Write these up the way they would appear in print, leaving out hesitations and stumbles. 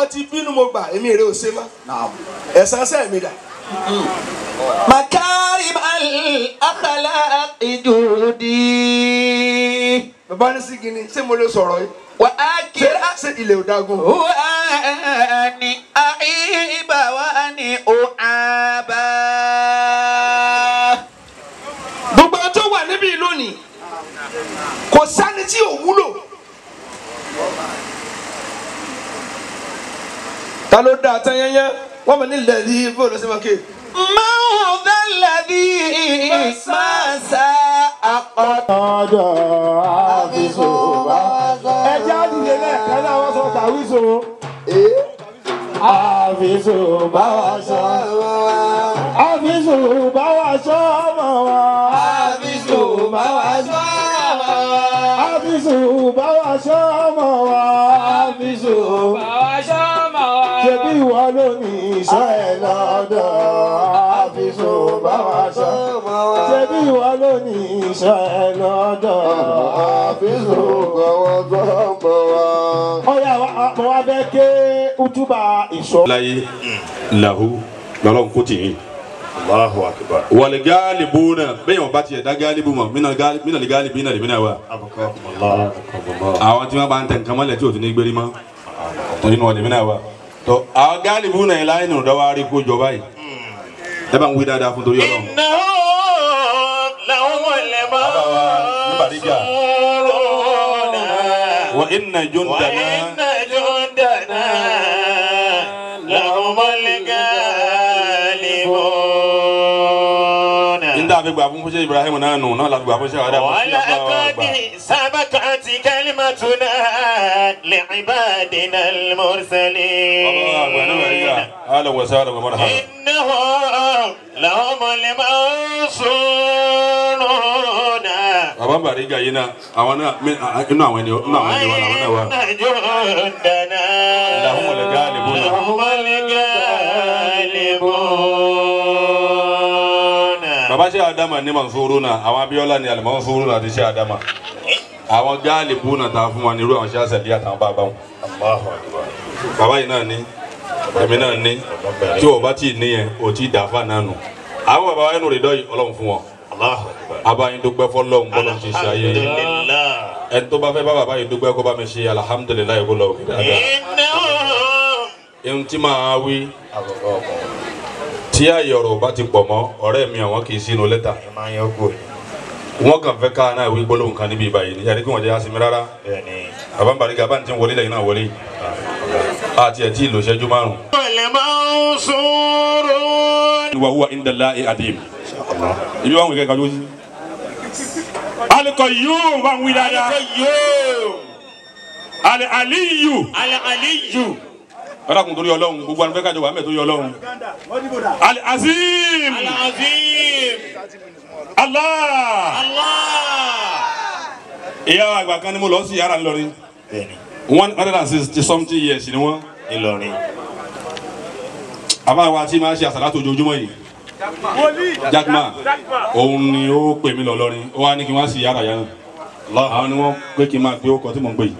Ọtí bínú mo gbà èmi rè ó ṣe má. Ẹ̀san sẹ́ mi dà. Makarim al-akhlaq judi. Bàbá ní sígi ni ṣé mo lè sọ̀rọ̀ yìí? Wà á kira ṣé ilẹ̀ ò dágún? Wà á ní àìbá wà á ní òàbá. Gbogbo àwọn tó wà níbí lónìí kò sẹ́ni tí ò wúlò. Ta ló dáa tán yányán? Wọ́n mọ̀ nílẹ̀ ní bóòlù sí máa ké. Mọ́ọ̀dá lẹ́bí máa sá àpọ̀. Ọjọ́ àfisò bá. Ẹ jẹ́ àdìyẹ lẹ́ẹ̀kan náà wọ́n sọ tàwísò. Àfisò bá wa sọ. Àfisò bá wa sọ ọmọ wa. Àfisò bá wa sọ ọmọ wa. Àfisò bá wa sọ ọmọ wa. Àfisò bá wa sọ ọmọ wa. Ṣebí ìwọ ló ní ìṣọ́ ẹ lọ́dọ̀. Àfisò bá wa sọ. Ṣebí ìwọ ló ní ìṣọ́ ẹ lọ́dọ̀. Àfisò bá wa sọ ọmọ wa. Ọ̀yá mo wá fẹ́ ké útúbà ìṣọ́. Láyé làhú lọ́lọ́run kò tì í. Allahu akbar. Wal galibuna bẹ́ẹ̀ wọ́n bá tiẹ̀ dá galibu mọ̀ mínà lè galibi náà lè mínà wa. Àwọn tí wọ́n bá ń tẹ̀ nǹkan mọ́lẹ̀ tí ò tún ní gbérí mọ́ nínú ọ̀lẹ̀ mínà wa. Tọ́ àwọn galibu náà láyé nù dọ́wọ́ arí kó jọba yìí. Ẹ bá ń wí dáadáa fún torí Ọlọ́run. Innahum lahumul mansuruna. Wa inna jundana. Wa inna jundana lahumul galibun. Nta fi gbà fún fúnṣẹ́ Ibrahim náà nù náà la fi gbà fúnṣẹ́ Adam. Walaqad sabaqat kalimatuna li'ibadina al-mursalin. Ahlan wa sahlan wa marhaban. Innahum lahumul mansuruna. Bàbá Bariga yìí náà àwọn náà inú àwọn ẹni inú àwọn ẹni wa làwọn náà wà. Wa inna jundana lahumul galibun. Lahumul galibun. Bàbá ṣe Adama ní Mansuruna àwọn Abíọ́lá ní Al-Mansuruna àti ṣe Adama àwọn Galibuna ta fún wa ní irú àwọn ṣe àṣẹlẹ àtàwọn bàbá wọn. Bàbá yìí náà ní èmi náà ní tí o bá tí ì níyẹn o tí ì dàáfà náà nù. Àwọn bàbá wa ẹnu rè dọ́ yìí Ọlọ́run fún wọn. Abayin dúpẹ́ fọ́lọ́run bọ́lọ́run ti ṣe ayé yìí. Ẹni tó bá fẹ́ bá bàbá yìí dúpẹ́ kó bá mi ṣe alhamdulilayi kó lọ òkè dáadáa. Ihun tí màá wí tí àyè ọ̀rọ̀ bá ti pọ̀ mọ́ ọ̀rẹ́ mi àwọn kì í sínú lẹ́tà. Wọ́n kàn fẹ́ ká náà wí gbólóhùn kan níbi ìbàyìí ní yàrá kí wọ́n jẹ́ àsinmi rárá. Bàbá Bariga bá ń tí ń wọlé lẹ́yìn náà wọlé. Àti ẹ̀ tí ì lò ṣẹ́jú márùn-ún. Wa huwa inda Allahi adim. Ibi wọn wí kẹ́kẹ́ kájú sí. Al-Qayyum bá ń wí dáadáa. Al-Aliyyu. Al-Aliyyu. Ọ̀rọ̀ kun torí Ọlọ́run gbogbo àwọn fẹ́ kájọ wà mẹ́ torí Ọlọ́run. Al-Azim. Al-Azim. Allah. Allah. Ìyá àgbà kan ni mo lọ sí yàrá Ìlọrin. 160 something years ni wọ́n. Ìlọrin. Àbá wa tí máa ṣe àsàlátù ojoojúmọ́ yìí. Jackman òun ni ó pè mí lọ lọrin ó wá ní kí wọ́n sì yàrá yàrá. Àwọn ni wọ́n pé kí n máa gbé ọkọ̀ tí mò ń gbé yìí.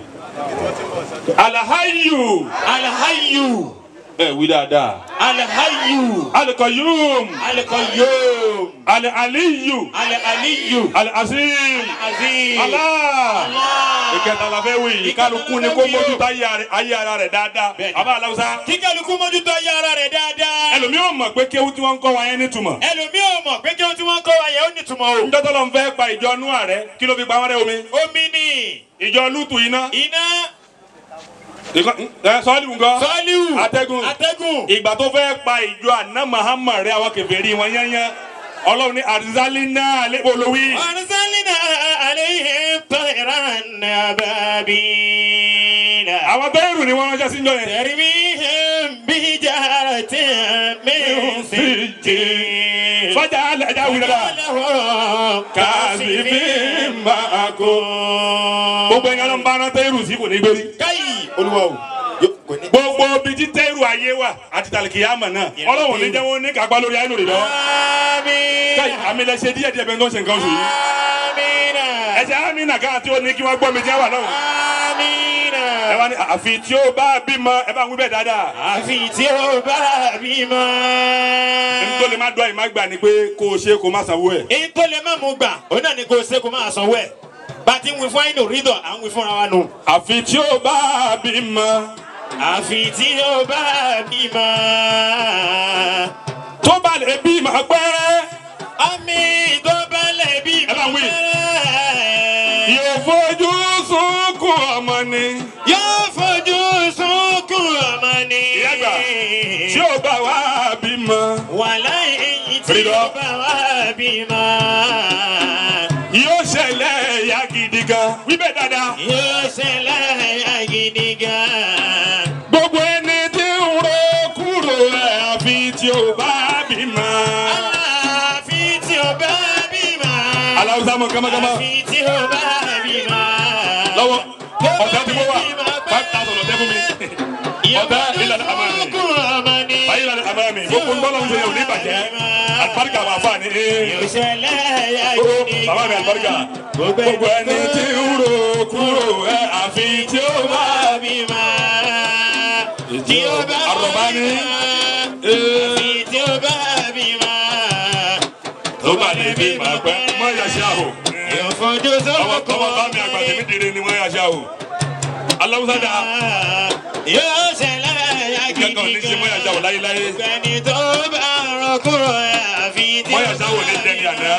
Alahayyu. Alahayyu. Ẹ wí dáadáa. Alahayyu. Al-Qayyum. Al-Qayyum. Al-Aliyyu. Al-Aliyyu. Al-Azim. Al-Azim. Allah. Allah. Ìkẹta la fẹ́ wí yìí. Kálukú ni kó mójútó ayé ara rẹ̀ dáadáa. Àbá aláwùsá. Kí kálukú mójútó ayé ara rẹ̀ dáadáa. Ẹlòmíì ò mọ̀ pé kéwú tí wọ́n ń kọ́ wa yẹn nítumọ̀. Ẹlòmíì ò mọ̀ pé kéwú tí wọ́n ń kọ́ wa yẹn ó nítumọ̀ o. Njọ́ tọ́lọ́ ń fẹ́ pa ìjọ Núà rẹ̀ kí ló fi pa wọ́n rẹ́ omi? Omi ni. Ìjọ Lútù iná. Iná. Sọ́ọ́lù ńkọ́? Sọ́ọ́lù. Atẹ́gùn. Atẹ́gùn. Ìgbà tó fẹ́ pa ìjọ àná Muhammad rẹ̀ àwọn kèfèrí wọn yányán. Ọlọ́run ní àrísálínà olówí. Àrísálínà àléhìn tayran ababila. Àwọn bẹ́ẹ̀rù ni wọ́n ránṣẹ́ sí njọ́ yẹn. Tarmihim bihijaratin min sijjil. Sọ́jà ẹja wí dáadáa. Kàṣífín máa kó. Gbogbo ẹ̀yàn ló ń bá rán tẹ́rù sí kò ní gbérí. Káyì olúwa o. Gbogbo ibi tí tẹ́rù ayé wà àti tàlìkìyàmọ̀ náà Ọlọ́run ní jẹ́ wọ́n ní kápá lórí ayé lórí lọ. Àmín. Káyì àmì lẹ ṣe díẹ̀ díẹ̀ bẹ́ẹ̀ tó ń ṣe nǹkan oṣù yìí. Àmín. Ẹ̀ṣẹ̀ àmín nàká àti ó ní kí wọ́n gbọ́ mi tí wọ́n wà lọ́hùn. Àmín. Ẹ wá ní àfi tí ó bá bímọ ẹ bá ń wí bẹ́ẹ̀ dáadáa. Àfi tí ó bá bímọ. Ntọ́ lè má dọ́ àyè má gbà ni pé kó o ṣe kó o má sanwó ẹ̀. Ntọ́ lè má mú gbà òun náà ni kó o ṣe kó o má sanwó ẹ̀. Bá a ti ń wí fún àyìnbó rídọ̀ à ń wí fúnra wa nù. Àfi tí ó bá bímọ. Àfi tí ó bá bímọ. Tó bá lè bímọ pẹ́rẹ́. Àmì tó bá lè bímọ pẹ́rẹ́. Yóò fojú sunkún ọmọ ni. Yóò fojú sunkún ọmọ ni. Ìyá àgbà tí ó bá wá bímọ. Wàláhì èyí tí ó bá wá bímọ. Yóò ṣẹlẹ̀ ẹ̀yà gidi gan. Wí bẹ́ẹ̀ dáadáa. Yóò ṣẹlẹ̀ ẹ̀yà gidi gan. Gbogbo ẹni tí ń ro kúrò ẹ̀ àfi tí ó bá bímọ. Àfi tí ó bá bímọ. Aláwùsá mọ kámákámá. Àfi tí ó bá bímọ. Lọ́wọ́ ọ̀tá tí mo wà 5,000 ọ̀tẹ́ fún mi. Ọ̀tá ìlànà àmàmì. Báyìí ìlànà àmàmì. Gbogbo ń bọ́lá ń ṣe òní bàjẹ́. Alibarika wà fà ní. Bàbá mi alibarika. Gbogbo ẹni tí ń ro kúrò ẹ̀ àfi tí ó bá bímọ. Tí ó bá àrọ̀bá ní. Àfi tí ó bá bímọ. Tó bá lè bímọ pẹ́. Mọ̀ yà ṣe àhò. Yóò fojú sunkún ọmọ bá mi àgbà tèmi dire ni wọ́n yà ṣe àhò. Aláwùsá dà. Yóò ṣẹlẹ̀ ẹ̀yà gidi gan. Kankan ní ṣe mọ̀ yà ṣe àhò láyéláyé. Ẹni tó bá rọ kúrò ẹ̀ àfi tí ó Mọ̀ yà ṣe àhò ní dẹ́ni àná.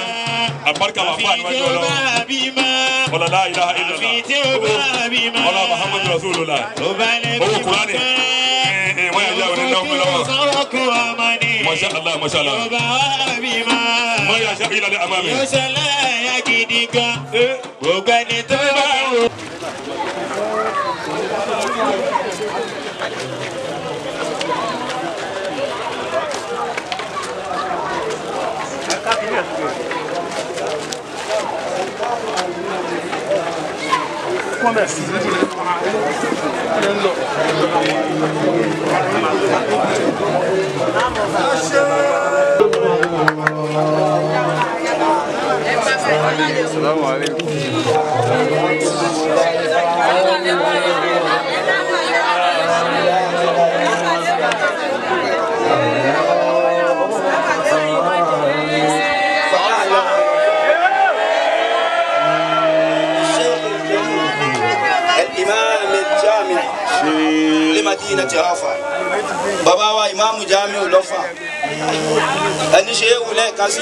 Àbáríkà wà fún àníwájú Àfi tí ó Ọlọ́run. bá bímọ. Ọlọ́lá ilaha illallah. Àfi tí ó bá bímọ. Ọlá Muhammadu Rasulullah. Tó bá lè Owó bímọ Kùránì. pẹ́rẹ́. Mọ̀ yà ṣe àhò ní náwó lọ́wọ́. Sunkún ọmọ ni. Masha Allah, masha Allah. Tó bá wá bímọ. Mọ̀ yà ṣe àhò ìlànà àmàmì. Yóò ṣẹlẹ̀ ẹ̀yà gidi gan. Gbogbo ẹni tó bá rọ. الإمام الجامع لمدينة رافع bàbá wa ìmáàmù Jamiu lọ́fà ẹni ṣe é wulẹ̀ kasi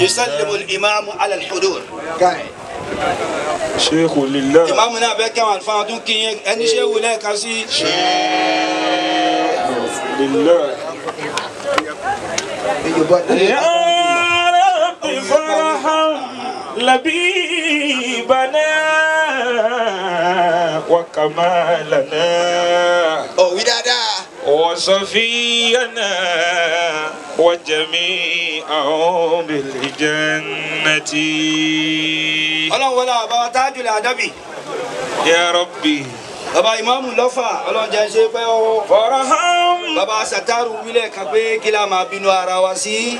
yusallimu al-imamu ala al-hudur. Sheikhu lillah. ìmáàmù náà bẹ kẹwọn àlùfáà tún kí yẹn ẹni ṣe é wulẹ̀ kasi. Lillah. يا رب فارحم لبيبنا وكمالنا ọ̀ wí dáadáa. وصفينا وجميعهم بالجنة ọlọ́run wọlé àbá wa Tajul Adabi يا ربي bàbá ìmáàmù lọ́fà ọlọ́run jẹ́ ṣe pé ó. فارحم bàbá Sataru wílẹ̀ kan pé kí la máa bínú ara wa sí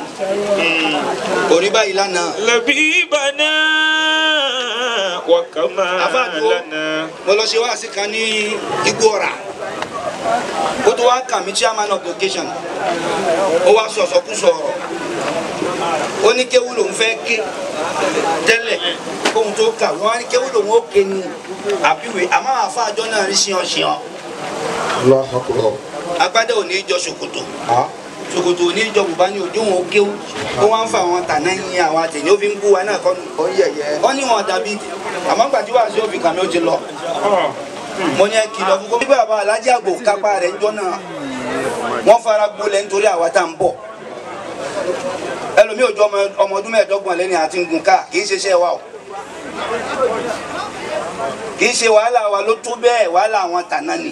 orí báyìí lánàá. لبيبنا وكمالنا mo lọ ṣe wáàsí kan ní Igbó Ọ̀rà ó tó wá kà mí chairman of the occasion ó wá sọ̀sọ̀kúsọ ọ̀rọ̀ ó ní kéwú lòún fẹ́ ké tẹ́lẹ̀ kóhun tó kàwé wọ́n á ní kéwú lòún ó ké ni àbíwèé àmọ́ àwọn afáàjọ náà rí ṣíyan-ṣíyan Allahu Akbar. agbádá ò ní í jọ ṣòkòtò ṣòkòtò ò ní í jọ bùbá ní ojú wọn ó kéwú ó wá ń fa àwọn tàná yín àwọn àtẹ̀yìn ó fi ń bú wa náà kọ́nu Ó ń yẹ̀yẹ́. wọ́n ní wọn dàbí àmọ́ gbàtí wàá sí òfin kàmí ó ti lọ mo ní ẹ kìlọ̀ fún gómìnà bàbá alájà àgbò kápá rẹ̀ ńjọ́ náà wọ́n fara gbolẹ̀ nítorí àwa tá à ń bọ̀ ẹlòmíì òjò ọmọ ọdún 25 lẹ́ni àti ń gun káà kì í ṣe iṣẹ́ wa o kì í ṣe wàhálà wa ló tó bẹ́ẹ̀ wàhálà àwọn tàná ni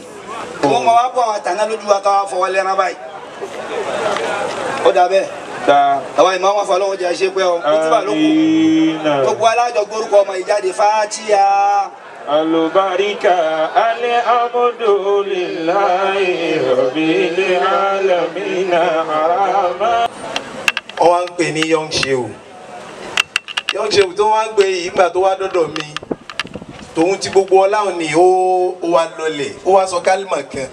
wọ́n máa wá bọ́ àwọn tàná lójú wa ká wá fọwọ́ lẹ́rán báyìí ó dà bẹ́ẹ̀ àwọn ìmọ̀ wọn fọlọ́wọ́ jẹ́ ṣe pé ọ kútúbà ló kù gbogbo alájọ gbórúkọ ọmọ ìjáde fàtíà. Alubarika alhamdulillahi rabbil alamina arama. Wọ́n wá ń pè ní Young Shehu. Young Shehu tó wá ń pè yìí ìgbà tó wá dọ́dọ̀ mi Tòun ti gbogbo ọláhùn ni ó wá lọlẹ̀, ó wá sọ kálímà kan.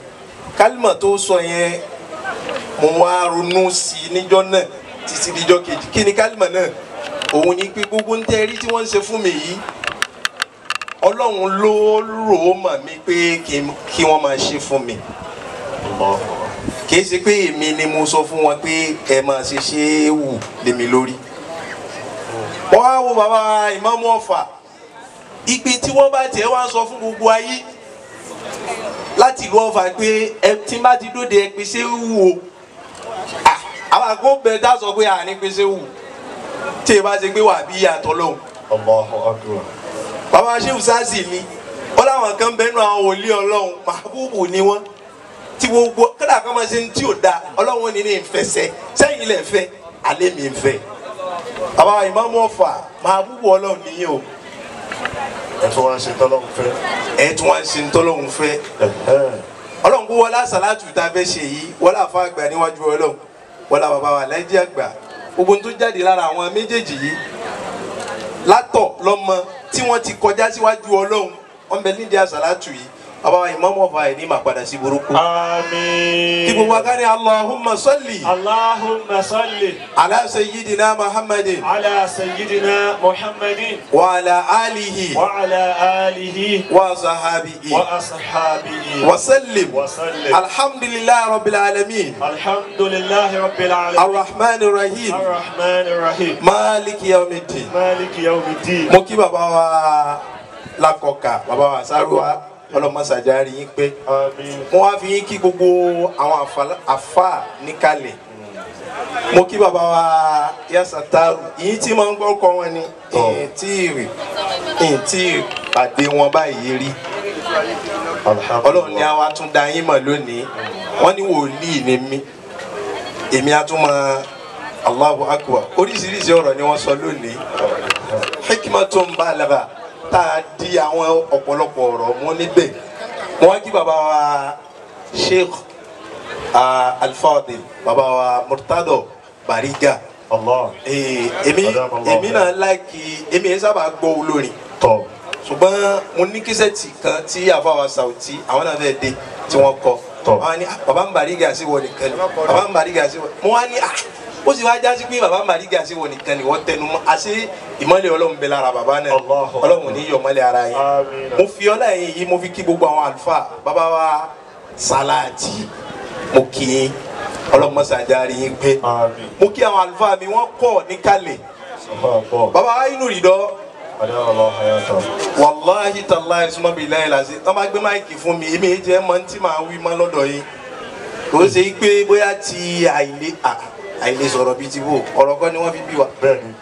Kálímà tó sọ yẹn mo wá ronú sí i níjọ́ náà títí díjọ́ kejì. Kí ni kálímà náà? Òun ni pé gbogbo ń tẹ́ rí tí wọ́n ń ṣe fún mi yìí, Ọlọ́run ló rò ó mọ̀ mí pé kí wọ́n máa ṣe fún mi. Kì í ṣe pé èmi ni mo sọ fún wọn pé ẹ máa ṣe ṣe é wù lémi lórí. Wọ́n á wo bàbá Ìmáàmù Ọ̀fà, ìpè tí wọ́n bá tiẹ̀ wá sọ fún gbogbo ayé láti ìlú Ọ̀fà pé ẹ tí bá ti dóde ẹ pé ṣé wù o. Àwọn àgbo bẹ̀rẹ̀ dá sọ pé àní pé ṣé wù tí ẹ bá ṣe pé wà bí ìyàtọ̀ lọ́hùn. Allahu Akbar. Bàbá Shehu Sazi ni wọ́n láwọn kan bẹ́ẹ̀ nù àwọn wòlíì Ọlọ́run, màbúbù ni wọ́n tí gbogbo kódà kan máa ṣe ní tí ò da Ọlọ́run ní ní ìfẹsẹ̀ sẹ́yìn ilẹ̀ fẹ́ alẹ́ mi fẹ́. Bàbá Ìmáàmù Ọ̀fà màbúbù Ọlọ́run nìyẹn o. Ẹ tún wá ń ṣe tọ́lọ́hún fẹ́. Ẹ tún wá ń ṣe tọ́lọ́hún fẹ́. Ọlọ́run kó wọlé àsàlátù tá a fẹ́ ṣe yìí, wọlé àfa àgbà níwájú Ọlọ́run, wọlé bàbá wa Alhaji àgbà, gbogbo tó jáde lára àwọn méjèèjì yìí látọ̀ lọ́mọ tí wọ́n ti kọjá síwájú Ọlọ́run, wọ́n bẹ nídìí àsàlátù yìí. Bàbá wa Ìmáàmù Ọ̀fà ẹ̀ ní màá padà sí burúkú. Àmín. Kí gbogbo aká ní Allahumma salli. Allahumma salli. Ala sayyidina Muhammadin. Ala sayyidina Muhammadin. Wa ala alihi. Wa ala alihi. Wa sahabihi. Wa ashabihi. Wa sallim. Wa sallim. Alhamdulillahi rabbil alamin. Alhamdulillahi rabbil alamin. Arrahmanir rahim. Arrahmanir rahim. Maliki yawmiddin. Maliki yawmiddin. Mo kí bàbá wa Lákọ̀ọ́kà, bàbá wa Sáruwa, ọlọmọsàjárí yín pé mo wá fi yín kí gbogbo àwọn àfa níkàlẹ̀. Mo kí bàbá wa Yasataru, yìí tí máa ń gbọ́ kọ́ wọn ni ìyìn tí pàdé wọn báyìí rí. Ọlọ́run ni a wá tún da yín mọ̀ lónìí. Wọ́n ní wòlíì ni mí, èmi á tún máa Allahu Akbar. Oríṣiríṣi ọ̀rọ̀ ni wọ́n sọ lónìí. Hikmatun balagha tá a di àwọn ọ̀pọ̀lọpọ̀ ọ̀rọ̀ mú níbẹ̀. Mo wá kí bàbá wa Sheikh Al-Fadil, bàbá wa Murtado Bariga. Èmi náà láìkí, èmi yẹn sábà gbọ́ olórin. Ṣùgbọ́n mo ní kíṣẹ́ẹ̀tì kan tí àfàwà Sauti àwọn náà fẹ́ dé tí wọ́n kọ. Wọ́n á ní bàbá ń Bariga sí wọ nìkan ni, bàbá ń Bariga sí wọ. Mo wá ní ó sì wá jásí pé bàbá Bariga sí wọ nìkan ni wọ́n tẹnu mọ́. Àṣé ìmọ́lẹ̀ Ọlọ́run bẹ lára bàbá náà. Ọlọ́run ní yọ mọ́lẹ̀ ara yẹn. Mo fi ọlá yẹn yìí mo fi kí gbogbo àwọn àlùfáà, bàbá wa Salati, mo kí yín, Ọlọ́run mọ́sàájárí yín pé. Mo kí àwọn àlùfáà mi, wọ́n kọ̀ níkàlẹ̀. Bàbá wa inú rìndọ́. Wàláhi tàláhi suma bilahi lase. Tọ́ bá gbé máìkì fún mi, èmi jẹ́ mọ́ tí màá wí mọ́ lọ́dọ̀ yín. Kò ṣe pé bóyá ti àìlè sọ̀rọ̀ bíi ti bò, ọ̀rọ̀ kọ́ ni wọ́n fi bí wa. Bẹ́ẹ̀ni.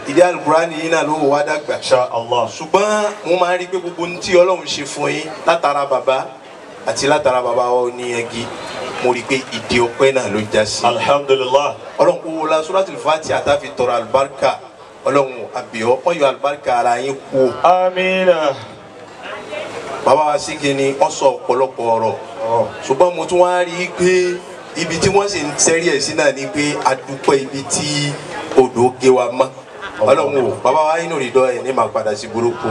Ìdí alukurani yìí náà ló wò wá dàgbà. Ṣùgbọ́n mo máa ń rí pé gbogbo ohun tí Ọlọ́run ṣe fún yín látara bàbá àti látara bàbá wa ní ẹgí, mo rí pé ìdí ọpẹ́ náà ló já sí. Alhamdulillah. Ọlọ́run kó wọlé Suratul Fatiha àtàfi tọrọ àlùbáríkà. Ọlọ́run àbíọ́ wọ́n yọ àlùbáríkà ara yín kú. Amina. Bàbá wa Síkì ni wọ́n sọ ọ̀pọ̀lọpọ̀ ọ̀rọ̀. Ṣùgbọ́n mo tún wá rí i pé ibi tí wọ́n sì ń sẹ́rí ẹ̀ sí náà ni pé adúpẹ́ ibi tí odò gé wa mọ́. Ọlọ́run o, bàbá wa inú ìdọ́ ẹ̀ ní màá padà sí burúkú.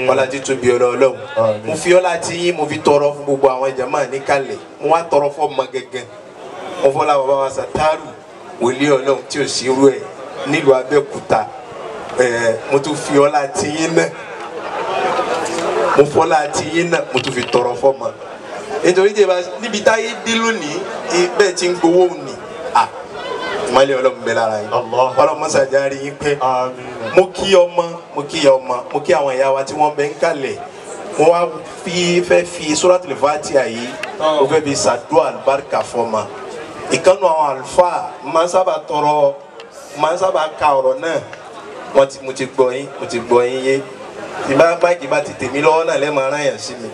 Ọlá títóbi Ọlọ́run. Mo fi ọlá tí yín mo fi tọrọ fún gbogbo àwọn jàmáà níkàlẹ̀. Mo wá tọrọ fún ọmọ gẹ́gẹ́. Mo fọlá bàbá wa Sàtárù, wòlíì Ọlọ́run tí ò sí irú ẹ̀ nílùú Abẹ́òkúta. Mo tún fi ọlá tí yín náà, mo fọlá tí yín náà, mo tún fi tọrọ fọmọ. Nítorí tí níbi táyé dé lónìí, bẹ́ẹ̀ ti ń gbowó ni. Ìmọ̀lẹ̀ Ọlọ́run bẹ lára yín. Ọlọ́run mọ́sàájárí yín pé. Mo kí ọmọ, mo kí ọmọ, mo kí àwọn ìyá wa tí wọ́n bẹ ń kalẹ̀. Mo wá fẹ́ fi Suratul Fatiha yìí, mo fẹ́ fi ṣàdúà àlùbáríkà fọmọ. Ìkànnù àwọn àlùfáà máa ń sábà tọrọ, máa ń sábà ka ọ̀rọ̀ náà. Wọ́n ti mo ti gbọ́ yín, mo ti gbọ́ yín yé. Ìbá báyìí bá ti tèmi lọ́wọ́ náà lẹ́ẹ̀ máa rán yàn sí mi.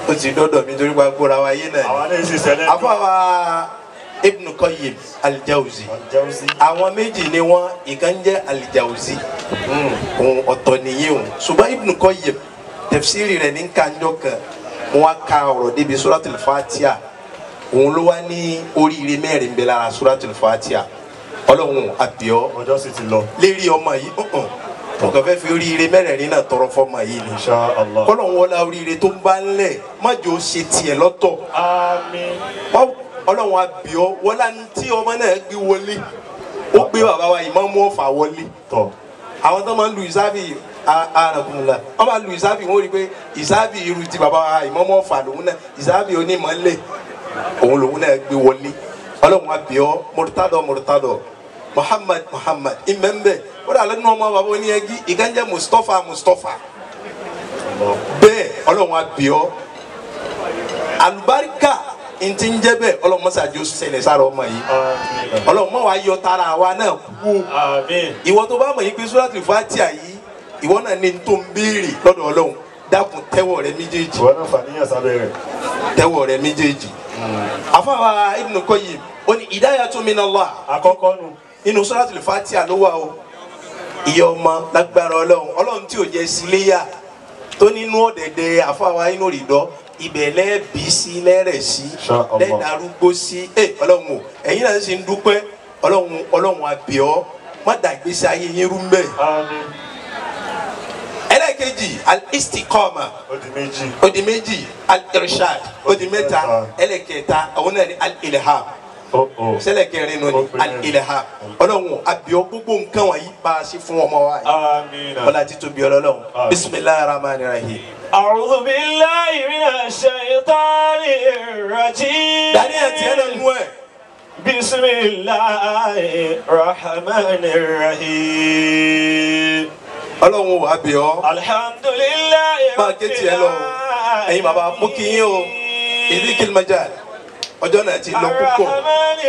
Ó ti dọ́dọ̀ mi torí pa gbóra wa yé náà. Àfọwà Ibn Qayyim Al-Jawzi. Àwọn méjì ni wọ́n, ìkan jẹ́ Al-Jawzi. Òun ọ̀tọ̀ nìyí o. Ṣùgbọ́n Ibn Qayyim tafsiri rẹ̀ ní kanjọ́ kan, wọ́n á ka ọ̀rọ̀ débi Suratul Fatiha. Òun ló wá ní oríire mẹ́rin bẹ lára Suratul Fatiha. Ọlọ́run àbíọ́. Ọjọ́ sì ti lọ. Lérí ọmọ yìí, Mo kàn fẹ́ fi oríire mẹ́rẹ̀ẹ̀rin náà tọrọ fọ́mọ yìí ni. Insha Allah. Kọ́lọ̀ ń wọlá oríire tó ń bá ń lẹ̀ má jẹ́ ó ṣe tiẹ̀ lọ́tọ̀. Àmín. Ọlọ́run á bì ọ́ wọlá ní tí ọmọ náà gbé wọlé. Ó gbé bàbá wa Ìmáàmù Ọ̀fà wọlé. Àwọn tó máa ń lu ìsáfì àràkùnlá. Wọ́n máa lu ìsáfì wọ́n rí i pé ìsáfì irú ti bàbá wa Ìmáàmù Ọ̀fà lòun náà ìsáfì onímọ̀lẹ̀ òun lòun náà gbé wọlé. Ọlọ́run á bì ọ́ Murtado Murtado Muhammad Muhammad ìmẹ̀mbẹ̀ ó dà lẹ́nu ọmọ bàbá oníyẹgí ìkànjẹ́ Mustapha Mustapha bẹ́ẹ̀ Ọlọ́run á bì ọ́ àlùbáríkà ntí ń jẹ́ bẹ́ẹ̀ Ọlọ́run mọ́sàájú ṣẹlẹ̀ sára ọmọ yìí. Ọlọ́run mọ́ wàá yọ tara wa náà kú. Ìwọ tó bá mọ̀ yìí pé Suratul Fatiha yìí ìwọ náà ní tó ń béèrè lọ́dọ̀ Ọlọ́run dákun tẹ́wọ́ rẹ méjèèjì. Ìwọ náà fàníyàn sábẹ́ rẹ̀. Tẹ́wọ́ rẹ méjèèjì. Àfàwà Ibn Qayyim ó ní hidayatun minallah. Àkọ́kọ́ nu. Inú Suratul Fatiha ló wà o. Ìyá ọmọ lágbára Ọlọ́run Ọlọ́run tí ò jẹ́ síléyà tó nínú ọ̀dẹ̀dẹ̀ àfàwà inú rìndọ́ ibẹ̀ lẹ́ẹ̀bí sí lẹ́rẹ̀ sí lẹ́ẹ̀darúgbó sí ẹ Ọlọ́run o ẹ̀yin náà sì ń dúpẹ́ Ọlọ́run Ọlọ́run àbẹ̀ ọ́ má dàgbèsè ayé yín rú mbẹ́. Ẹlẹ́ẹ̀kejì al-istiqama ó di méjì ó di méjì al-irshad ó di mẹ́ta ẹlẹ́ẹ̀kẹta àwọn náà ní al-ilham sẹlẹ̀kẹrin nù ní al-ilham Ọlọ́run àbẹ̀ ọ́ gbogbo nǹkan wọ̀nyí bá a ṣe fún ọmọ wa yìí ọlá títóbi Ọlọ́run bismillahir rahmanir rahim. أعوذ بالله من الشيطان الرجيم. بسم الله الرحمن الرحيم. Ọlọ́run wà bí ọ́. Alhamdulillah. Máa ké tiẹ̀ lọ. Ẹ̀yin bàbá mú kí yín o. Ìdíkìlì majal. Ọjọ́ náà ti lọ púpọ̀. Ar-Rahman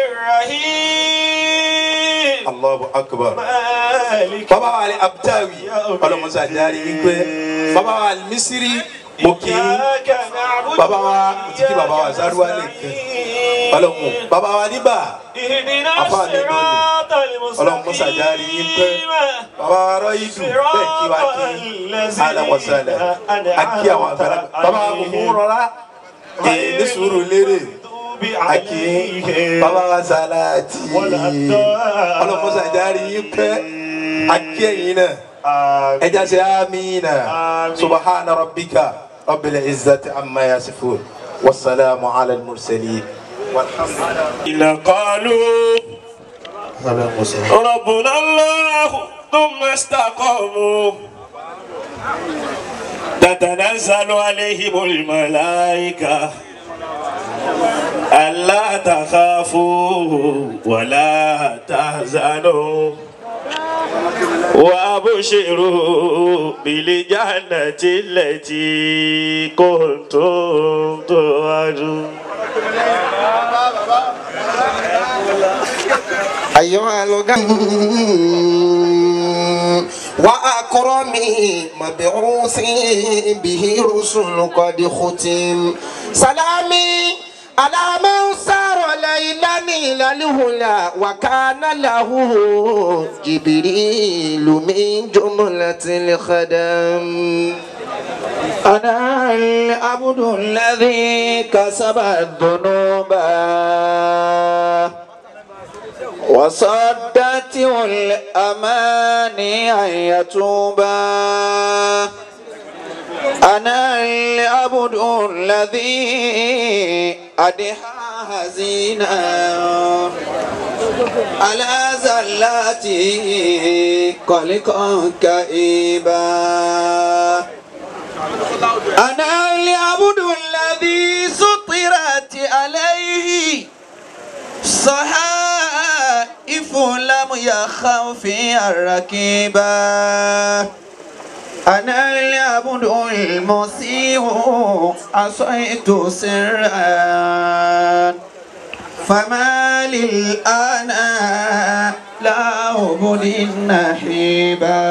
ar-Rahim. Allahu akbar. Bàbá wa ni Abtawi. Ọlọ́mọsá járe yín pé. Bàbá wa Misiri mo kí bàbá wa títí bàbá wa Zaruwa lè kẹ. Ọlọ́run bàbá wa níbà afa mi lónìí. Ọlọ́mọsá járe yín pé. Bàbá wa Rọ́yìdù bẹ́ẹ̀ kí wa kí ahlan wa sahlan. Akí àwọn àgbàlagbà. Bàbá wa kò fún rọra. Èyí ní sùúrù lérè. Aki bàbá wa Salati ọlọ́mọsá járe yín pé. Akí ẹ̀yin náà. Ẹja ṣe amina subahana rabbika rabbil izzati amma yasifun wasalaamu ala al-mursalin walhamdulilah. Qalu rabbuna Allah thumma istaqamu tatanazzalu alayhimul malaika alla takhafu wala tahzanu. وأبشروا بالجنة التي كنتم توعدون. أيها الغم وأكرم مبعوث به رسل قد ختم سلامي على من سار ليلا إلى الهدى وكان له جبريل من جملة الخدم. أنا العبد الذي كسب الذنوب وصدته الأماني أن يتوب. أنا العبد الذي أدحى حزينا على زلاته قلقا كئيبا. أنا العبد الذي سطرت عليه صحائف لم يخف فيها الركيبا. أنا العبد المسيء عصيت سرا فما للآن لا أبدي النحيبا.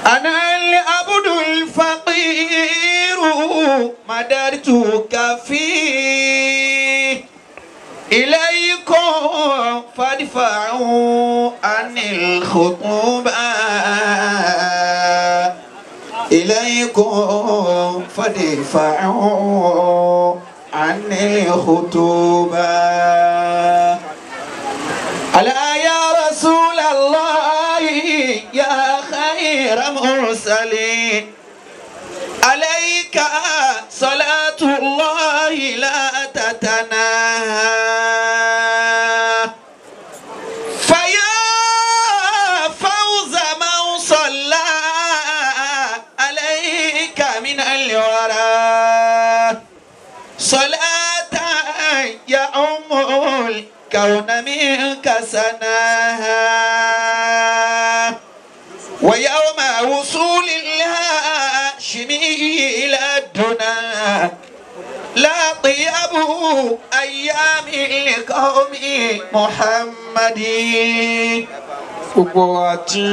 أنا العبد الفقير مدرت كفي إليكم فادفعوا عن الخطوبة. إليكم فادفعوا عن الخطوبة. ألا يا رسول الله غير مرسل عليك صلاة الله لا تتناهى فيا فوز من صلى عليك من الورى صلاة يا أم الكون منك سناها ويوم وصول الهاشمي إلى الدنا لا طيب أيام لقوم محمد. Gbogbo wa tí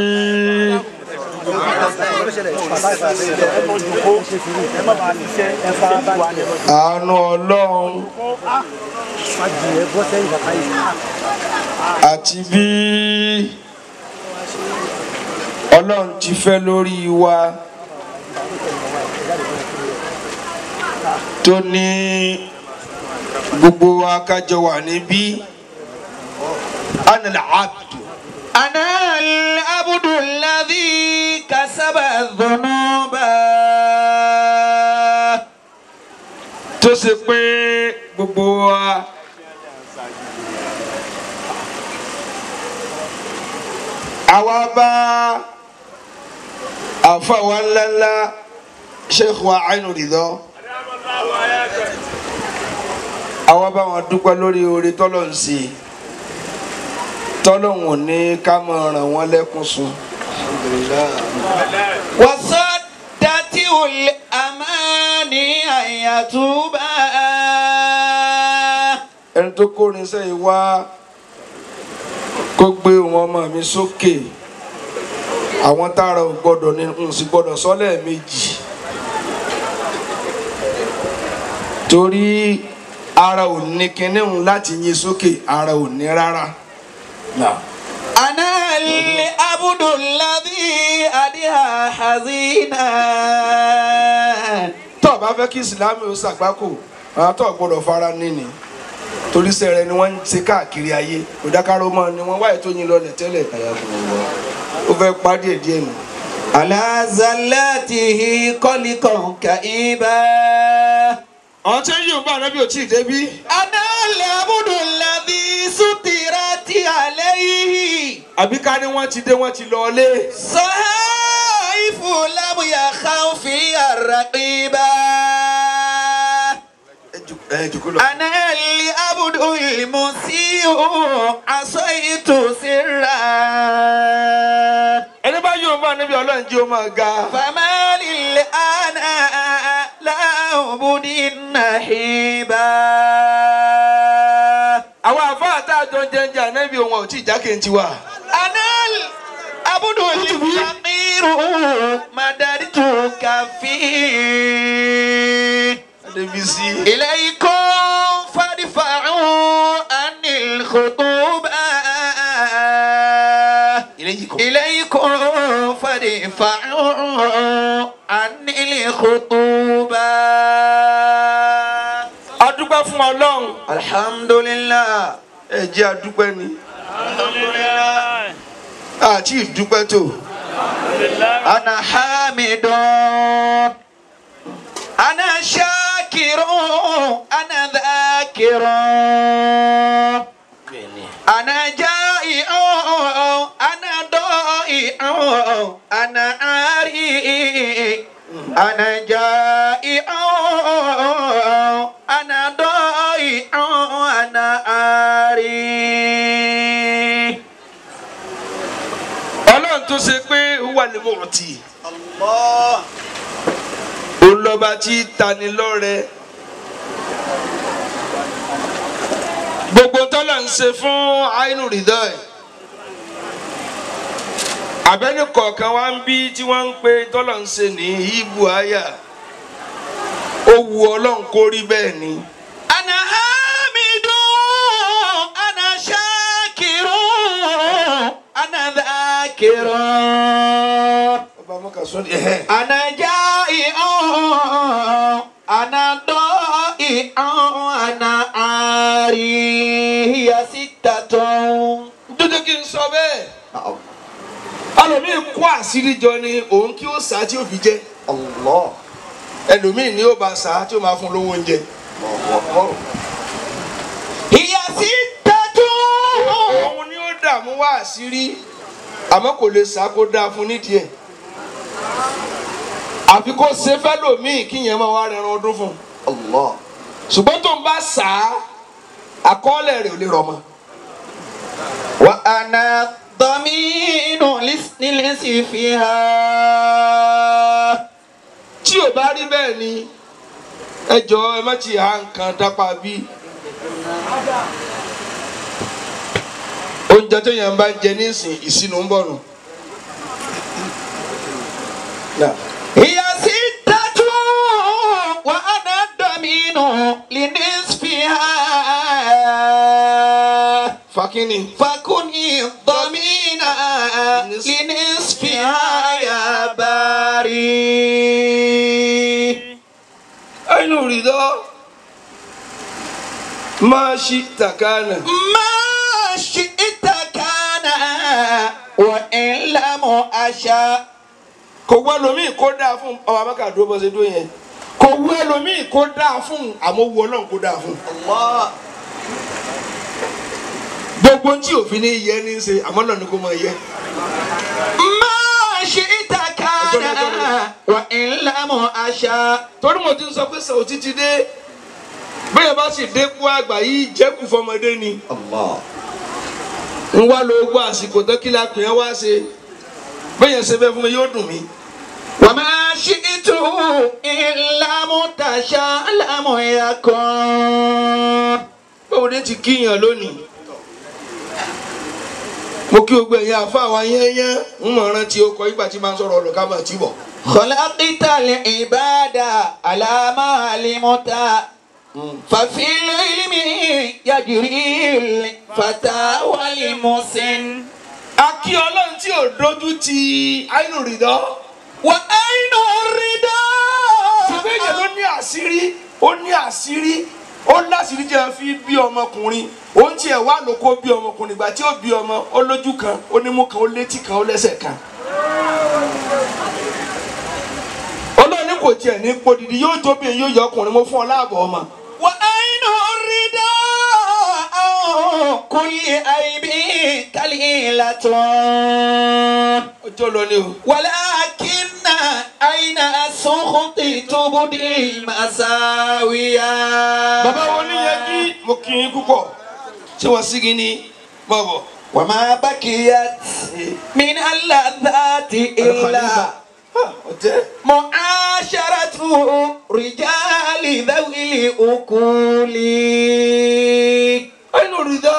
àánú Ọlọ́run àti bí Ọlọ́run ti fẹ́ lórí wa tó ní gbogbo wa kájọ wà níbí. Ana al-abdu. أنا العبد الذي كسب الذنوب. Tó ṣe pé gbogbo wa àwa bá àfa wa ńláńlá Sheikh wa Ainu Ridha àwa bá wọn dúpẹ́ lórí oore tọ́lọ̀ ń ṣe tọ́lọ́hún ní ká máa ràn wọ́n lẹ́kún sun. وصدته الأماني أن يتوب. Ẹni tó kórin sẹ́yìn wá kó gbé ohun ọmọ mi sókè àwọn tára ò gbọ́dọ̀ ní n sì gbọ́dọ̀ sọ lẹ́ẹ̀mejì torí ara ò ní kinní òun láti yín sókè ara ò ní rárá. أنا العبد الذي أدها حزينا. Tó o bá fẹ́ kí ìsìlámù ó ṣàgbákò àwọn tó o gbọ́dọ̀ fara níní torí sẹ́rẹ̀ ni wọ́n ń ṣe káàkiri ayé òdákàrọ̀ mọ́ ni wọ́n wáyé tó yin lọlẹ̀ tẹ́lẹ̀ ó fẹ́ pa díẹ̀ díẹ̀ nù. على زلاته قلقا كئيبا. Àwọn tí ń yí òun bá ànábì ò tí ì débí. أنا العبد الذي سترت عليه. Àbí ká ní wọ́n ti dé wọ́n ti lọ lé. صحائف لم يخف فيها الرقيبا. أنا العبد المسيء عصيت سرا. Ẹni bá yóò bá níbi Ọlọ́run jí ó máa ga. فما للآن لا أعبد النحيبا. Àwọn àfáà tá a jọ ń jẹ́njẹ́ ànábì òun ò tí ì jákè ń tiwa. أنا العبد الفقير مددت كفي. Adébísí. إليكم فادفعوا عني الخطوبة. إليكم فادفعوا عني الخطوبة. A dúpẹ́ fún Ọlọ́run. Alhamdulillah. Ẹ jẹ́ a dúpẹ́ ni. Àti ìdúpẹ́ tó. أنا حامد أنا شاكر أنا ذاكر أنا جائع أنا ضائع أنا عاري أنا جائع أنا ضائع أنا عاري. Ọlọ́run tó ṣe pé wà ní mọ̀ọ́tì. Òun lọ́ba tí tani lọ́rẹ. Gbogbo tọ́lá ń ṣe fún Ainu Ridha ẹ̀. Àbẹ́ni kọ̀ọ̀kan wá ń bí tí wọ́n ń pe tọ́lá ń ṣe ní ìbú àyà. Ó wu Ọlọ́run kó rí bẹ́ẹ̀ ni. أنا حامد أنا شاكر أنا ذاكر أنا جائع أنا ضائع أنا عاري هي ستة. Dúdú kí n sọ bẹ́ẹ̀. Ẹlòmíì kó àṣírí jọ ni òun kí ó sá tí ó fi jẹ. Allah. Ẹlòmíì ni ó bá sá tí ó máa fún lówó oúnjẹ. Ìyá sí tẹ́tù. Òun ni ó dààmú wá àṣírí àmọ́ kò lè sá kó dáa fún nídìí ẹ̀. Àfi kó ṣe fẹ́lòmíì kí yẹn máa wá rẹran ọdún fún un. Allah. Ṣùgbọ́n tó ń bá sá àkọọ́lẹ̀ rẹ̀ ò lè rọ̀ mọ́. Wa ana dhaminu lisnilisi fiha. Tí ò bá rí bẹ́ẹ̀ ni ẹ jọ̀ọ́ ẹ má ti há nǹkan dápá bí. Oúnjẹ tó yẹn bá ń jẹ nísìn ìsinu ń bọ̀ nù. Ìyá sí tẹ́tù. Wa ana dhaminu linisfiha. Fakini. Fakuni dhamina linisfiha ya bari. Ainu ridọ ma ṣi takana. Ma ṣi takana wa in lam asha. Kò wú ẹlòmíì kó dáa fún ọba Mẹ́kà dúró bó ṣe dúró yẹn. Kò wú ẹlòmíì kó dáa fún àmọ́ wú Ọlọ́run kó dáa fún. Allah. Gbogbo tí òfin ní yẹ ní ṣe àmọ́ náà ni kò máa yẹ. Ma ṣi takana wa in lam asha. Torí mo ti ń sọ pé Sàwùtí ti dé bẹ́ẹ̀ bá sì dé kú àgbà yìí jẹ́kù fọmọdé ni. Allah. Ń wá lo gbọ́ àsìkò tó kí la pè é wá ṣe bẹ́ẹ̀ ṣe bẹ́ẹ̀ fún mi yóò dùn mí. Wa ma shi'tu illa mutasha lam yakun. Báwo ni ti kíyàn lónìí? Mo kí gbogbo ẹ̀yin àfa àwọn yẹ́nyẹ́ ń mọ̀ rántí ó kọ ìgbà tí máa ń sọ̀rọ̀ ọ̀lọ́ká máa ti bọ̀. Khalaqta al-ibada ala ma alimta. Fa fil ilmi yajri al-fata wal musin. A kí Ọlọ́run tí ò dójú ti Ainu Ridọ. Wa Ainu Ridọ. Ṣùgbọ́n èèyàn ló ní àṣírí, ó ní àṣírí, ó láṣìírí jẹ́ fi bí ọmọkùnrin. Ó ń tiẹ̀ wá lóko bí ọmọkùnrin ìgbà tí ó bí ọmọ ó lójú kan, ó nímú kan, ó létí kan, ó lẹ́sẹ̀ kan. Ọlọ́run ní kò tiẹ̀ ní podidi yóò tóbi yóò yọ ọkùnrin mo fún ọ láàbọ̀ ọmọ. Wa Ainu Ridọ kulli aibi kalilatun. Ọjọ́ lọ ni o. Walakinna aina sukhti tubdi masawiya. Bàbá wo ní yẹ kí mo kí yín púpọ̀ ṣé wọ́n sígi ní bọ̀bọ̀. Wa ma bakiyat min alladhati illa mu'asharatu rijali dhawil ukuli. Ainu Ridọ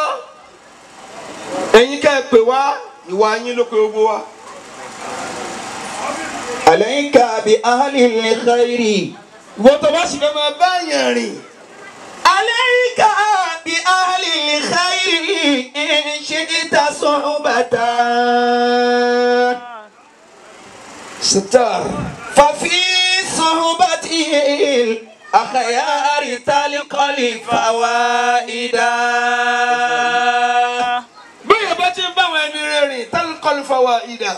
ẹ̀yin ká ẹ pè wá ìwà yín ló pe gbogbo wa. Alayka bi ahli al-khayri. Ìwọ tó bá sì fẹ́ máa bá yàn rìn. Alayka bi ahli al-khayri in shi'ta suhbatan. Sitar. Fa fi suhbati al-akhyari talqa al-fawaida. Bẹ́ẹ̀ bá ti ń bá àwọn ẹni rẹ̀ rìn talqa al-fawaida.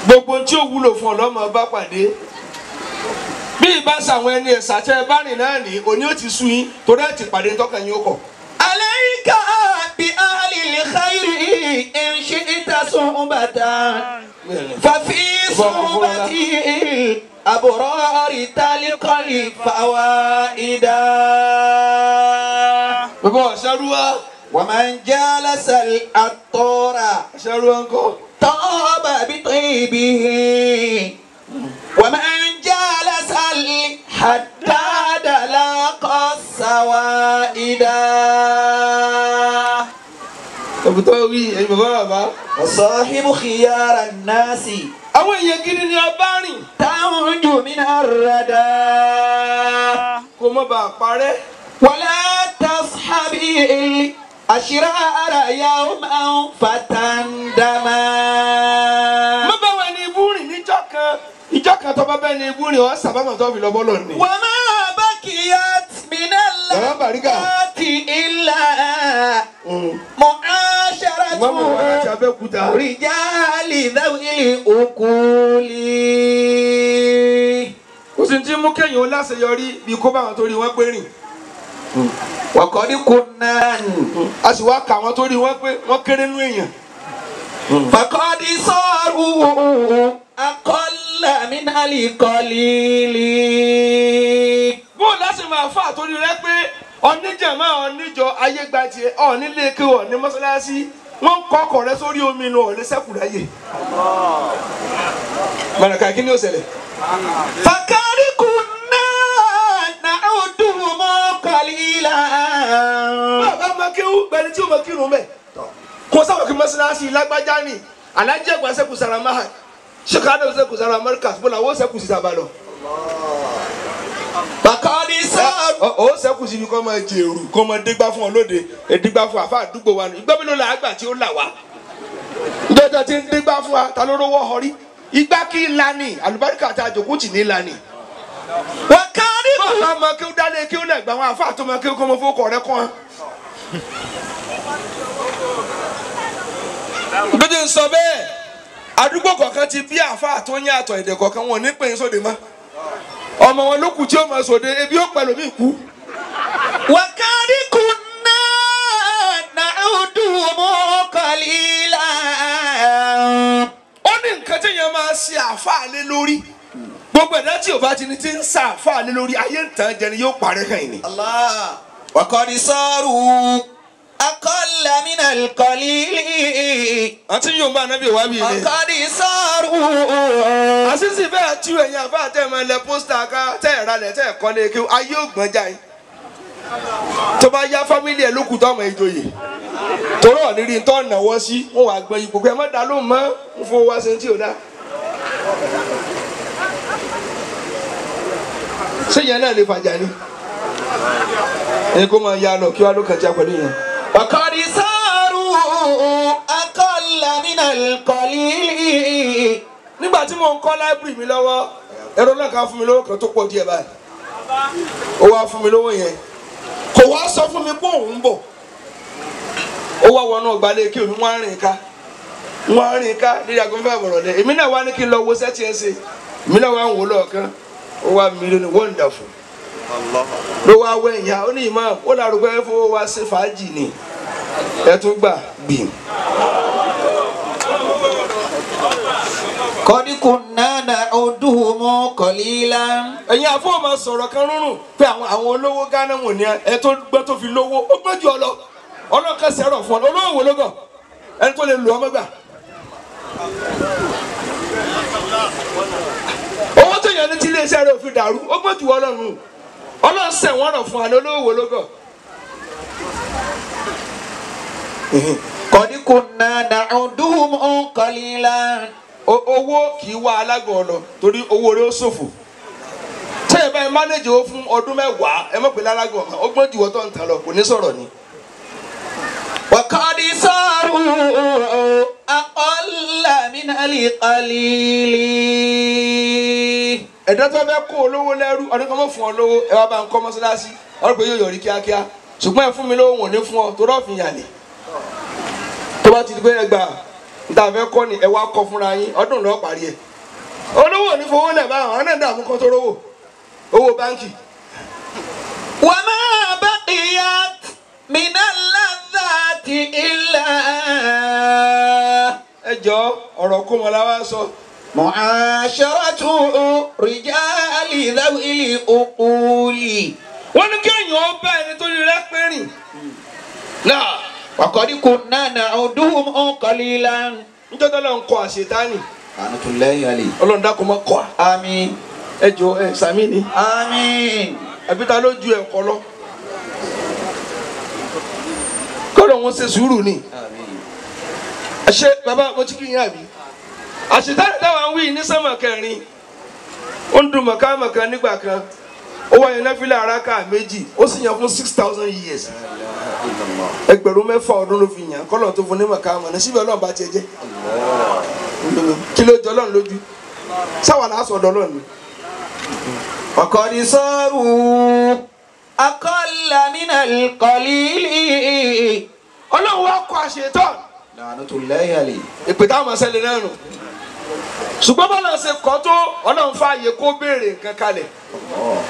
Gbogbo tí ó wúlò fún ọlọ́mọ bá pàdé. Bí ìbá sàwọn ẹni ẹ̀sà tẹ́ ẹ bá rìn náà ní òní ó ti sú yín torí ẹ̀ ti pàdé tọ́kàn yín ó kọ̀. Alayka bi ahli al-khayri in shi'ta suhbatan. Fa fi suhbati al-abrari talqa al-fawaida. Bàbá ọ̀ṣẹ́rúwá. Wa man jalasa al-attora. Ọ̀ṣẹ́rúwá ńkọ́. Taba bitibihi. Wa man jalasa al-haddada laqa as-sawaida. Ẹ̀bùtọ́ wí ẹ̀yin bàbá bàbá. Wa sahibu khiyara an-nasi. Àwọn èèyàn gidi ni a bá rìn. Tanju min ar-rada. Kó má bàa parẹ́. Wala tashabi al-ashrara yawman fatandama. Má bá wa ní ibú rìn níjọ́ kan. Ìjọ́ kan tó bá bẹ́ẹ̀ ní ibú rìn ọ́ sábàmọ̀ tó fi lọ bọ́lọ̀ ni. Wa ma bakiyat min al-ladhati illa mu'asharatu Abẹ́òkúta. Rijali dhawil uquli. Kò sí ti mú kéèyàn ó láṣeyọrí bí kó bá wọn torí wọn pé rìn. Wa qad kunna. A sì wá kà wọn torí wọn pé wọn kéré nú èèyàn. Faqad saru aqalla min al-qalili. Bó láti máa fà torí rẹ pé oníjàmá oníjọ ayé gba tiẹ̀ onílé kí wọ́n ní mọ́sálásí wọ́n ń kọ́ ọkọ̀ rẹ sórí omi inú ọ̀lẹ́ sẹ́kù láyè. Mànàkà kí ni ó ṣẹlẹ̀? Faqad kunna na'udduhum qalila. Bàbá máa kéwú gbẹni tí ó máa kírun bẹ́ẹ̀. Kò sábà kí mọ́sálásí lágbájá ni Alájì Àgbà sẹ́kù sára máa Sheikh Adam sẹ́kù sára Markaz bó làwọn sẹ́kù sí sábà lọ. Ó sẹ́kù síbi kọ́ máa jèrú kọ́ máa dégbá fún ọ lóde èdígbá fún àfa àdúgbò wa nù ìgbà mélòó la àgbà tí ó là wá. Ìjọba ti ń dégbá fún wa ta ló rówó ọrí ìgbà kí lani àlùbáríkà tá a jòkó tì ní lani. Bọ́ọ̀lù ọmọ kí ó dálé kí ó lẹ̀ gbà wọn àfa àtọmọ kí ó kọ́ ọmọ fowókọ̀ rẹ kọ́ wọn. Gbẹdẹ ń sọ bẹ́ẹ̀ àdúgbò kọ̀ọ̀kan ti bí àfa àtọ́ ní àtọ̀ èdè kọ̀ọ̀kan wọn ò ní pè é sóde mọ́. Ọmọ wọn ló kù tí ó máa sòde ebi ó pẹ̀lú mi kú. Wa qad kunna na'udduhum qalila. Ó ní nǹkan tí èèyàn máa ṣe àáfàá lé lórí. Gbogbo ẹ̀dá tí ò bá ti ní ti ń ṣe àáfàá lé lórí ayé ń tàn jẹ ni yóò parẹ́ kàn yín ni. Allah. Wa qad saru aqalla min al-qalili. Àti yóò bá anábì wá bí ilé. Wa qad saru. Àṣìṣe bẹ́ẹ̀ tí ẹ̀yin àfáà tẹ̀ máa lẹ pósítà ká tẹ̀ ẹ̀ ralẹ̀ tẹ̀ ẹ̀ kọ́lé kí ayé ògbọ́n já yín. Tó bá yá fámílì ẹ̀ lókùn tó ọmọ ìjòyè. Torọ́ ọ̀nírí tó náwó sí wọn wàá gbọ́ ipò pé ẹ má dá lóhùn mọ́ ń fowó wá sí tí ò dá. Ṣé ìyẹn náà lè fàjà ni? Ẹni kó máa ya lọ kí wàá ló kàn já pẹ̀lú yẹn. Wa qad saru aqalla min al-qalili. Nígbà tí mò ń kọ́ láìbírì mi lọ́wọ́ ẹ̀rọ náà kan fún mi lówó kan tó pọ̀ díẹ̀ báyìí. Ó wá fún mi lówó yẹn kò wá sọ fún mi pé òun ń bọ̀. Ó wá wọnú ọgbà lé kí omi wọ́n á rìn ká wọ́n á rìn ká níbi aago mẹ́fà ìbọ̀rọ̀ lẹ̀. Èmi náà wá ní kí n lọ wo sẹ́tì ẹ̀ ṣe èmi náà wá ń wò lọ́ọ̀kan ó wá mílíọ̀nù wonderful ló wá wẹ̀ ìyá ó ní ìmọ̀ ó lárúgbó ẹ fowó wá ṣe fàájì ni ẹ tún gbà gbìm. Qad kunna na'udduhum qalilan. Ẹ̀yin àfọwọ́ máa sọ̀rọ̀ kan rúnrún pé àwọn olówó Ghana wò ní ẹ tó gbọ́ tó fi lówó ó gbọ́ jù ọ lọ ọlọ́kan sẹ̀rọ̀ fún ọ olówó wò ló gàn ẹni tó lè lù ọmọ gbà. Owó tó yàn ní tí iléeṣẹ́ rẹ̀ ò fi dàrú ó gbọ́ jù ọ lọ́rùn ọlọ́run sẹ̀ wọ́n rọ̀ fún wa ní olówó wò ló gàn. Qad kunna na'udduhum qalilan. Owó kì í wá alágàn ọlọ torí owó rẹ̀ ó ṣòfò. Tẹ́ ẹ báyìí mánéjì owó fún ọdún mẹ́wàá ẹ mọ̀ pé lálágàn ọmọ ó gbọ́n jù wọ́n tó ń tàn lọ kò ní sọ̀rọ̀ ni. Wa qad saru aqalla min al-qalili. Ẹ̀dá tó fẹ́ kó olówó lẹ́rú ọdún kan mọ̀ fún ọ lówó ẹ wá bá ń kọ́ mọ́ṣáláṣí ọdún pé yóò yọrí kíákíá ṣùgbọ́n ẹ fún mi lówó wọn ò ní fún ọ torí ọ̀fìn yàlè. Tó bá ti di pé ẹ gbà níta fẹ́ kọ́ ni ẹ wá kọ́ fúnra yín ọdún lọ́ọ́ parí ẹ̀. Olówó ò ní fowó lẹ̀ báwọn àwọn náà dààmú kan tó rówó owó báńkì. Wa ma baqiyat min al-ladhati illa. Ẹ jọ ọ̀rọ̀ kó wọn la wá sọ. Mu'asharatu rijali dhawil uquli. Wọ́n ní kéèyàn ó bá ẹni tó rí rẹ́ pé rìn. Náà. Wa qad kunna na'udduhum qalilan. Níjọ́ tó lọ́n kọ àṣetánì. Rahmatullahi alayhi. Ọlọ́run dákun mọ́ kọ́ a. Àmín. Ẹ jọ ẹ sàmí ni. Àmín. Àbí ta ló ju ẹ̀kọ́ lọ? Kọ́lọ̀ wọn ṣe sùúrù ni. Àmín. Ṣé bàbá mo ti kí yín àbí? Àṣetánì táwọn wí ní sánmà kẹrin. Ó ń dun mọ̀kámọ̀ká nígbà kan. Ó wá yan náfìlà araka méjì. Ó sì yan fún 6,000 years. Ẹgbẹ̀rún mẹ́fà ọdún ló fi yàn kọ́lọ̀ tó fún ní mọ̀kámọ̀ ní síbẹ̀ Ọlọ́run bá tiẹ̀ jẹ́. Kí ló jọ Ọlọ́run lójú? Sáwà làásọ̀ ọ̀dọ̀ Ọlọ́run ni. Wa qad saru aqalla min al-qalili. Ọlọ́run wá kọ àṣetán. La'natullahi alayhi. Ìpè táwọn ọmọ sẹ́lẹ̀ náà nù. Ṣùgbọ́n bọ́lá ṣe kọ́ tó Ọlọ́run fààyè kó béèrè nǹkan kalẹ̀.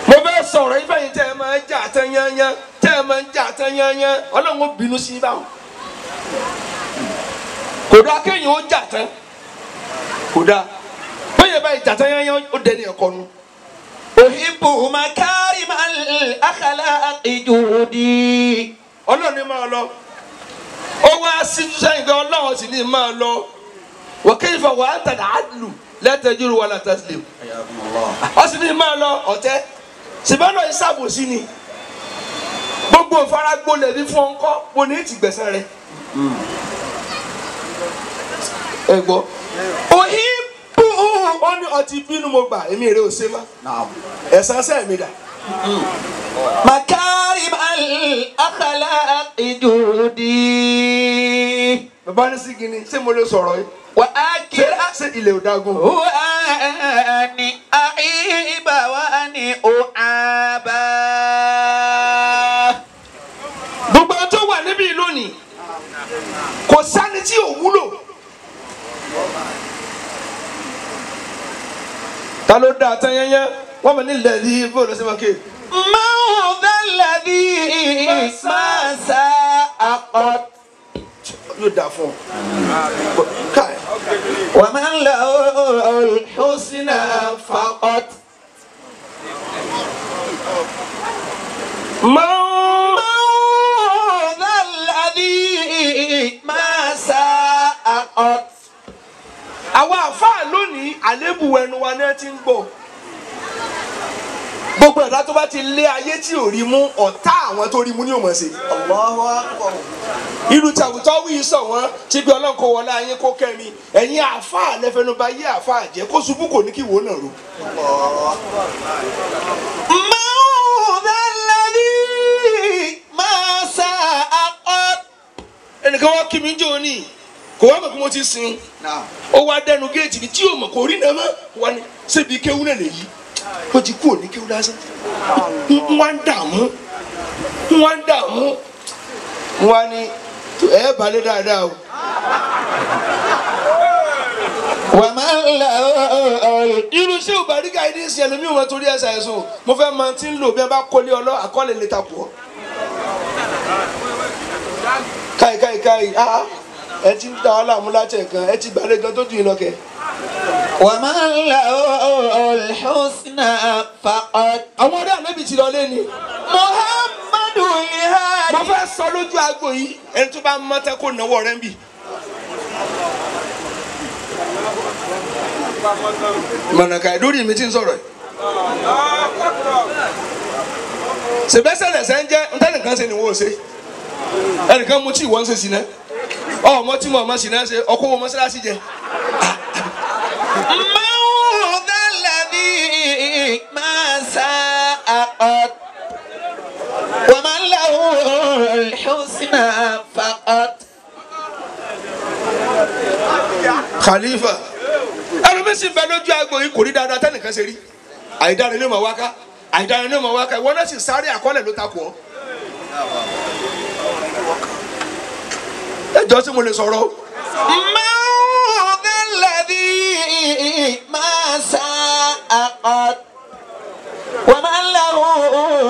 Mo fẹ́ sọ̀rọ̀ ifẹ̀ yìí tẹ́ ẹ máa ń jà tán yányán tẹ́ ẹ máa ń jà tán yányán Ọlọ́run ó bínú sí báwọn. Kò dáa kéèyàn ó jà tán. Kò dáa. Bóyá báyìí jà tán yányán ó dẹni ẹ̀kọ́ nu. Uhibbu makarimal akhlaqi juhudi. Ọlọ́run ní máa lọ. Ó wá síjú sẹ́yìn pé Ọlọ́run sì ní máa lọ. Wa kayfa wa anta al-adlu la tajuru wa la taslim. Ó sì ní máa lọ ọ̀tẹ́. Ṣùgbọ́n ìṣàbòsí ni. Gbogbo ìfaragbólẹ̀ ní fún ọkọ́ mo ní ti gbẹ̀sẹ̀ rẹ̀. Ẹ gbọ́. Uhibbu ó ní ọtí bínú mo gbà èmi rè ó ṣe má. Ẹ̀sán sẹ́ẹ̀ mi dà. Makarimal akhlaqi juhudi. Bàbá ní sí gini ṣé mo lè sọ̀rọ̀ yìí? Wa akira ṣé ilẹ̀ ò dágún? Wa ani aiba wa ani uaba. Gbogbo tó wà níbí lónìí kò sẹ́ni tí ò wúlò. Ta ló dáa tán yányán? Wọ́n mọ̀ nílẹ̀ yìí bó lọ sí wọn kéè. Man dhalladhi ma sa'a qat. Yóò dáa fún ọ. Káì. Wa man lahu al-husna faqat. Man dhalladhi ma sa'a qat. Àwa àfáà lónìí àlébù ẹnu wa náà ti ń gbọ́. Gbogbo ẹ̀dá tó bá ti lé ayé tí ò rí mú ọ̀tá àwọn tó rí mú ní òmò ṣe. Allahu Akbar. Irú tàwùtọ́ wí sọ wọ́n tí bí Ọlọ́run kó wọlé ayé kó kẹ́mi ẹ̀yin àáfàá lẹ́fẹ̀ẹ́nubá yé àáfàá jẹ́ kó ṣubú kò ní kí wò náà ro. Man dhalladhi ma sa'a qat. Ẹnìkan wá kí mi jẹ́ òní kò wá mọ̀ kí mo ti sin ó wá dẹnu géètì mi tí yóò mọ̀ kò rí náà mọ́ wá ní ṣébi kéwú náà lèyí ó ti kú òní kéwú lásán ń wá ń dààmú ń wá ń dààmú ń wá ní ẹ balẹ̀ dáadáa o. Wa man lahu Irú ṣé ò bàrígà yìí ní ìsìn ẹlòmíì wọn torí ẹsẹ̀ ẹ̀sùn mo fẹ́ máa ti ń lò bí ẹ bá kọ́lé ọlọ́ àkọọ́lẹ̀ lè takò ọ́. Káì káì káì ah ẹ ti ń ta ọ́ láàmú láti ẹ̀kan ẹ ti gbàlejò tó ju ìlọ kẹ. Wa man lahu al-husna faqat. Àwọn ọ̀rẹ́ ànábì ti lọ lé ni. Muhammadu al-Hadi. Mo fẹ́ sọ lójú agbo yìí ẹni tó bá mọ́tẹ́ kó náwó rẹ̀ ń bì. Mọ̀nàkà ìdórí mi ti ń sọ̀rọ̀ yìí. Sèbẹ́sẹ̀ lẹ̀sẹ̀ ń jẹ́ ntẹ́nìkan ṣe ni wọ́n ṣe. Ẹnìkan mú tí ìwọ ń ṣe sí náà. Ọmọ tí mo ọmọ sì náà ṣe ọkọ wo mọ́ṣáláṣí jẹ. Man dhalladhi ma sa'a qat. Wa man lahu al-husna faqat. Khalifa ẹlòmíín sì bẹ lójú agbo yìí kò rí dáadáa tẹnìkan ṣe rí. Àìdára ni ó máa wáká àìdára ni ó máa wáká ìwọ náà sì sáré àkọọ́lẹ̀ ló takò ọ́. Ẹ jọ sí mo lè sọ̀rọ̀ o. Man dhalladhi ma sa'a qat. Wa man lahu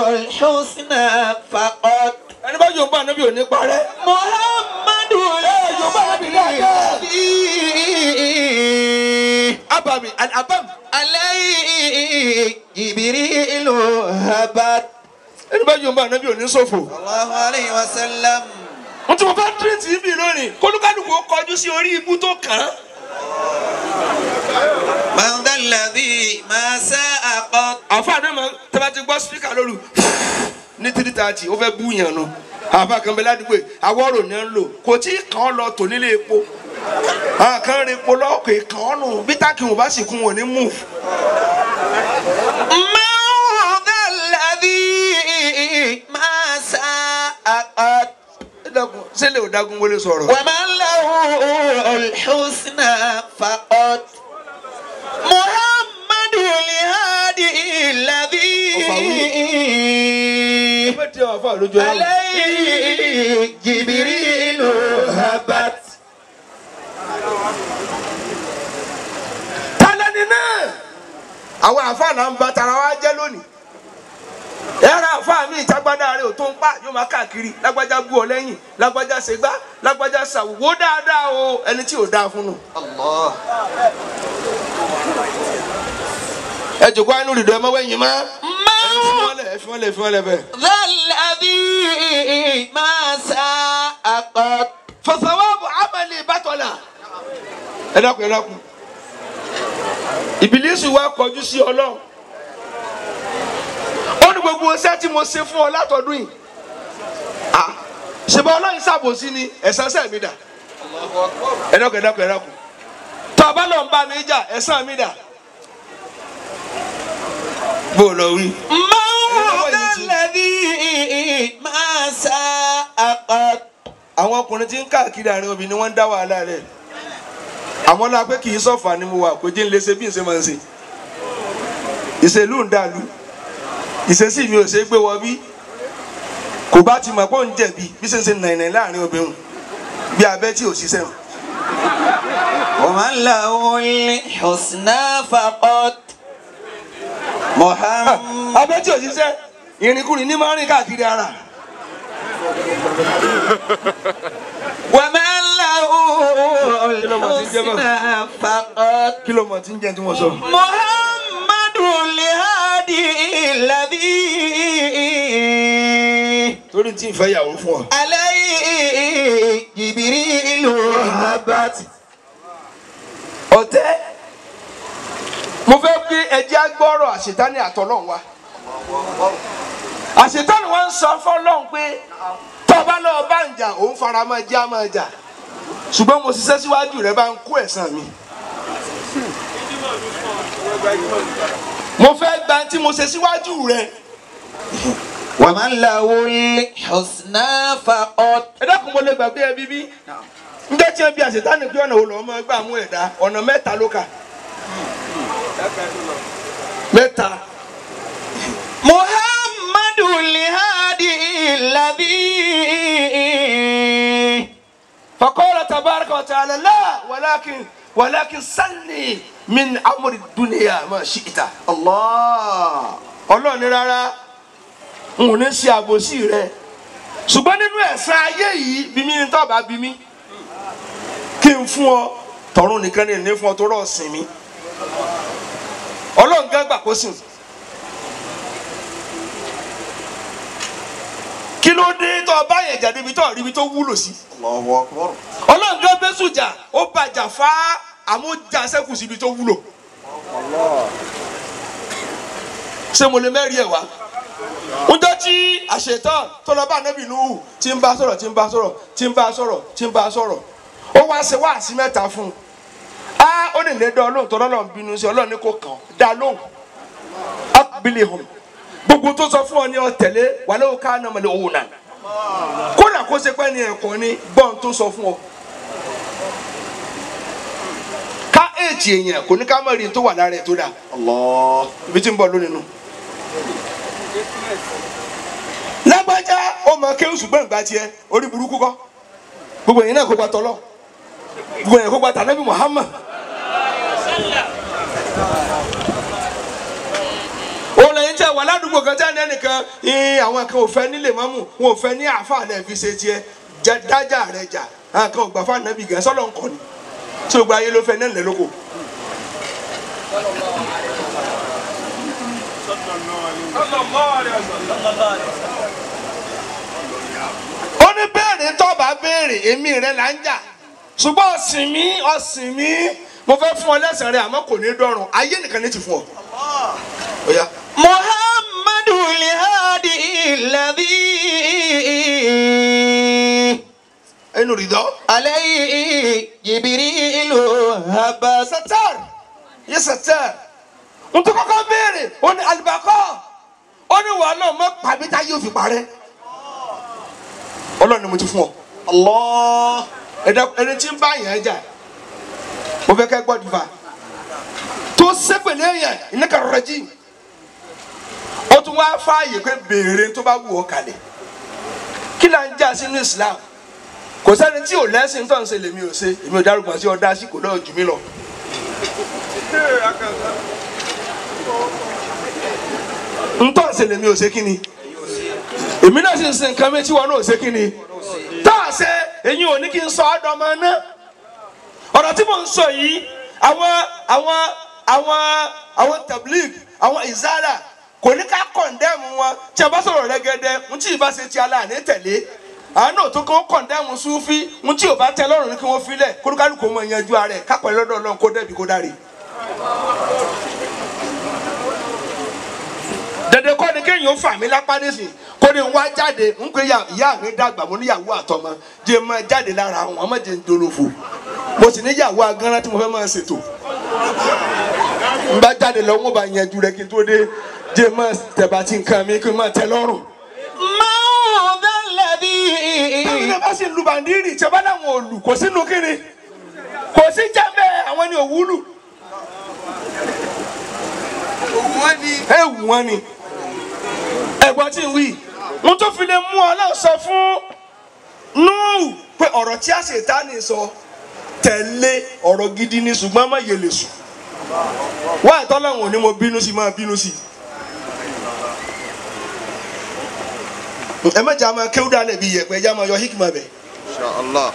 al-husna faqat. Ẹni bá yóò bá ànábì ò ní parẹ́. Muhammadu yóò bá ànábì dáadáa. al-Hadi. Abami abam. Alayhi Jibrilu habat. Ẹni bá yóò bá ànábì ò ní ṣòfò. Sallallahu alayhi wa sallam. Wọ́n ti mọ̀ fẹ́ tírìtì ibi lónìí kólúkálùkù ó kọjú sí orí ibú tó kàn án. Man dhalladhi ma sa'a qat. Àfáà náà máa tẹ́ bá ti gbọ́ spíkà lóru ní 3:30 ó fẹ́ bú yàn nu. Àfáà kan bẹ ládùúgbò àwọ̀rò ni ń lò kò tí ì kàn án lọ tò nílé epo. Àwọn kan rí epo lọ́kọ̀ kàn án nù bí táàkì wọn bá sì kún wọn ní move. Man dhalladhi ma sa'a qat. Ṣé lè dágun wọlé sọ̀rọ̀? Wa man lahu al-husna faqat. Muhammadu al-Hadi alladhi Alayhi Jibrilu habat. Àwọn àfáà náà ń ba tara wa jẹ́ lónìí. Ẹ̀rọ àfáà mi ìtagbádá rẹ̀ ò tó ń pa yóò máa káàkiri lágbájá bú ọ lẹ́yìn lágbájá ṣègbá lágbájá ṣàwò dáadáa o ẹni tí ò dáa fún un. Allah. Ẹ jòkó àánú rìndọ̀ ẹ mọ́wọ́ ẹ̀yìn mọ́. Ẹ fi wọ́n lẹ̀ ẹ fi wọ́n lẹ̀ bẹ́ẹ̀. Dhal-ladhi ma sa'a qat. Fasawabu amali batala. Ẹ dákun ẹ dákun. Ìbílísù wa kọjú sí Ọlọ́run. Ó ní gbogbo iṣẹ́ tí mo ṣe fún ọ látọdún yìí. Ṣèbá Ọlọ́run ṣàbòsí ni ẹ̀san ṣẹ́ mi dà. Ẹ dákun ẹ dákun ẹ dákun. Tọ́ ọ bá lọ ń bá mi jà ẹ̀san mi dà. Bó o lọ wí. Dhal-ladhi ma sa'a qat. Àwọn ọkùnrin tí ń káàkiri àárín obìnrin wọ́n ń dá wàhálà rẹ̀. Àmọ́ la pé kì í sọ̀fà ni mo wà kó jẹ́ ń lè ṣe bí n ṣe máa ń ṣe. Ìṣèlú ń dàlú. Ìṣesí mi ò ṣe é gbé wọ bí. Kò bá ti mọ̀ pé òun jẹ̀bi bí ṣe ń ṣe nàìnàì láàrin obìnrin bí abẹ́ tí ò ṣiṣẹ́. Wa man lahul husna faqat. Muhammad. Abẹ́ tí ò ṣiṣẹ́ ìrìnkúrìn ní máa ń rìn káàkiri ara. Wa man lahul husna faqat. Kí ló mọ̀ tí ń jẹ́ tí wọ́n sọ? Muhammadul hadi alladhi. Torí tí ń fẹ́ yàwó fún ọ. Alayhi Jibrilu habat. Ọ̀tẹ́ mo fẹ́ pé ẹjẹ́ agbọ́rọ̀ àṣetánì àtọ́lọ́hún wa. Àṣetánì wa ń sọ fọ́lọ́hún pé tọ́ba náà bá ń jà òun fara máa jẹ́ àmọ́ jà ṣùgbọ́n mo ṣiṣẹ́ síwájú rẹ bá ń kó ẹ̀san mi. Mo fẹ́ gba tí mo ṣe síwájú rẹ. Wa man lahul husna faqat. Ẹ dákun mo lè gbàgbé ẹ bíbí. Njẹ́ tí wọ́n bí àṣetánì pé ọ̀nà wo lọ́ọ́ máa gbà mú ẹ̀dá ọ̀nà mẹ́ta ló kà. Mẹ́ta. Muhammadul hadi alladhi. Faqala tabaraka wa ta'ala la walakin salli min amri dunya ma shi'ta. Allah. Ọlọ́run ní rárá n ò ní ṣe àbòsí rẹ ṣùgbọ́n nínú ẹ̀san ayé yìí bí mi ní tọ́ bá bí mi kí n fún ọ tọ̀run nìkan ní ní fún ọ tó rọ̀ sìn mi. Ọlọ́run gán gbà kó sìn. Kí ló dé tó ọba yẹn jà débi tó ríbi tó wúlò sí. Allahu Akbar. Ọlọ́run gán bẹ́sù jà ó bàjà fá àmójà sẹ́kù síbi tó wúlò. Ṣé mo lè mẹ́rin ẹ̀ wá? Njọ́ tí àṣetán tó lọ bá Ànábì Nuhu tí ń bá sọ̀rọ̀ tí ń bá sọ̀rọ̀ tí ń bá sọ̀rọ̀ tí ń bá sọ̀rọ̀ ó wá ṣe wáàsí mẹ́ta fún un. Á ó ní lè dán Ọlọ́run tó lọ́lọ́run bínú sí Ọlọ́run ní kò kàn dá lóhùn. Aqbilhum gbogbo tó sọ fún ọ ní ọ tẹ̀lé wàlẹ́ òkà nàmọ̀lẹ́ òun nà. Kódà kó ṣe pé ní ẹ̀kọ́ ni gbọ́n tó sọ fún ọ. Ká èjì èèyàn kò ní ká mọ̀ rí tó wà lára ẹ̀ tó dáa. Allah. Ibi tí ń bọ̀ lónìí nù. Lágbájá ó mọ kéwù ṣùgbọ́n ìgbà tiẹ̀ orí burúkú kọ́ gbogbo èyí náà kó gba tọ́lọ́ gbogbo èyí kó gba tànàbí Muhammad. Òun lẹ́yìn tí a wà ládùúgbò kan tí a ní ẹnìkan àwọn kan ò fẹ́ nílé mọ́mù wọn ò fẹ́ ní àáfàá lẹ́ẹ̀ fi ṣe tiẹ̀ dájà rẹ̀ jà àwọn kan ò gbà fún ànábì gan sọ́lọ́ nǹkan ni tí o gba ayé ló fẹ́ náà lẹ́ lóko. Ó ní béèrè tó bá béèrè èmi rẹ là ń jà ṣùgbọ́n ọ̀sìn mi ọ̀sìn mi mo fẹ́ fún ọ lẹ́sàn rẹ àmọ́ kò ní dọ̀rùn ayé nìkan ní ti fún ọ. Ó yá. Muhammadul hadi alladhi. Ẹnu rìdọ́. Alayhi Jibrilu haba. Satar yẹ satar n tó kọ́kọ́ béèrè ó ní alibakọ́ ó ní wàhálà ọmọ pàmí tá yóò fi parẹ́. Ọlọ́run ni mo ti fún ọ. Allah. Ẹni tí ń bá yẹn jà mo fẹ́ kẹ́ gbọ́ dìfà tó sẹ́pẹ̀lẹ́ yẹn ìnáka rẹ̀jì ó tún wá fààyè pé béèrè tó bá wù ọ́ kalẹ̀ kí là ń jà sínú Islam kò sẹ́ni tí ò lẹ́sìn tó ń ṣe lèmi ò ṣe èmi ò dárúkọ sí ọ̀dá sí kò náà jù mí lọ. Ntọ́ ń ṣe lèmi ò ṣe kí ni èmi náà sì ń ṣe nǹkan mi tí wọn náà ò ṣe kí ni tá a ṣe èyí ò ní kí n sọ ọ́ dọ́mọ náà. Ọ̀rọ̀ tí mò ń sọ yìí àwọn tablig àwọn ìzára kò ní ká kọ̀ndẹ́mù wọn tí a bá sọ̀rọ̀ rẹ́gẹ́dẹ́ ń tí ì bá ṣe ti aláàní tẹ̀lé àánú tó kọ́ kọ̀ndẹ́mù súfí ń tí ò bá tẹ lọ́rùn ní kí wọ́n filẹ̀ kólúkálùkù mọ̀ yanjú ara ẹ̀ kápẹ́ lọ́dọ̀ Ọlọ́run kó dẹ́bi kó dáre. Dandan kọ́ ni kéèyàn fà mí lápá nísìn kó ní wá jáde ń pè ìyá mi dàgbà mo níyàwó àtọmọ jẹ́ máa jáde lára àwọn ọmọ jẹ́ ń dolófo mo sì níyàwó agánná tí mo fẹ́ máa ṣètò n bá jáde lọ wọn bá yanjú rẹ kí n tó dé jẹ́ máa tẹ̀bà tí nǹkan mi kí n máa tẹ́ lọ́rùn. Mọ́ọ̀dánlẹ́bí. Táwọn náà bá sì lu bàndírì tí a bá láwọn òlù kò sínú kíni kò sí jábẹ́ àwọn ni òwúlù. Ẹ wù wọ́n ni ẹ̀gbọ́n tí ń wí mo tó fi lè mú Ọlọ́run sọ fún Núhù pé ọ̀rọ̀ tí àṣetánì sọ tẹ̀lé ọ̀rọ̀ gidi ni ṣùgbọ́n má yẹlẹ̀ sùn wá ìtọ́lọ́hún ò ní mo bínú sí máa bínú sí. Ẹ má jẹ́ àmọ́ kéwú dálẹ̀ bí yẹ̀pẹ̀ ẹ jẹ́ àmọ́ yọ hikma bẹ̀. Inshallah.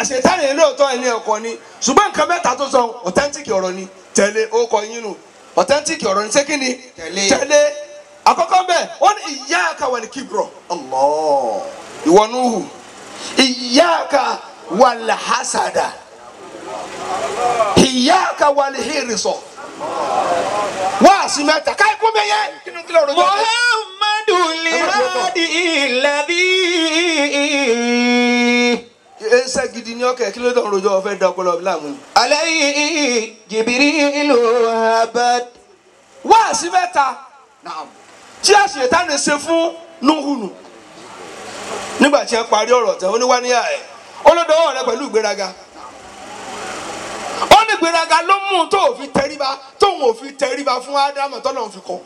Àṣetánì lóòótọ́ ẹ̀ ní ẹ̀kọ́ ni ṣùgbọ́n nǹkan mẹ́ta tó sọ authentic ọ̀rọ̀ ni tẹ̀lé ó kọ yín nù authentic ọ̀rọ̀ ni ṣé kí ni tẹ̀lé àkọ́kọ́ bẹ́ẹ̀ ó ní iyyaka wal kibra. Allah. Ìwọ Núhù iyyaka wal hasada iyyaka wal hirsa wá sí mẹ́ta káyọ̀ kó bẹ́ẹ̀ yẹ kí ni kí lóòrò jẹ́. Muhammadu lihadi alladhi. Ẹsẹ gidi ni ọkẹ kí ló dé ọrọjọ ọfẹ da ọpọlọ láàmú ni. Alayhi Jibrilu abad. Wá sí mẹ́ta tí àṣetánì ṣe fún Núhù nù nígbà tí ẹ parí ọ̀rọ̀ tán ó ní wá níyà ẹ̀ ó ló dọwọ́ rẹ pẹ̀lú ìgbéraga ó ní ìgbéraga ló mú un tó ò fi tẹríba tóun ò fi tẹríba fún Ádámù tọ́lọ́run fi kọ́.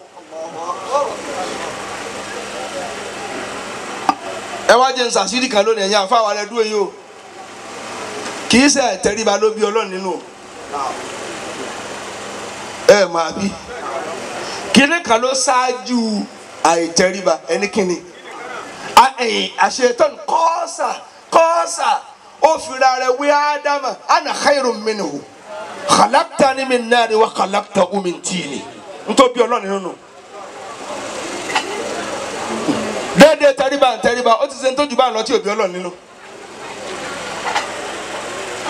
Ẹ wá jẹ́ nsàsídì kan lónìí ẹ̀yin àfa wa rẹ dúró yìí o kì í ṣe tẹríba ló bí Ọlọ́run nínú o ẹ máa bí kíní kan ló ṣáájú àìtẹríba ẹni kíni àṣetán kọ́ọ̀sà kọ́ọ̀sà ó fira rẹ̀ wí Ádámà ana khairun minhu khalaqtani min nari wa khalaqtahu min tini ntòbí Ọlọ́run nínú déédéé tẹríba tẹríba ó ti ṣe ń tójú bá ń lọ tí òbí Ọlọ́run nínú.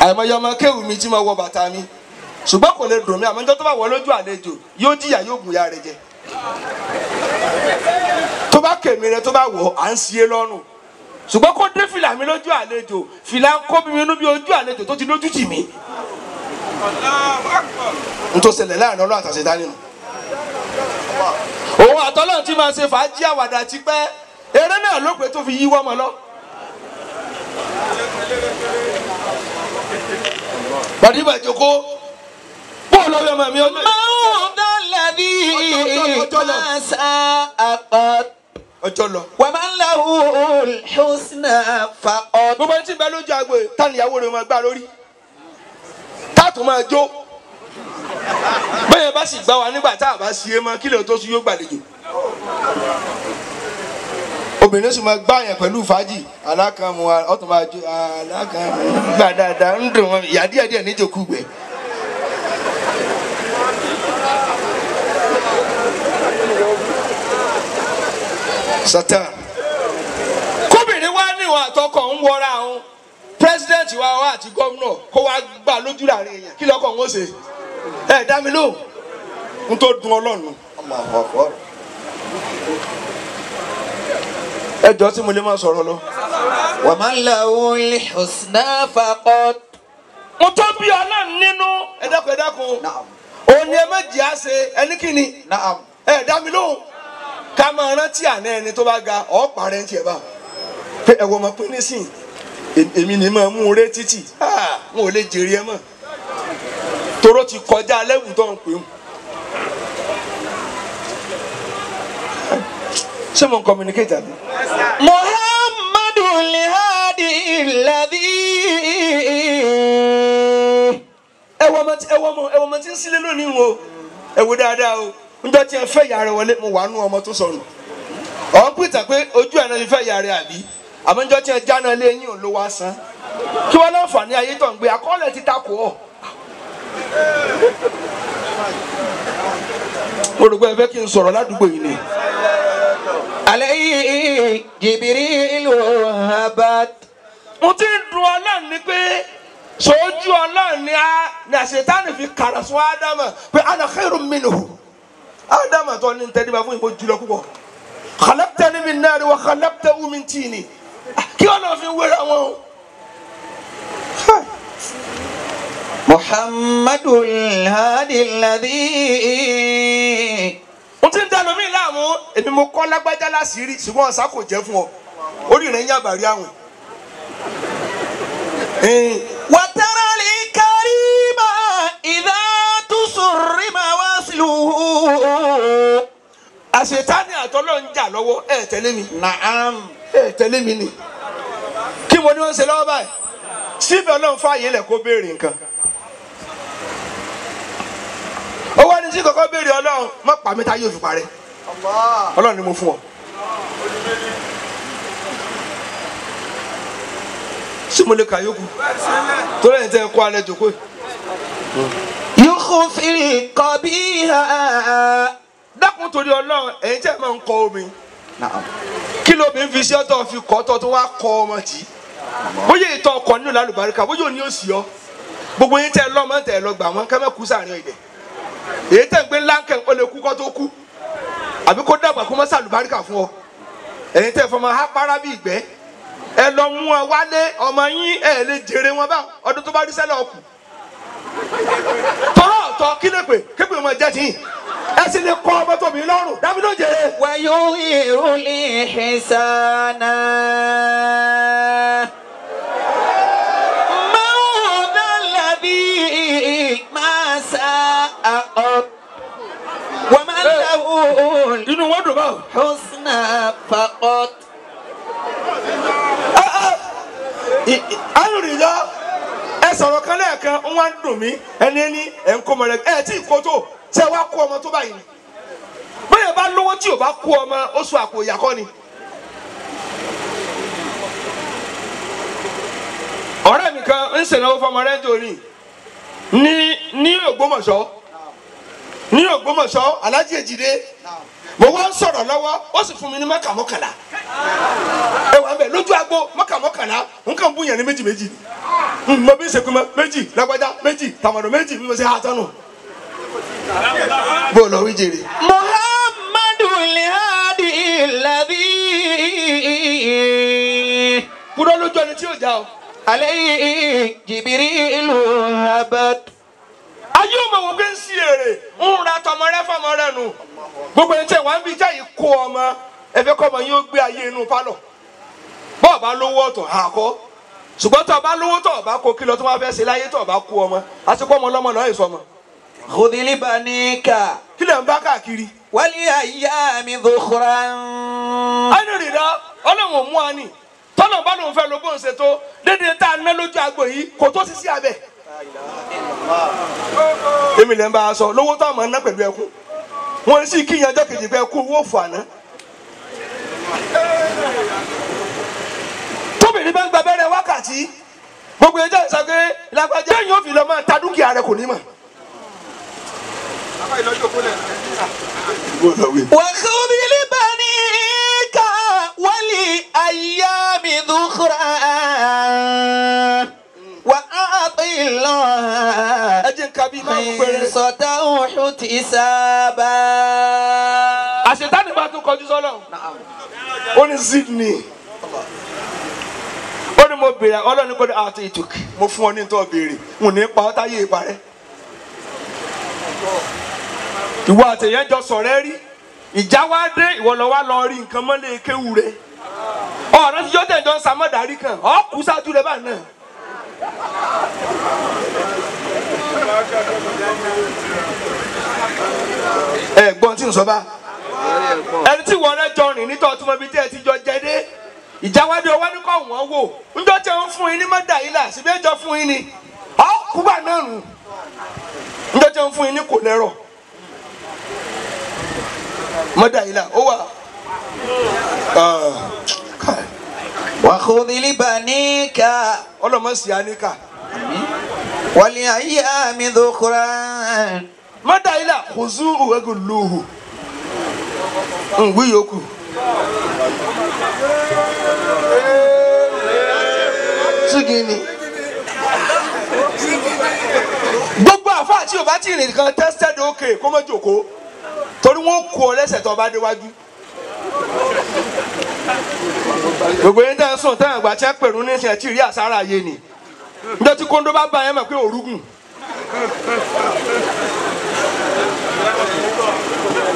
Àìmọye ọmọ kéwù mi tí mo wọ bàtà mi ṣùgbọ́n kò lè dùn mí àmọ́ níjọ́ tó bá wọ lójú àlejò yóò jìyà yóò gùn ya rẹ̀ jẹ. Tó bá kèmí rẹ tó bá wọ̀ à ń ṣe é lọ́rùn ṣùgbọ́n kó dé fìlà mi lójú àlejò fìlà ń kó bí mi inú bí ojú àlejò tó ti lójú tì mí. N tó ṣẹlẹ̀ láàrin Ọlọ́run àtàṣetá nínú. Òun àtọ́lọ́run tí máa ṣe fàájì àwàdà tipẹ́ eré náà ló pé tó fi yíwọ́ ọmọ lọ. Bàdìbà jòkó bóòlù ọbẹ̀ ọmọ mi ọjọ́ Mọ́ọ̀dánlẹ́bí máa sá àpọ̀. ọjọ́ lọ. Wa man lahul husna faqad. Gbogbo ẹni tí ń bẹ lójú agbo yìí tá níyàwó rẹ̀ máa gbá lórí táàtù máa jó bẹ́ẹ̀ bá sì gbá wa nígbà tá a bá ṣe é mọ́ kí lè tó sún yóò gbàlejò. Obìnrin sì máa gbá yẹn pẹ̀lú fàájì alákàmù ọ̀tún máa jó alákàmù gbà dáadáa ń dùn wọn ìyá díẹ̀ díẹ̀ níjòkú gbẹ. Satan kóbìnrin wa níwọ̀n àtọkọ ń wọra àwọn president wa wá àti gómìnà kó wá gbà lójú láàrin èèyàn kí lọ́kọ̀ ń ó ṣe ẹ dá mi lóhùn n tó dùn Ọlọ́run. Allahu Akbar. Ẹ jọ tí mo lè máa sọ̀rọ̀ lọ. Wa man lahul husna faqad. Mo tó bí Ọlọ́run nínú ẹ dákun ẹ dákun òun ni ẹ má jìyà ṣe ẹni kí ni ẹ dá mi lóhùn ká máa rántí àná ẹni tó bá ga ọ̀pá rẹ̀ ń tiẹ̀ bá pé ẹ̀wọ̀n máa pín nísìn èmi ni máa mú un ré títì n ò lè jèrè ẹ mọ́ toró ti kọjá lẹ́wù tó ń pè ń. Ṣé mo ń communicate àbí? Muhammadu lihadi alladhi. Ẹ̀wọ̀n ọmọ ọmọ tí ń sílé lónìí o ẹ wo dáadáa o njọ́ tí ẹ fẹ́ ìyá rẹ wọlé mo wà nú ọmọ tó sọnù ọ̀ ń pìtà pé ojú ẹ̀ náà ti fẹ́ ìyá rẹ àbí àmọ́ njọ́ tí ẹ jáná lé yín ò ló wá san kí wọ́n láǹfààní ayé tó ń gbé àkọọ́lẹ̀ ti takò ọ́. Mo rò pé ẹ fẹ́ kí n sọ̀rọ̀ ládùúgbò yìí ni. Alayhi Jibrilu habat. Mo ti ń dùn Ọlọ́run ni pé sójú Ọlọ́run ni a ní àṣetánì fi kàrà sún Ádámà pé ana khairun minhu. Ádámà tó ní tẹ́lifà fún ìbò jùlọ púpọ̀. Khalaqtani min nari wa khalaqtahu min tini. Kí Ọlọ́run fi wéra wọn o. Muhammadul hadi alladhi. Mo ti ń dá lómi láàmú èmi mo kọ́ lágbájá láṣìírí ṣùgbọ́n ọ̀sá kò jẹ́ fún ọ orí rẹ̀ ń yàbàrí àwìn. Wa tara al-karima idha tusurrima wasluhu. Àṣetánì àtọ́lọ́ ń jà lọ́wọ́ ẹ̀ tẹ́lẹ̀ mi. Na'am. Ẹ̀ tẹ́lẹ̀ mi ni. Kí mo ní wọ́n ń ṣe lọ́wọ́ báyìí? Síbẹ̀ Ọlọ́run fààyè lẹ̀ kó béèrè nǹkan. Ó wá ní sí kọ́kọ́ béèrè Ọlọ́run má pa mí tá yóò fi parẹ́. Ọlọ́run ni mo fún ọ. Sí mo lè kà yókù? Torí ẹ̀yin tẹ́ ẹ kó alẹ́ jòkó. Yukhfil qabiha. Dákun torí Ọlọ́run ẹ̀yin tẹ́ ẹ máa ń kọ omi. Kí lóbi ń fi sí ọ̀tọ̀ fi kọ́ tọ́ tó wá kọ ọmọ tì í? Bóyá ìtọ́ ọkọ̀ nínú lálùbáríkà bóyá òní òsì ọ. Gbogbo yín tẹ́ ẹ lọ́mọ tẹ́ ẹ lọ gbà wọ́n kẹ́mẹ́ kú sàárín ọ̀dẹ̀. Èyí tẹ́ ń gbé láńkẹ́ ó lè kú kọ́ tó kú. Àbí kó dàgbà kó má sàlùbáríkà fún ọ. Ẹ̀yin tẹ́ fọmọ há para bí ìgbẹ́. Ẹ lọ mú ọ wálé ọmọ yín ẹ lè jèrè wọn bá ọdún tó bá rí sẹ́lẹ̀ ọkù. Tọ́lọ́ ọ̀tọ̀ kí lè pè képe ọmọ jẹ́ tiyín. Ẹ sì lè kọ́ ọmọ tóbi lọ́rùn dábìlì ó jèrè. Wa yudhiru l-ihsana. Inú wọn dùn báwo. Husna faqat. Alùrìlọ ẹ sọ̀rọ̀ kan lẹ́ẹ̀kan ń wá ń dùn mí ẹni ẹni ẹ̀ ń kó ọmọ rẹ ẹ tí ì kó tó ṣe wá kó ọmọ tó báyìí ni. Bóyá bá lówó tí ò bá kó ọmọ ó sọ àpò ìyàkọ́ ni. Ọ̀rẹ́ mi kan ń ṣèlówó fọmọ rẹ nítorí ní Ògbómọ̀ṣọ́ ní Ògbómọ̀ṣọ́ Aláàjì Èjìdé mo wá ń sọ̀rọ̀ lọ́wọ́ ó sì fún mi ní mọ́kà mọ́kànlá ẹ wà ń bẹ̀ lójú agbo mọ́kà mọ́kànlá nǹkan bú yẹn ní méjì méjì mo bí ń sekú mọ́ méjì lágbájá méjì tàmọ̀dọ̀ méjì bí mo ṣe ha tánu. Bó o lọ wí jèrè. Muhammadu al-hadi alladhi. Kúrò lójú ẹni tí yóò já o. Alayhi Jibrilu habat. Ayé ọmọ wo gbé ń sí èrè ń ra tọmọ rẹ fọmọ rẹ nù. Gbogbo ẹni tẹ wá ń bí jáì kó ọmọ ẹ fẹ́ kọ́ ọmọ yín ó gbé ayé inú pálọ̀. Bọ́ọ̀ bá lówó ọ̀tọ̀ àkọ́ ṣùgbọ́n tó o bá lówó tó o bá kó kí lọ tó wá fẹ́ ṣe láyé tó o bá kó ọmọ àti kó ọmọ ọlọ́mọ lọ́ọ́ ìsọmọ. Khudh li banika. Kí lè ń bá káàkiri. Wal ayyami dhukhran. Ẹnu rìndá Ọlọ́run ò mú wa ní tọ́nà bá lòun fẹ́ lo bóun ṣe tó dédé tá a ná lójú agbo yìí kò tó sí sí abẹ. Èmi lè ń bá a sọ lówó tó àmọ́ ná pẹ̀lú ẹkún wọn sì kíyan ọjọ́ kejì pé ẹkún owó òfò àná. Tóbìnrin bá ń gba abẹ́rẹ́ wákàtí gbogbo ẹjọ́ ìsàgbé lágbájá yóò fi lọ máa ta dúkìá rẹ kò ní mọ̀. Wa khudh li banika wal ayyami dhukhran. Wa a'ti Allah Ẹ jẹ́ n ka bíi márùn-ún péré. khinsatahu ihtisaba. Àṣetánì bá tún kọjú sọ́lọ̀. Ó ní Sydney. Ó ní mo béèrè Ọlọ́run ní kò ní àti ìtùkì. Mo fún ọ ní tó béèrè. Mo ní pa ọ́ táyé ìparẹ́. Ìwọ àtẹ̀yẹ́ jọ sọ̀rẹ́ rí. Ìjà wá dé ìwọ lọ wá lọ rí nǹkan mọ́lẹ̀ kéwù rẹ̀. Ọ̀rọ̀ tí yóò tẹ̀jọ́ ń samọ́dàrí kan. Ọ̀ kú sáájú rẹ̀ báyìí náà. Ẹ gbọ́n tí ń sọ bá. Ẹni tí wọ́n rẹ jọ rìn nítọ́ tí mo fi tẹ́ ẹ ti jọ jẹ dé. Ìjáwádìí ọwọ́ ní kọ́ wọ́n wò. Njọ́ tí wọ́n fún yín ní mọ́dà yìí là síbi ẹjọ́ fún yín ni. Ọkùnrin náà nù njọjọ ń fún yín ní kò lẹ́rọ̀ mọ́dà yìí là ó wà. وخذ لبنيك ọlọ́mọ sì á níkà. والأيام ذخرا mọ́dà yìí là kùzú òwégùn lóhù ǹgbí yòókù. Sígìnì gbogbo àfa àti yorùbá tí ìrìn kan tested okay kó mọ́ jòkó torí wọ́n kó ọ lẹ́sẹ̀ tó bá déwájú. Gbogbo yín tẹ́ ń sùn tẹ́ ń gbà tí ẹ pèrún ní ìsìn ẹ̀ tí ì rí àsárá ayé ni níjọ́ tí kóńdó bá bá yẹn mọ̀ pé òrùgùn.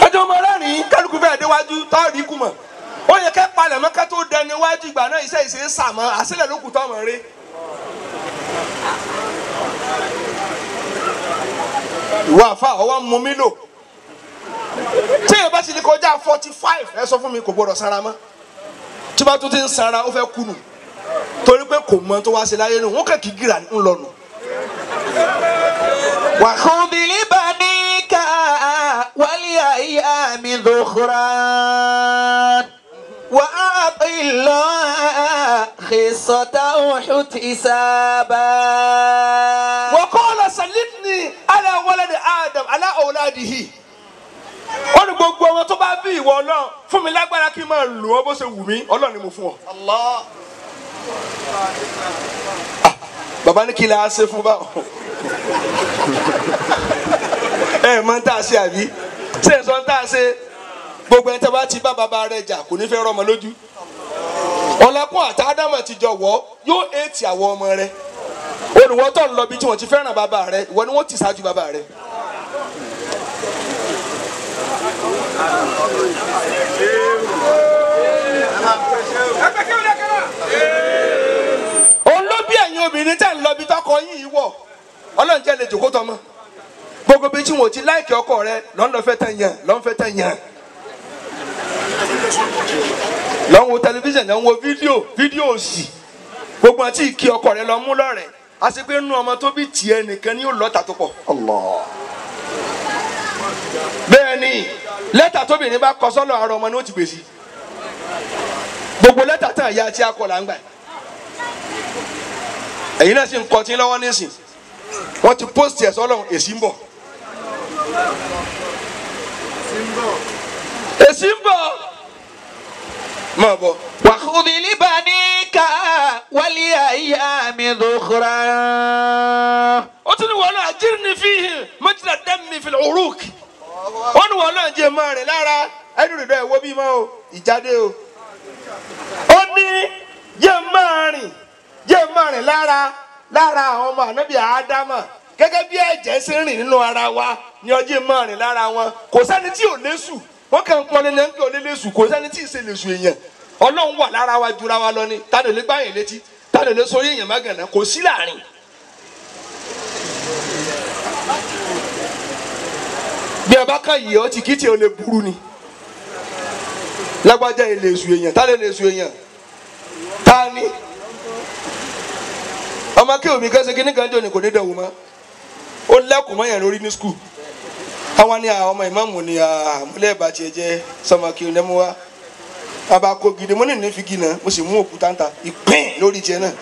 Ẹjọ́ ọmọ rẹ́rìn-ín kálukú fẹ́ẹ́ déwájú táwọn ikú mọ̀ ó yẹ kẹ́ palẹ̀ mọ́ ká tó dẹni wájú ìgbà náà iṣẹ́ ìṣe ń sàmọ́ àṣìlẹ̀ ló kù tọ́mọ̀ rí. Ìwọ àfa ọwọ́ ń mú mi lò tí èèyàn bá ti di kọjá 45 ẹ sọ fún mi kò gbọdọ̀ sanra mọ́ tí bá tún ti ń sanra ó fẹ́ kú nù torí pé kò mọ tó wá ṣe láyé nù wọ́n kàn kí gírà ń lọ nù. وخذ لبنيك والأيام ذخرا وأعط الله خصته احتسابا. وقال سلطني على ولد آدم على أولاده. Ó ní gbogbo ọmọ tó bá bí ìwọ Ọlọ́run fún mi lágbára kí n máa lò ó bó ṣe wù mí Ọlọ́run ni mo fún ọ. Allah. Bàbá ní kí la ṣe fún báwọn. Ẹ mọ ń tà ṣe àbí ṣé ẹ sọ ń tà ṣe gbogbo ẹni tí a bá ti bá bàbá rẹ̀ jà kò ní fẹ́ rọmọ lójú. Ọlákùn àti Ádámù ti jọ wọ́ yóò ètì àwọn ọmọ rẹ̀. Olùwọ́tọ̀ ń lọ bí tí wọ́n ti fẹ́ràn bàbá rẹ̀ ìwọ ni wọ́n ti ṣáájú bàbá rẹ̀. Òun ló bí ẹ̀yin obìnrin tẹ́ ń lọ bí tọkọ yín yìí wọ̀ Ọlọ́run jẹ́ lè jòkó tọmọ gbogbo bí tí wọn ò ti láìkì ọkọ rẹ lọ́n lọ́ fẹ́ tẹ̀ yàn lọ́n fẹ́ tẹ̀ yàn lọ́n wo tẹlifíṣàn lọ́n wo fídíò fídíò òsì gbogbo àti ìkí ọkọ rẹ lọ mú lọ́rẹ̀ àti pé nínú ọmọ tó bí tiẹ̀ nìkan ni yóò lọ́ta tó pọ̀. Bẹ́ẹ̀ ni lẹ́tà tóbìnrin bá kọ sọ́lọ̀ ara ọmọ ni ó ti gbèsè gbogbo lẹ́tà tán ìyá àti akọ là ń gbà ẹ̀yin náà sì ń kọ tí lọ́wọ́ nísìn wọ́n ti post ẹ̀ sọ́lọ̀ èsì ń bọ̀ èsì ń bọ̀ máa bọ̀. وخذ لبنيك والأيام ذخرا. Ó tún ní wọ́n náà ajirni fihi majra dammi fil uruq. Ó ní wọ́n náà jẹ́ máa rìn lára ẹnu rẹ̀ dọ̀ ẹ̀wọ́ bí mọ́ o ìjáde o. Ó ní jẹ́ máa rìn lára lára àwọn ọmọ ànábì Ádámà gẹ́gẹ́ bí ẹ̀jẹ̀ ṣe ń rìn nínú ara wa ní ọjọ́ máa rìn lára wọn. Kò sẹ́ni tí ò lésù wọ́n kàn ń pọn ní ẹni ò lé lésù kò sẹ́ni tí ì ṣe lésù èèyàn. Ọlọ́run wà lára wa jura wa lọ ni tani ò lè gbáyìn létí tani ò lè sórí èèyàn mágànà kò sí láàrin. Bí ẹ bá kàn yìí ọ ti kí tiẹ̀ ó lè burú ni lágbájá yìí lè sùn èèyàn tani lè sùn èèyàn tani ọmọ kí omi kan ṣe kí ní kan jọ ni kò ní dẹ̀wò mọ́ ó lẹ́kùn mọ́ yẹn lórí ní skul àwọn ní àwọn ọmọ ìmáàmù ni àmúlẹ̀ ìbàjẹ́ jẹ́ sọmọ kí onímú wa bàbá kó gidi mo ní ní fi gínà mo sì mú òkúta ń ta ìpín lórí tiẹ̀ náà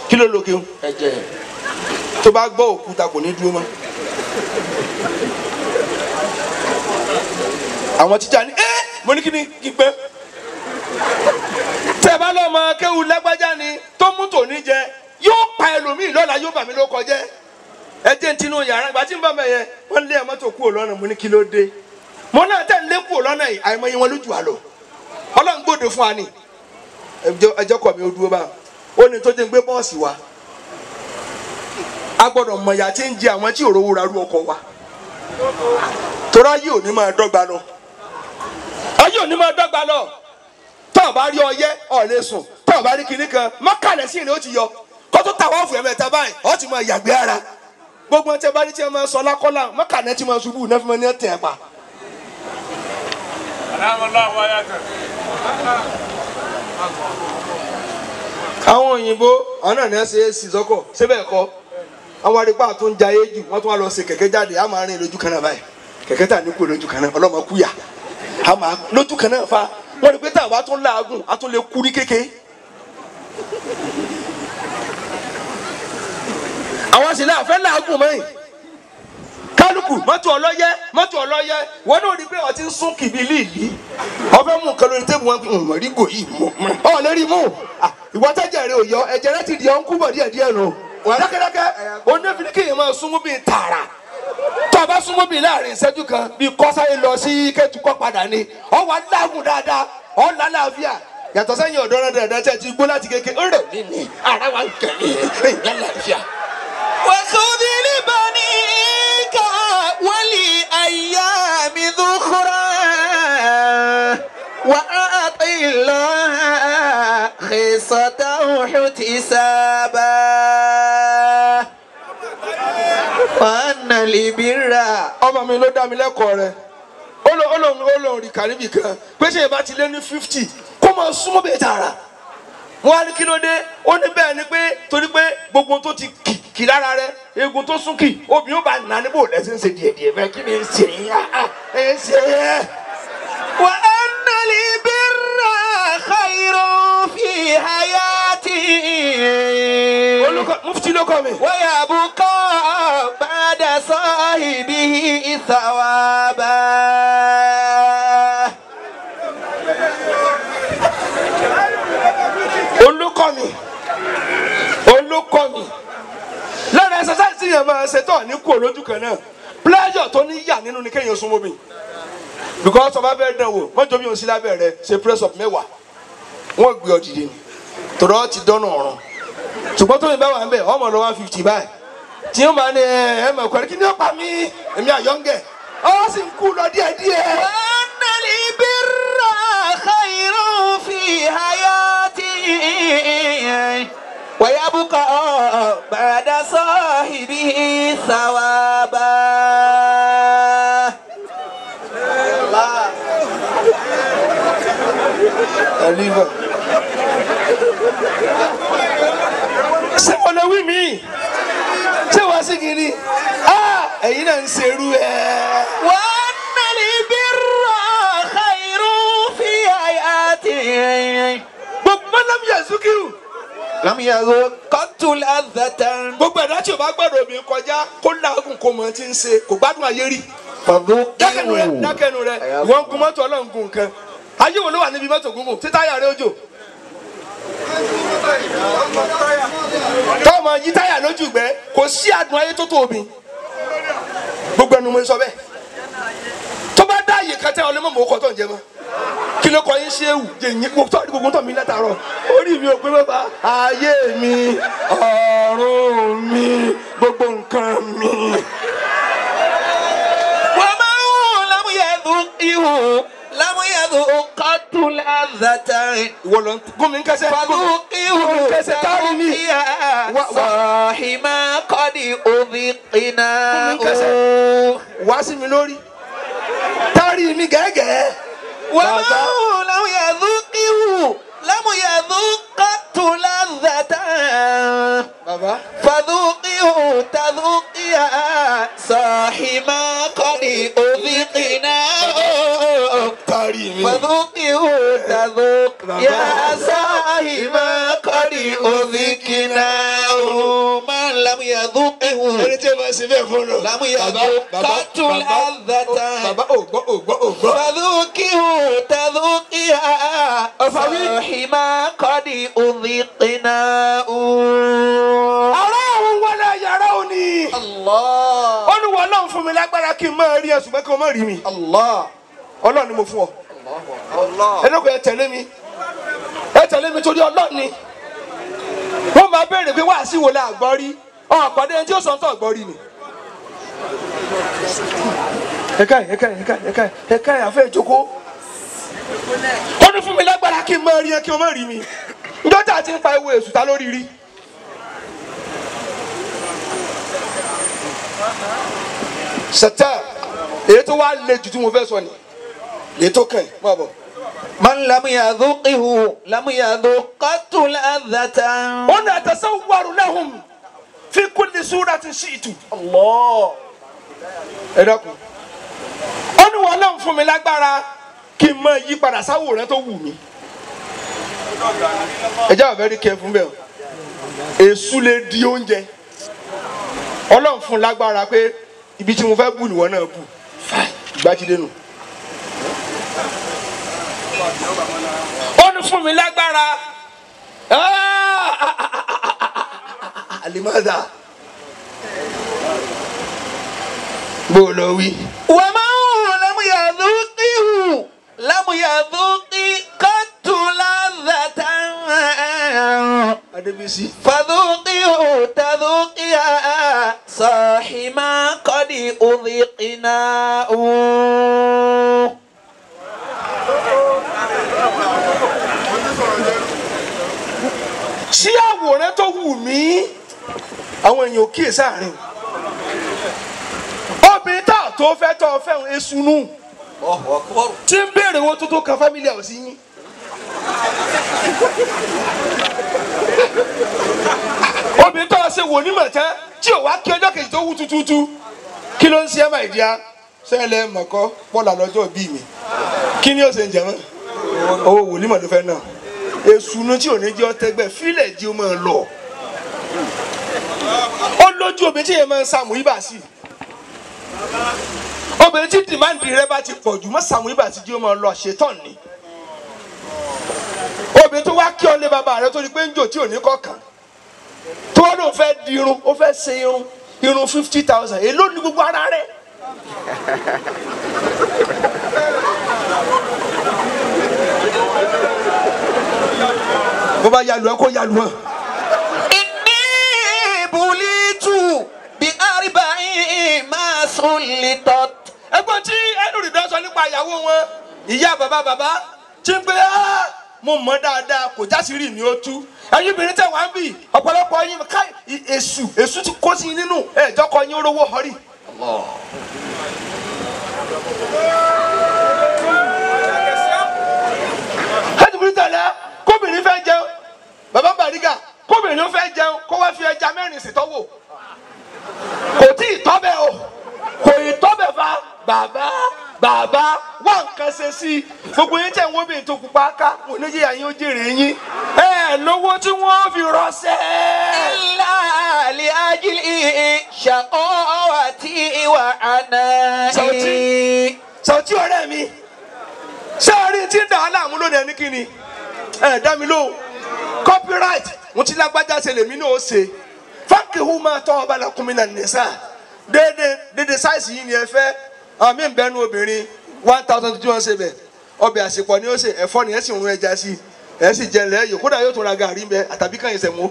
kí ló lókè o tó bá gbọ́ òkúta kò ní dúró mọ́. Àwọn tíjà ní ẹ́ mo ní kí ni kí pẹ́ tẹ́ bá lọ́mọ kéwu lágbájá ni tó mú tòní jẹ yóò pa ẹlòmíì lọ́la yóò bà mí ló kọjẹ́ ẹ jẹ́ tinú yàrá ìgbà tí ń bá mi yẹn wọ́n lé ẹ̀ mọ́tò kúrò lọ́nà mo ní kí ló dé mo náà tẹ̀ ń lé kúrò lọ́nà yìí àìmọye wọn lójú àlọ́ Ọlọ́run gbòde fún wa ni ẹjọ́ kọ̀ mi ó dúró bá ó ní tó jẹ́ ń gbé bọ́ọ̀sì wa a gbọ́dọ̀ mọ̀ ìyà tí ń jẹ àwọn tí òróró ra rú ọkọ̀ wa torí ayé ò ní máa dọ́gba lọ ayé ò ní máa dọ́gba lọ tó o bá rí ọyẹ́ o lè sùn tó o bá rí kinní kan mọ́kànlẹ̀ sí ìrìn ó ti yọ kó tó tàwọn ọ̀fù ẹ̀mẹ́ta báyìí ó ti máa yàgbé ara gbogbo ọtí ẹ bá rí tí ẹ máa sọ lákọ́lá mọ́kànlẹ̀ tí máa ṣubú náà fi máa ní ẹ̀ tẹ̀ ẹ̀ pa. Àwọn òyìnbó àwọn náà ní ẹ ṣe é sì sọ́kọ̀ síbẹ̀ kọ́ àwọn arípa tó ń jayé jù wọ́n tún wá lọ ṣe kẹ̀kẹ́ jáde á máa rìn lójú kan náà báyìí kẹ̀kẹ́ tà ní kú lójú kan náà ọlọ́mọ kú yà á máa lójú kan náà fa wọ́n rí pé tá a bá tún làágùn á tún lè kú ní kéke. Àwọn sì náà fẹ́ làágùn mọ́yìn kálukú mọ́tò ọlọ́yẹ mọ́tò ọlọ́yẹ wọn náà rí pé ọtí ń sún kìbí líìlí ọfẹ́ mú nǹkan lórí tébù wọn mọ̀ rí gò yìí mọ̀ ọ lórí mú ìwọ tẹ́jẹ̀ rẹ ò yọ ẹ̀jẹ̀ rẹ ti di ọ̀nkú bọ̀ díẹ̀ díẹ̀ nù dákẹ́dákẹ́ onífìdí kéèyàn máa súnmú bíi tààrà tó o bá súnmú bíi láàrin ìṣẹ́jú kan bíi kọ́sáyé lọ sí kẹ́tùkọ́ padà ni ọ wà láàgùn dáadáa ọ lálàáfíà yàtọ̀ sẹ́yìn ọ̀dọ́ rẹ̀ dáadáa tẹ́ ti gbó láti kékeré ó rẹ̀ mí ni ara wa ń kẹ́ mi ìyá làáfíà. وخذ لبنيك ولأيام ذخرا وأعط الله خصته احتسابا وأن البر ọmọ mi ló dá mi lẹ́kọ̀ọ́ rẹ̀ ó lóun rí kàríbì kan pé ṣe ìbá ti lé ní 50 kó máa súnmọ́ bẹ́ẹ̀ tààrà wọ́n á ní kí ló dé ó ní bẹ́ẹ̀ ni pé torí pé gbogbo tó ti kì kì lára rẹ̀ eegun tó sún kì obìnrin ó bá nà níbo lẹ́sìn ṣe díẹ̀díẹ̀ bẹ́ẹ̀ kí ni ń ṣe yín ẹ̀ ń ṣe é. وأن البر خير في حياتي Olùkọ́ mufti ló kọ́ mi. ويبقى بعد صاحبه ثوابا. Olùkọ́ mi olùkọ́ mi lára ẹsẹsáìsì yẹn máa ṣe tọ̀ ní kú olójú kan náà pleasure tó ní yà nínú ni kéèyàn súnmọ́ mi because ọba fẹ́ dán wò mọ́jọ́ bí òun sí lábẹ́ rẹ ṣe press up 10 wọ́n gbé ọ dìde ni tòrọ́ ti dọ́nà ọ̀run ṣùgbọ́n tó mi bá wà ń bẹ̀ ọmọ lọ 150 báyìí tí ó máa ní ẹ ẹ mọ̀ kọ́ni kí ni ó pa mí èmi àyọ̀ǹgẹ̀ ọ sì ń kú lọ díẹ̀díẹ̀. وأن البر خير في حياتي ويبقى بعد صاحبه ثوابا. Ẹlífà. Ṣé mo lè wí mí? Ṣé wàá sí kiri? Ẹ̀yin náà ń ṣerú ẹ̀. وأن البر خير في حياتي Gbogbo mọ́lámù Yazukiru. لم يذق قط لذة. Gbogbo ẹ̀dá tí o bá gbọ́dọ̀ obìnrin kọjá kó làágùn kó mọ̀ tí ń ṣe kò gbádùn ayé rí. Dákẹ́nu rẹ̀ dákẹ́nu rẹ̀ ìwọ ń gun mọ́tò ọlọ́run gun nǹkan. Ayé wo ló wà níbi mọ́tò gúngùn tí táyà rẹ̀ ó jò? Tọ́mọ yí táyà lójú gbẹ́ kò sí adùn ayé tó tó obìn. Gbogbo ẹnu mo sọ bẹ́ẹ̀. Tó bá dá àyè kan tẹ́ ọ lé mọ́ mọ́ ọkọ̀ tó ń jẹ mọ́. Kí ló kọ yín ṣé ewu jẹ yín kó tọ́ gbogbo tó mi látàárọ̀. Orí mi ò pé bàbá ayé mi ọ̀run mi gbogbo nǹkan mi. ومن لم يذقه لم يذق قط لذة. Ìwọ lọ gún mi ń kẹsẹ̀ gún mi ń kẹsẹ̀ táàrí mi. فذوقه صاحب ما قد أذقناه. Wá sí mi lórí táàrí mi gẹ́gẹ́. ومن لم يذقه لم يذق قط لذة. Bàbá. فذوقه تذوقيا صاحب ما قد أذقناه. Táàrí mi. فذوقه تذوق يا صاحب ما قد أذقناه. من لم يذوقه Ẹni tí o bá ṣe bẹ́ẹ̀ fún un. لم يذوق قط لذة. Bàbá ò gbọ́ ò gbọ́ ò gbọ́. فذوقه تذوقيا صاحب ما قد أذقناه. Ará òun wọlé yàrá òní. الله Ó ní wọ́n náà fún mi lágbára kí n máa rí ẹ̀sùn pé kí n má rí mi. الله Ọlọ́run ni mo fún ọ. Ẹ lóko ẹ tẹ̀lé mi. Ẹ tẹ̀lé mi torí Ọlọ́run ni. Wọ́n máa béèrè pé wáàsí wo la gbọ́ rí. Ọ̀n pàdé ẹni tí ó sọ ń tọ̀ gbọ́ rí ni. Ẹ̀ka ẹ̀ka ẹ̀ka ẹ̀ka ẹ̀ka àfẹ́ ìjókòó. Ó ní fún mi lágbára kí n máa rí ẹ kí n má rí mi. Njọ́ tá a ti ń pa ewu èṣù ta lórí rí. Satan èyí tó wá le jù tí mo fẹ́ sọ ni èyí tó kàn yín má bọ̀. من لم يذقه لم يذق قط لذة. ó ní atasawwaru lahum fi kulli suratin shi'tu. Allah. Ẹ dákun. Ó ní wọn náà fún mi lágbára kí n máa yí padà sáwòrán tó wù mí. Ẹ jẹ́ very careful bẹ́ẹ̀ o. Èṣù lè di oúnjẹ. Ọlọ́run fún lágbára pé ibi tí mo fẹ́ bù níwọ̀n náà bù. Ìgbàjídé nù. Ó ní fún mi lágbára. Alimada. Bó lọ wí. Wa man lam yadhuqihu lam yadhuqi qattu ladhatan. Adébísí. Fadhuqihu tadhuqiha sahima qad udhiqnahu. Sí àwòrán tó wù mí, àwọn èèyàn ò kíyè sáàrin. Obìnrin tá a tó fẹ́ tọ́ fẹ́ ń esunú. Tí ń béèrè owó tó tó kan fámílì àwọn sí yín. Obìnrin tó a ṣe wò ní mọ̀tẹ́ tí ò wá kí ọjọ́ kejì tó wú tútútú. Kí ló ń ṣe ẹ́ máa ìdíyà? Sẹ́lẹ̀ mọ̀kọ́ pọ́lá lọ́jọ́ bí mi. Kí ni ó ṣe ń jẹ mọ́? Owó wòlímọ̀ ló fẹ́ náà. Èsùnú tí ò ní jẹ́ ọtẹgbẹ́ fílẹ̀ jí ó máa lọ. Ó lójú obìnrin tí yẹn máa ń sàmù ibà sí. Obìnrin tí dìmáàndì rẹ bá ti pọ̀ jù mọ́ sàmù ibà sí jí ó máa lọ ṣetán ni. Obìnrin tó wá kí ọ lé bàbá rẹ tó di pé ń jò tí ò ní kọ̀ọ̀kan. Tó wá lóun fẹ́ di irun, ó fẹ́ ṣe irun, irun 50,000, èló ni gbogbo ara rẹ̀. Bó bá yalu ẹ kó yalu ẹ. Inni bulitu bi arba'in ma sullitat. Ẹgbọ́n tí ẹnu rìndọ́ sọ nípa ìyàwó wọn, ìyá bàbá bàbá tí ń pé mo mọ̀ dáadáa kò jásìrì mi ó tú. Ẹ̀yin obìnrin tẹ̀ wá ń bì ọ̀pọ̀lọpọ̀ yín ká èṣù èṣù ti kó sí yín nínú ẹ̀ẹ́dọ́kọ yín rówó họrí. Ẹ̀dùnkùnrin tẹ̀lé kóbìnrin fẹ́ jẹun bàbá Bàrígà kóbìnrin fẹ́ jẹun kó wá fi ẹja mẹ́rin sí tọ́wò kò tí ì tọ́bẹ̀ o kò ì tọ́bẹ̀ fa bàbá bàbá wá nǹkan ṣe sí i gbogbo yín tẹ̀ ń wó bìnrin tó pupa ká oníjìyà yín ó jèrè yín ẹ lówó tí wọ́n fi rọṣẹ́. Illa li ajli shaqawati wa anai. Sàwùtí ọ̀rẹ́ mi sáàrin tí ń dà á láàmú lónìí ẹni kíni ẹ dá mi lóhùn copyright mo ti lágbájá ṣe lèmi náà ó ṣe fákìhù máa tọ́ ọba lọkùnrin náà nìṣá déédéé déédéé sáìsì yìí ni ẹ fẹ́ àwọn míì ń bẹnu obìnrin 1,200 ṣe bẹ̀ ọbẹ̀ àsìpọ̀ ni ó ṣe ẹ̀fọ́ ni ẹ sì ń rún ẹja sí ẹ sì jẹ lẹ́yìn kódà yóò tún ra gàrí ń bẹ àtàbí kàn yín sẹ̀mú.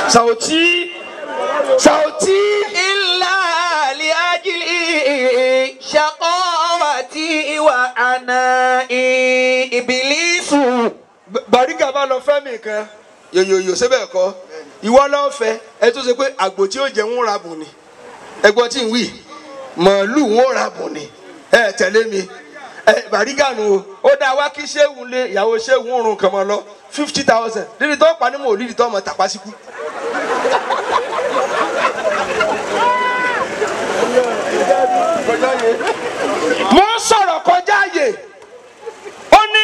Sàwùtí Sàwùtí. Illa li ajli shaqawati wa anai. Ibilisu. Bàrígà bá lọ fẹ́ mi kan yòyòyò síbẹ̀ kọ́ ìwọ lọ́ọ́ fẹ́ ẹ tó ṣe pé àgbò tí ó jẹ ń ra bùn ni ẹgbọ́n tí ń wí màálù ń ra bùn ni ẹ tẹ̀lé mi ẹ Bàrígà nù o ó dá wá kí ṣéwù lé ìyàwó ṣéwù ń rún kàn mọ́ lọ 50,000 níbi tó pa ní mò ń lídìí tó ọmọ tàpá síkú. Mo ń sọ̀rọ̀ kọjá àyè ó ní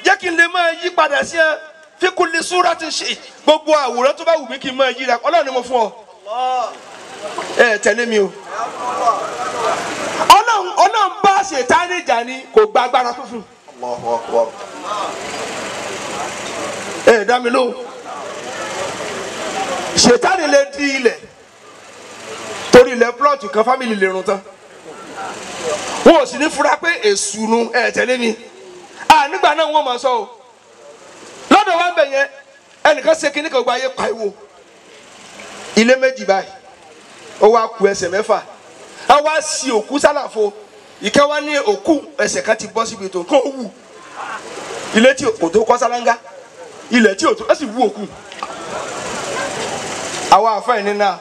jẹ́ kí n lè máa yí padà sí ẹ fíkúlì súrà ti ṣe gbogbo àwòrán tó bá wù mí kí n máa yíra Ọlọ́run ni mo fún ọ ẹ tẹ̀lé mi o Ọlọ́run bá Ṣètánì jà ni kò gba agbára tó fún ẹ dá mi lóhùn Ṣètánì lè di ilẹ̀ torí ilẹ̀ plọ̀tù kan fámìlì lè run tán wọn ò sì ní fura pé èṣù nu ẹ tẹ̀lé mi nígbà náà wọn máa sọ o lọ́dọ̀ wa ń bẹ̀ yẹn ẹnìkan ṣe kinní kan gba ayé pariwo ilé méjì báyìí ó wá ku ẹsẹ̀ mẹ́fà á wá sí òkú sálàfo ìkẹ́ wá ní òkú ẹsẹ̀ kan ti bọ́ síbi tó kó wù ilé tí kò tó kọ́ sálángá ilẹ̀ tí ò tó ó sì wú òkú àwa àfáà ní náà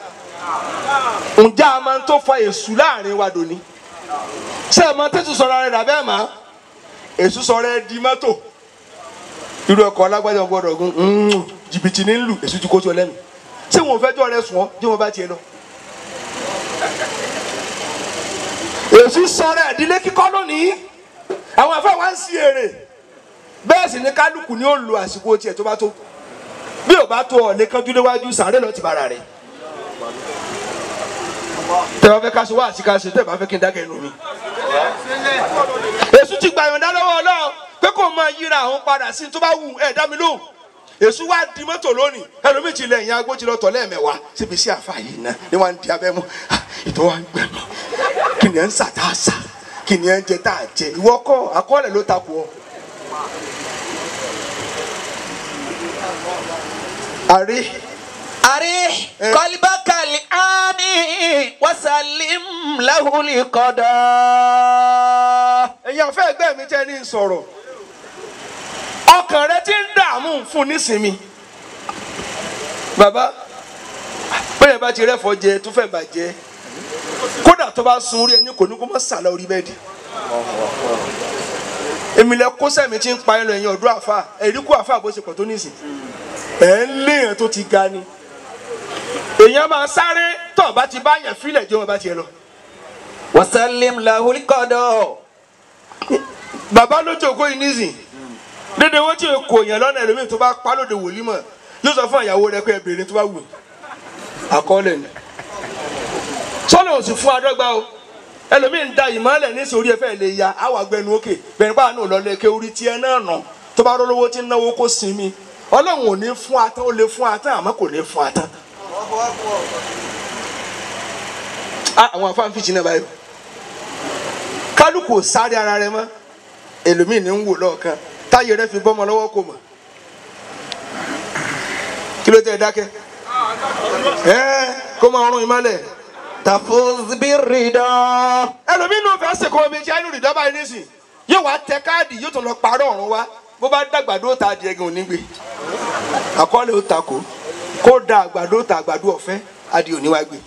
Ǹjẹ́ a máa ń tó fa èṣù láàrin wa dòní? Ṣé ẹ máa tẹ̀sù sọ̀rọ̀ rẹ̀ dàbẹ́ mà? Èṣù sọ̀rọ̀ ẹ di mọ́tò. Irú ọkọ̀ alágbájá gbọ́dọ̀ gún jìbìtì ní lù èṣù ti kó tó lẹ́nu. Ṣé wọn ò fẹ́ jọ rẹ sùn ọ́ bí wọ́n bá tiẹ̀ lọ? Èṣù sọ̀rọ̀ ẹ̀dílé kíkọ́ lónìí. Àwọn àfáà wá ń sí èrè. Bẹ́ẹ̀ sì ni kálukú ni ó lo àsìkò tiẹ̀ tó bá tó. Bí ò bá tó ọ̀ lè kánjú léwájú sàárè lọ ti bára rẹ̀. Tẹ́ bá fẹ́ ká ṣe wá àti ká ṣe tẹ́ bá fẹ́ kí n dákẹ́ inú mi. Èṣù ti gbà yọ̀ǹda lọ́wọ́ Ọlọ́run pé kó máa yíra àwọn padà sí tó bá wù ẹ̀ dá mi lóhùn. Èṣù wá di mọ́tò lónìí ẹlòmíì ti lẹ̀ ẹ̀yìn agbó ti lọ tọ̀ lẹ́ẹ̀mẹ̀wá síbi sí àfa yìí náà ni wọ́n á di abẹ́ mú ìtọ́ wa ń gbẹ mí kí ni ẹ̀ ń sà tá a sà kí ni ẹ̀ ń jẹ tá a jẹ ìwọ kọ́ àkọọ́lẹ̀ ló takò ọ́. Àrí. Àrí kọlíbákàlì áni wàsálìm láhùlì kọ́dọ̀. Ẹ̀yin àfẹ́ ẹgbẹ́ mi jẹ́ ní sọ̀rọ̀. Ọkàn rẹ ti ń dààmú fún nísìnyí. Bàbá bẹ́ẹ̀ bá ti rẹ́fọ̀ jẹ tó fẹ́ bàjẹ́ kódà tó bá sun orí ẹni kò ní kó má sàlẹ̀ orí bẹ́ẹ̀dì. Èmi lẹ kó sẹ́mi tí ń pa ẹnu ẹ̀yìn ọ̀dọ́ àfa ẹ̀rí kó àfa bó ṣe pọ̀ tó nísìn. Ẹ̀ ń léèyàn tó ti ga ni. Èèyàn máa sáré tó bá ti bá yàn fílẹ̀ jẹ́ wọn bá tiẹ̀ lọ. Wasalim lahul qada. Bàbá ló jókòó yìí nísìn. Dédé wọ́n ti kò yàn lọ́nà ẹlòmíì tó bá pa lóde wòlímọ̀ yóò sọ fún ìyàwó rẹ pé ẹ béèrè tó bá wù. Àkọọ́lẹ̀ ni. Sọ́nà ò sì fún adọ́gba o. Ẹlòmíì ń da ìmọ̀lẹ̀ ní sórí ẹ̀fẹ́ lè ya àwọn agbẹnu òkè bẹ̀rẹ̀ báà náà lọ́lẹ̀ ké orí tiẹ̀ náà nà tó bá rọ́lọ́wọ́ tí ń náwó kó sinmi. Ọlọ́run ò ní fún atán ó lè fún atán àmọ́ kò ní fún atán. Àwọn afáàn fìjì náà báyìí. Kálukú ò sáré ara rẹ mọ́. Ẹlòmíì ní ń wò lọ́ọ̀kan táyé rẹ fi bọ́mọ lọ́wọ́ kò mọ̀. Kí ló tẹ́ ẹ dákẹ́? Ẹ kó máa rún ìmọ̀lẹ̀. Tafuz birida. Ẹlòmíì nù fẹ́ sèkó omi jẹ́ inú rìdọ́ báyìí nísìn. Yóò wá tẹ káàdì yóò tún lọ parọ́ ọ̀run wá. Bó bá dàgbàdo ta adìẹ gan òní gbé. Àkọọ́lẹ̀ ó takò. Kó da àgbàdo ta àgbàdo ọ̀fẹ́ adìẹ òní wá gbé.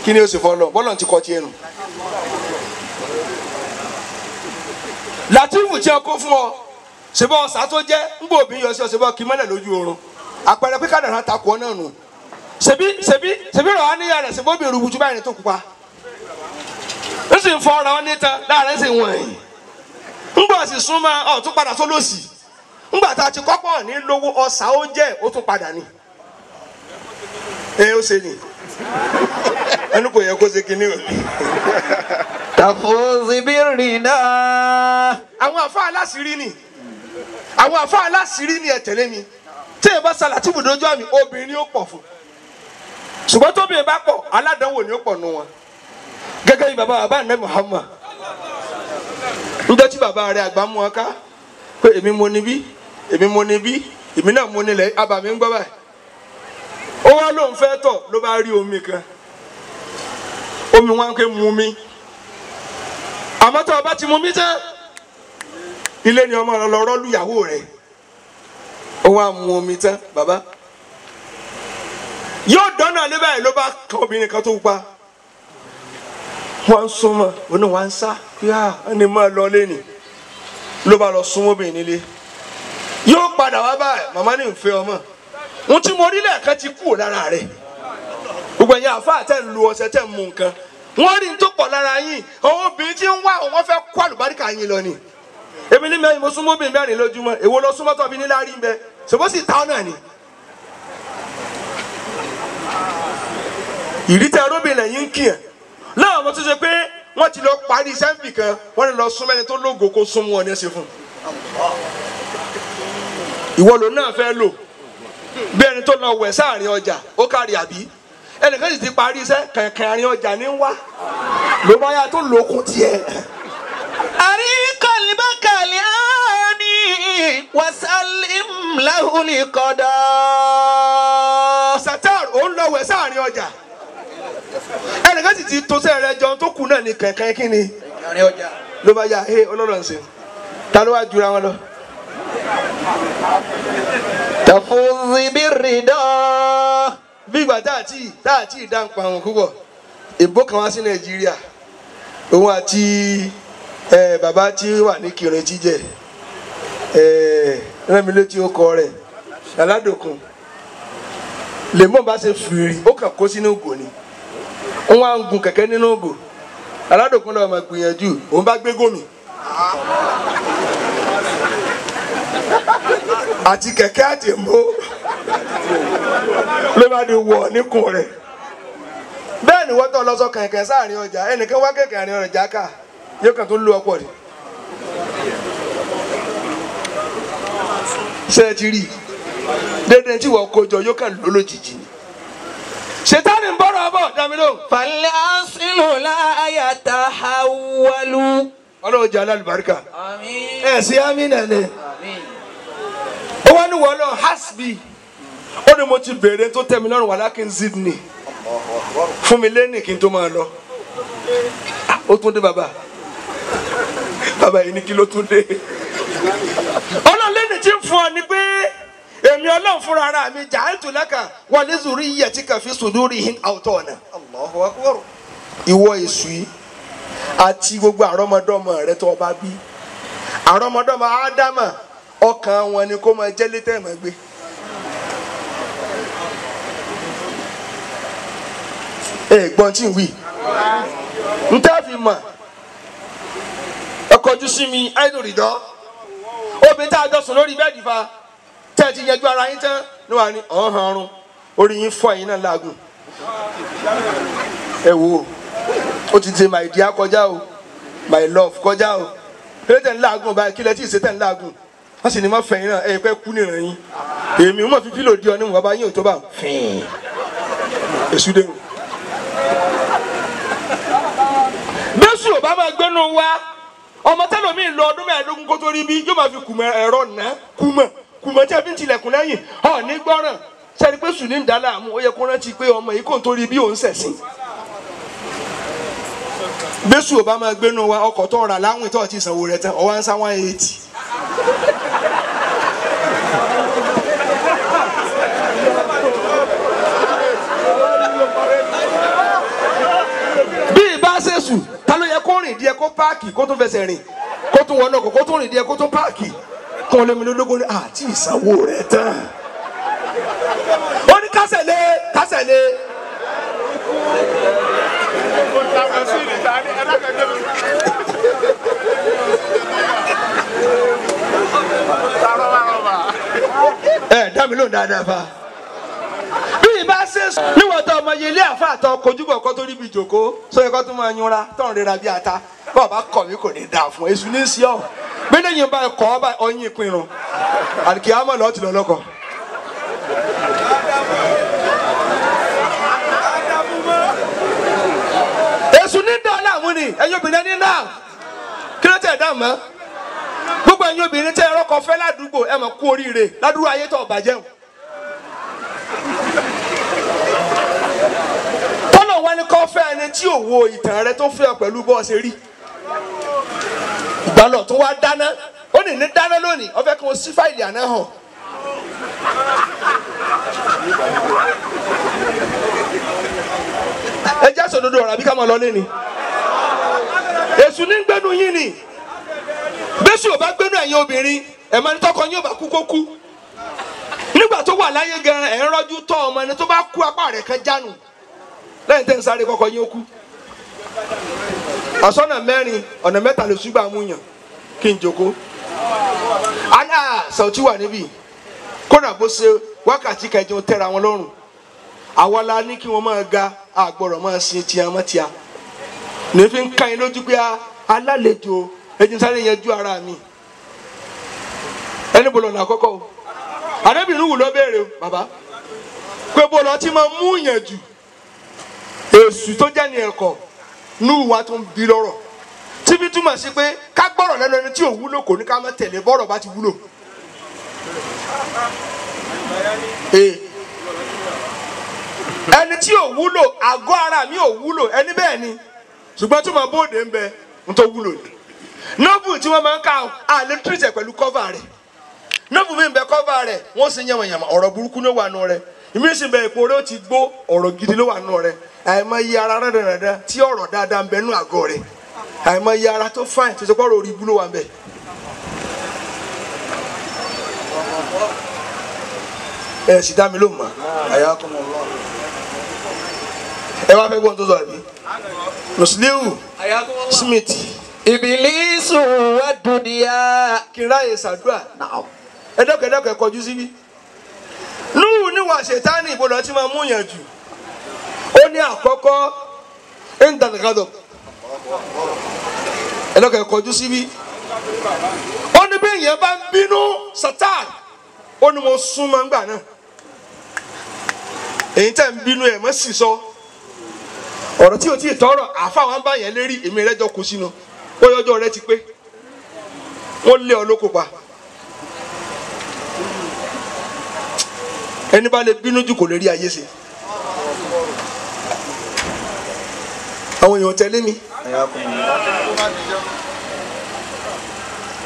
Kí ni ó sì fọ́ lọ? Bọ́lọ̀ ti kọ́ tiẹ̀ nù. Látìfù tí a kó fún ọ ṣebọ ọ̀sà tó jẹ́ ń bò bí yọ sí ọ ṣebọ kí mọ́lẹ̀ lójú oorun àpẹẹrẹ pé kádàrá takò ọ náà nù ṣebí ṣebí ṣebí rọ̀ á níyà rẹ̀ ṣebí obìnrin rúbujú báyìí tó pupa ń sì ń fọ ọ̀rọ̀ ọ nítan láàrin sì wọ̀nyí ń gbọ́ sì súnmọ́ ọ tún padà sólòsì ńgbà tá a ti kọ́pọ̀ ní lówó ọ̀sà ó jẹ́ ó tún padà ní. Ẹ ó ṣe ni ẹnu kò yẹ kó ṣe kinní o. Tafuz birida. Àwọn àfa aláṣìírí ni àwọn àfa aláṣìírí ni ẹ tẹ̀lé mi tí ẹ bá sàlà tí ibùdójú àmì obìnrin ni ó pọ̀ fún ṣùgbọ́n tóbìnrin bá pọ̀ aládánwò ni ó pọ̀ nù wọn gẹ́gẹ́ bí bàbá bàbá nẹ́ Muhammad níjọ́ tí bàbá rẹ̀ àgbà mú wọn ká pé èmi mo ní bí èmi mo ní bí èmi náà mo nílẹ̀ abàmì ń gbọ́ báyìí ó wá lóun fẹ́ tọ̀ ló bá rí omi kan omi wọn ké mu mi àmọ́ tó o bá ti mu mi tán ilé ni ọmọ rẹ lọ rọ́ọ̀lù ìyàwó rẹ̀ ó wá mu omi tán bàbá yóò dáná lé báyìí ló bá kan obìnrin kan tó pupa wọ́n ń súnmọ́ òun wọ́n ń sá yá ẹni máa lọ lẹ́nì ló bá lọ súnmọ́ obìnrin nílé yóò padà wá báyìí màmá ní ìfẹ́ ọmọ ohun tí mo rí lẹ́ẹ̀kan ti kúrò lára rẹ̀ gbogbo ẹ̀yin àfáà tẹ̀ ń lu ọṣẹ tẹ̀ ń mu nǹkan wọ́n rí n tó pọ̀ lára yín àwọn obìnrin tí ń wá wọ́n fẹ́ kó àlùbáríkà yín lọ ni èmi ní mẹ́rin mo súnmọ́ obìnrin mẹ́rin lójúmọ́ èwo lọ súnmọ́ tọ́bi ní láàrin bẹ́ẹ̀ ṣòbó sì ta ọ́ náà ni. Ìrítẹ́ arúbìnrin lẹ́yìn ń kìyàn láwọn ọmọ tó ṣe pé wọ́n ti lọ parí sẹ́ńfì kan wọ́n ní lọ súnmọ́ ẹni tó lógo kó súnmọ́ ọ ní ẹsẹ̀ fún un. Ìwọ lòun náà fẹ́ lò bí ẹni tó lọ wẹ̀ sáàrin ọjà ó kárí àbí ẹnìkan sì ti parí iṣẹ́ kẹ̀kẹ́ àárín ọjà ní wá ló bá yà tó lókun tiẹ̀. Àrí kọlíbákàlì áni wasalim lahuli qada. Satar òun lọ wẹ̀ sáàrin ọjà ẹnìkan sì ti tó sẹ́rẹ̀ jọ tó kù náà ní kẹ̀kẹ́ kí ni ló bá yà ẹ ọlọ́run ṣe ta ló wá jura wọn lọ. Tafuz birida. Bí ìgbà tá àti ìdáǹpa àwọn púpọ̀ ìbò kan wá sí Nàìjíríà òun àti bàbá tí wà ní Kírun jíjẹ rẹ́mi létí ó kọ rẹ̀ aládòkun lèmọ́ bá ṣe fìrì ó kàn kó sínú ògò ni wọ́n á ń gun kẹ̀kẹ́ nínú ògò aládòkun lọ́wọ́ máa gbìyànjú òun bá gbé gómìn àti kẹ̀kẹ́ àti èmó ló bá di wọ̀ níkùn rẹ̀ bẹ́ẹ̀ ni wọ́n tọ́ lọ sọ kẹ̀kẹ́ sáàrin ọjà ẹnìkan wá kẹ̀kẹ́ àrin ọjà ká yóò kàn tó lu ọ̀pọ̀ rẹ̀ ṣé ẹ ti rí i dédé tí wọ́n kó jọ yóò kàn ló lójijì ni ṣètánì ń bọ̀rọ̀ bọ̀ dàmí lóhùn. falẹ̀ asinu láyà tá a wọlú. Ọlọ́run jẹ́ alálùbáríkà ẹ̀ sí amínà ni ó wá ní wọ́n lọ hasbi ó ní mo ti béèrè tó tẹ́ mi lọ́rùn wà lákìn zidni fún mi lẹ́nì kí n tó máa lọ. Ó tún dé bàbá bàbá yìí ní kí ló tún dé. Ọlọ́run lẹ́nì tí ń fún ọ ni pé èmi Ọlọ́run fúnra ara mi ja'altu laka wa li zurriyyatika fi sudurihim awtana. Ìwọ èṣù yìí àti gbogbo àrọ́mọdọ́mọ rẹ tó o bá bí àrọ́mọdọ́mọ Ádámà ọkàn wọn ni kó máa jẹ́ létẹ́ máa gbé. Ẹ gbọ́n tí ń wí n tẹ́ fi mọ̀ ẹ kọjú sí mi àìdòrìdọ́ obìnrin tá a jọ sùn lórí bẹ́ẹ̀dì fa tẹ́ ẹ ti yanjú ara yín tán ní wàá ní ọ̀hún ọ̀run orí yín fọ́ ẹ̀yin náà láàgùn. Ẹ wo ó ti ṣe my dear kọjá o my love kọjá o kílẹ̀ tẹ̀ ń láàgùn báyìí kílẹ̀ tí ì ṣe tẹ̀ ń láàgùn wọ́n sì ní má fẹ̀yìn náà ẹ̀ pẹ́ kú nìran yín èmi mọ̀ fífi lòdì ọ ní bàbá yín ò tó bá fìn èṣù dé o. Bẹ́sù ò bá máa gbénu wa ọmọ tẹ́lómi lọ ọdún mẹ́ẹ̀ẹ́dógún kó tó rí bí yóò máa fi kùmọ̀ ẹ̀rọ nà kùmọ̀ kùmọ̀ tí a fi ń tilẹ̀kùn lẹ́yìn ọ̀ ní gbọ́ràn sẹ́ni pé sùn ní ń dá láàmú ó yẹ kó rántí pé ọmọ yìí kò ń torí bí òun ṣẹ̀sìn. Bẹ́sù ò bá máa gbénu wa ọkọ̀ tó rà láwìn tó ti sanwó rẹ̀ tán ọwọ́ ń sá 180. Bí ìbá ṣe sùn ta ló yẹ kó rìn díẹ̀ kó páàkì kó tún fẹsẹ̀ rìn kó tún wọnà kó tún rìn díẹ̀ kó tún páàkì kó lé mi lólógún ní àti ìsanwó rẹ̀ tán. Ó ní kásẹ̀ lé kásẹ̀ lé. Ẹ dá mi lóhùn dáadáa fa. Bí ìbá ṣe sùn níwọ̀n tó ọmọ yẹlé àfa àtọ kojúbọ̀ kó tó ríbi ìjòkó sóyẹ kó tó máa yúnra tó ń rira bí ata bọ́ọ̀ bá kọ̀ mí kò ní dáa fún èṣù ní sí ọ gbẹ́dẹ̀ yẹn bá kọ́ ọ bá ọyìn ìpinnu àlùkìyámọ̀ lọ́ọ́ ti lọ lọ́kọ̀. Èṣù ní dọ́là mú ni ẹ̀yin obìnrin ní náà kí ló tẹ̀ dá mọ́ gbogbo ẹ̀yin obìnrin tẹ́ ẹ̀rọ kan fẹ́ ládùúgbò ẹ̀ mọ̀ kú oríire ládùúgbò ayé tó bàjẹ́ o. Tọ́lọ̀ wá ní kọ́ fẹ́ ẹni tí ò wo ìtàn rẹ tó fẹ́ ọ pẹ̀lú bọ́ọ̀ ṣe rí ìgbàlọ̀ tó wá dáná ó ní ní dáná lónìí ó fẹ́ kí wọ́n sí fáìlì àná hàn. Ẹ jẹ́ sòdodo ọ̀rọ̀ àbí ká máa lọ lé ni èṣù ní gbẹ́nu yín ni bẹ́sù ò bá gbẹ́nu ẹ̀yin obìnrin ẹ̀ máa ní tọkọ yín ò bá kú kó kú nígbà tó wà láyé gan ẹ̀ ń rọ́jú tọ́ ọmọ ẹni tó bá kú apá rẹ̀ kan jánu lẹ́yìn tẹ́ ń sáré kọ́kọ́ yín ó kú. Ọ̀sọ́nà mẹ́rin ọ̀nà mẹ́ta lè ṣùgbọ́n àmúyàn kí n jókòó. Àná Sàùtì wà níbí kódà bó ṣe wákàtí kẹjọ tẹ́ra wọn lọ́rùn àwa la ní kí wọ́n máa ga àgbọ̀rọ̀ máa ṣe tíá mọ́ tíá. Ní fi ń ká yín lójú pé alálejò ẹjìn sáré yẹn ju ara mi. Ẹni bolo ọ̀nà àkọ́kọ́ o. Àdébìnrin wù ló béèrè o bàbá pé bolo ọtí máa mú yẹn jù èṣù tó jẹ́ ní ẹ̀kọ́ nú wa tó ń bi lọ́rọ̀ tíbi túmọ̀ sí pé ká gbọ́rọ̀ lẹ́nu ẹni tí ò wúlò kò ní ká má tẹ̀lé bọ́rọ̀ bá ti wúlò. Ẹni tí ò wúlò àgọ́ ara mi ò wúlò ẹni bẹ́ẹ̀ ni ṣùgbọ́n tí mo bóde ń bẹ ń tó wúlò ni. Nọ́ọ̀bù tí wọ́n máa ń ka àlè tírìtẹ̀ pẹ̀lú kọ́fà rẹ̀ nọ́ọ̀bù mi ń bẹ kọ́fà rẹ̀ wọ́n sì yànmọ̀yànmọ̀ ọ̀rọ̀ burúkú ní wà nù rẹ̀ Ìmísìn bẹ ipò rẹ ó ti gbó ọ̀rọ̀ gidi ló wà nù rẹ. Àìmọye ara rẹ̀rẹ̀rẹ̀ tí ọ̀rọ̀ dáadáa ń bẹ nù àgọ́ rẹ. Àìmọye ara tó fáìn tó ṣe pọ́rọ̀ orí ibú ló wà ń bẹ. Ẹ sì dá mi lóhùn mọ́. Ẹ wá fẹ́ gbọ́n tó sọ àbí? Musliu Smith. Ibilisu wa dunia. Kí n ráyè ṣàdúrà. Ẹ dẹ́kun ẹ dẹ́kun ẹ kọjú síbí. Núhù níwà ṣètánì ìbọ̀dọ̀ tí máa mú yàn jù. Ó ní àkọ́kọ́ ìntànìkadọ̀. Ẹ dẹ́kun ẹ kọjú síbí. Ó ní bí èèyàn bá ń bínú Sátán. Ó ní mo súnmọ́ ńgbà náà. Èyí tẹ́ ń bínú ẹ̀ mọ́ sì sọ. Ọ̀rọ̀ tí o ti tọrọ àfa àwọn bá yẹn lérí èmi rẹ jọ kó sínú. Ó yọjọ́ rẹ ti pé. Wọ́n lé ọ lóko pa. Ẹni bá lè bínú jù kò lè rí ayé ṣe. Àwọn èèyàn tẹ̀lé mi.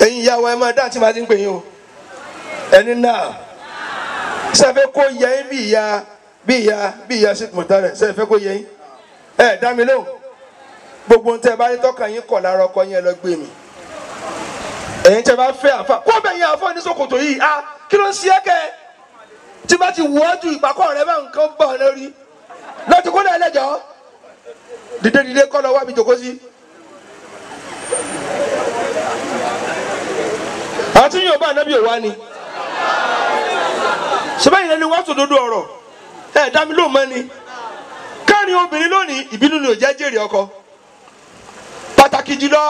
Ẹ̀yin ìyá wa ẹ máa dá àti máa ti ń pè yín o. Ẹni náà ṣe fẹ́ kó yẹ yín bí ìyá bí ìyá bí ìyá ṣe mọ̀tá rẹ̀ ṣe fẹ́ kó yẹ yín. Ẹ dá mi lóhùn. Gbogbo ohun tẹ́ ẹ bá rí tọ́kàn yín kọ̀ lára ọkọ yín ẹ lọ gbé mi. Ẹ̀yin tẹ́ bá fẹ́ àfa kó bẹ̀ yín àfọ̀ ní ṣòkòtò yìí a kí ló ń ṣe é kẹ́ ẹ? Tí bá ti wọ́ ju ìpàkọ́ rẹ bá nǹkan bọ̀ lórí lọ́tí kó lẹ́ lẹ́jọ́ dìde dìde kọ́ lọ wá mi jòkó sí. Àti yóò bá ànábì òwa ni ṣùgbọ́n ìrẹ́ni wá sòdodo ọ̀rọ̀ ẹ̀ dá mi lóhùn mọ́ ni. Káàrin obìnrin lónìí ìbínú ni ò jẹ́ jèrè ọkọ. Pàtàkì jùlọ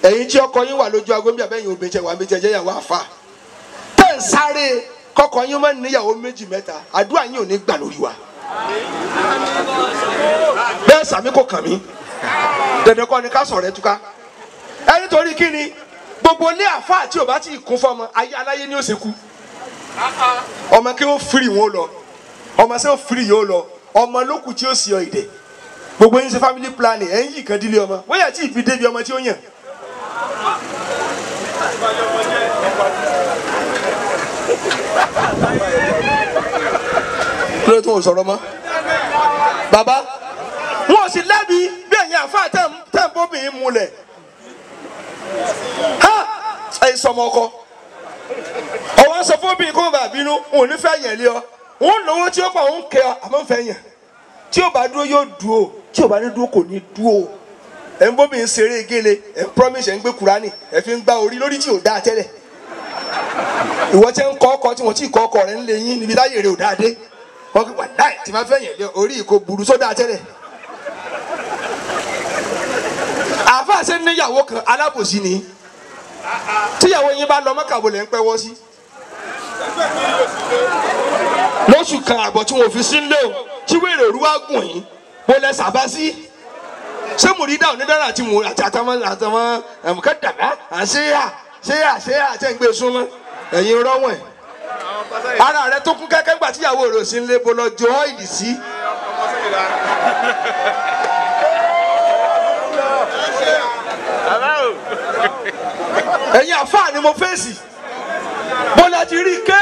ẹ̀yin tí ọkọ yín wà lójú aago bí abẹ́yìn obìnrin tẹ wà mí tẹ jẹ́ ìyàwó àfà tẹ́ ń sáré kọkọ yín máa ń níyàwó méjì mẹ́ta àdúrà yín ò ní gbà lórí wa. Bẹ́ẹ̀ sàmí kò kàn mí. Dandan kọ́ ni ká sọ̀rọ̀ ẹ túká. Ẹ nítorí kí ni gbogbo ilé àfáà tí ò bá ti kún fọmọ ayé aláyé ni ó ṣe kú. Ọmọ kí ó firi wọn lọ, ọmọ sẹ́ ó firi yóò lọ, ọmọ lókù tí ó sì ọ ìdè. Gbogbo yín ṣe family planning ẹ̀ ń yí kan dílé ọmọ wọ́n yà tí ìfi débi ọmọ tí ó yàn. Kí ló tún ò sọ̀rọ̀ mọ́? Bàbá wọn ò sì lẹ́bi bí ẹ̀yin àfáà tẹ̀ ń bóbìnrin múlẹ̀. Ha! Ẹ̀ sọmọ ọkọ. Ọwọ́ sọ fún obìnrin kó má bàa bínú, òun ò ní fẹ́ yàn lé ọ. Òun lówó tí ó pa òun kẹ ọ, àmọ́ ń fẹ́ yàn. Tí ó bá dúró yóò dúró, tí ó bá ní dúró kò ní dúró. Ẹ̀ ń bóbìnrin ṣeré gélé, ẹ̀ ń promise, ẹ̀ ń gbé Kúránì, ẹ̀ fi ń gbá orí lórí tí ò dáa tẹ́lẹ̀. Ìwọ tí ń kọ́ ọkọ tí wọ́n ti kọ́ ọkọ rẹ̀ ń lé yín níbi táyé rẹ̀ ò dáa dé. Wọ́n kí wà láì tí máa fẹ́ yàn lé orí ìkó burú sódà tẹ́lẹ̀. Àáfàá ṣe níyàwó kan alábòsí ni. Tíyàwó yín bá lọ mọ́kàbọ̀ lẹ́ ń pẹ́wọ́ sí. Lóṣù kan àbọ̀ tí wọ́n fi sí nílé o, tí wèrè òru wá gùn yín, bó lẹ sàbá sí. Ṣé mùrídà onídàrà àti àti àtàwọn àtàwọn ẹ̀mùkẹ́ dàbá àṣeyà ṣéyà ṣéyà àti ẹ̀ǹgbẹ́ súnmọ́ ẹ̀yin rọ́wọ̀n ẹ̀. Ara rẹ tó kún kẹ́kẹ́ ńgbà tíyàwó rẹ̀ ò sí nílé bó lọ jọ ọ́ìlì sí. Ẹ̀yin àfáà ni mo fèsì. Bọ́lá ti rí i ké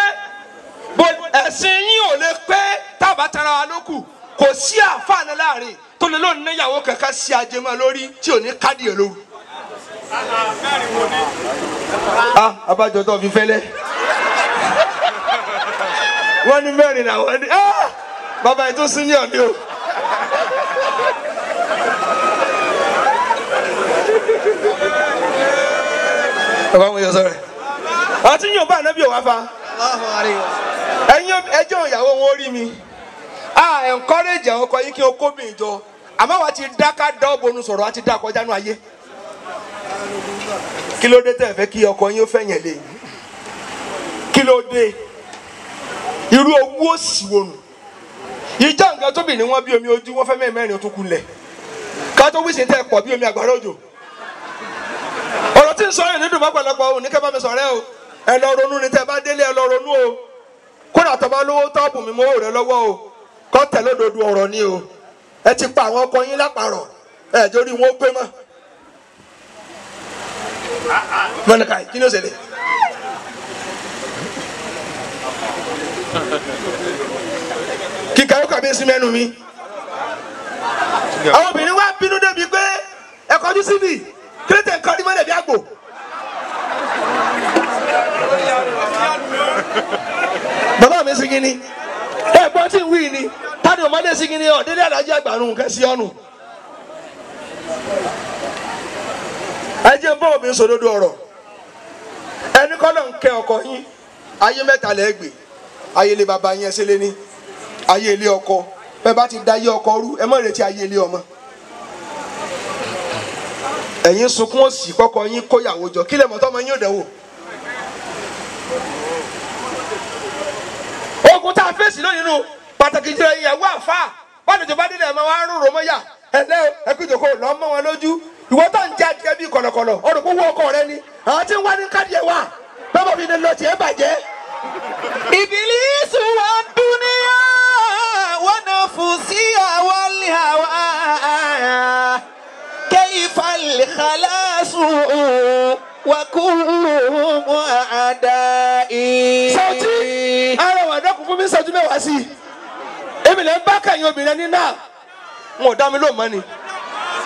ẹ̀sìn yín ò lè pé tábà tara wa ló kù. Kò sí àfáà ní láàrin tó lè lónìí níyàwó kankan sí ajẹmọ́ lórí tí ò ní kádìí ẹ̀ lóru. Abájọ tó fi fẹ́lẹ́. Wọ́n ní mẹ́rin làwọn ní bàbá yìí tó senior ni o. Bàbá wọn yọ sọ̀rọ̀ àti yóò bá ànábì òwá fa ẹ̀yin ẹjọ́ ìyàwó wọn rí mi a encourage àwọn ọkọ yín kí o kóbìnrin jọ àmọ́ wa ti dá ká dá ọ̀bọ̀nu sọ̀rọ̀ a ti dá kọjá nú ayé. Kí ló dé tẹ́ ẹ fẹ́ kí ọkọ yín ó fẹ́ yẹn lé? Kí ló dé? Irú owó òsì wo nù? Ìjà nǹkan tóbi ni wọ́n bí omi ojú wọ́n fẹ́ mẹ́rin tó kulẹ̀ ká tó wíṣẹ́ tẹ́ pọ̀ bí omi àgbàrá òjò. Ọ̀rọ̀ tí ń sọ yìí nídùn mọ́pọ̀lọpọ̀ òun ní kẹ́ bá mi sọ̀rẹ́ o. Ẹ lọ ronú ni tẹ́ bá délé ẹ lọ ronú o. Kódà tó bá lówó tọ́ọ̀bù mi mọ́wó rẹ lọ́wọ́ o. Kọ́ tẹ̀ lódodo ọ̀rọ̀ ni o. Ẹ ti pa àwọn ọkọ yín lápárọ̀ ẹ jórí wọn ó pé mọ́. Mọ́nìkà kí ni ó ṣẹlẹ̀? Àbí sinmi ẹnu mi. Àwọn obìnrin wa bínú débi pé ẹ kọjú síbi kílẹ̀tẹ̀ nǹkan rí mọ́lẹ̀ bí àgbò. Bàbá mi sigi ni ẹ̀gbọ́n tí ń wí ni tani ọmọdé sigi ni ọ̀dẹ́dẹ́ alájí àgbàrún nǹkan sí ọ̀nù. Ẹ jẹ́ ń bọ́ obìnrin sòdodo ọ̀rọ̀ ẹni kọ́ ló ń kẹ́ ọkọ yín ayé mẹ́ta lẹ́gbẹ̀ẹ́ ayé ilé bàbá yín ẹsẹ̀ lé ní ayé ilé ọkọ bẹ́ẹ̀ bá ti da ayé ọkọ rú ẹ má retí ayé ilé ọmọ. Ẹ̀yin sunkún òsì kọ́kọ́ yín kóyàwó jọ kílẹ̀ mọ́tọ́ ọmọ yín ò dẹ̀wò. Ogun tá a fèsì lónìí nù pàtàkì jùlọ ìyàwó àfa báwo bá délé ẹ̀ máa wá rúrò mọ́yà ẹ̀lẹ́ ẹ̀kú ìjòkó lọ́ mọ́ wọn lójú ìwọ tó ń jẹ adìẹ bíi kọ̀lọ̀kọ̀lọ̀ ọ̀rọ̀ kó wọ ọkọ rẹ ni àwọn tí ń wá ní káàdì ẹ̀ wà bẹ́ẹ̀ bá fi ní lọ tiẹ̀ bàjẹ́. Ìbílísù wa dúníyà wa nafsiya wal hawa kayfa al-khalasu wa kulluhum a'da'i. Sọ́ọ́tì ara wà dọ́kun fún mi sọ́jú mẹ́wàá sí i èmi lè ń bá kàyìn obìnrin ní náà wọn ò dá mi lóun mọ́ ni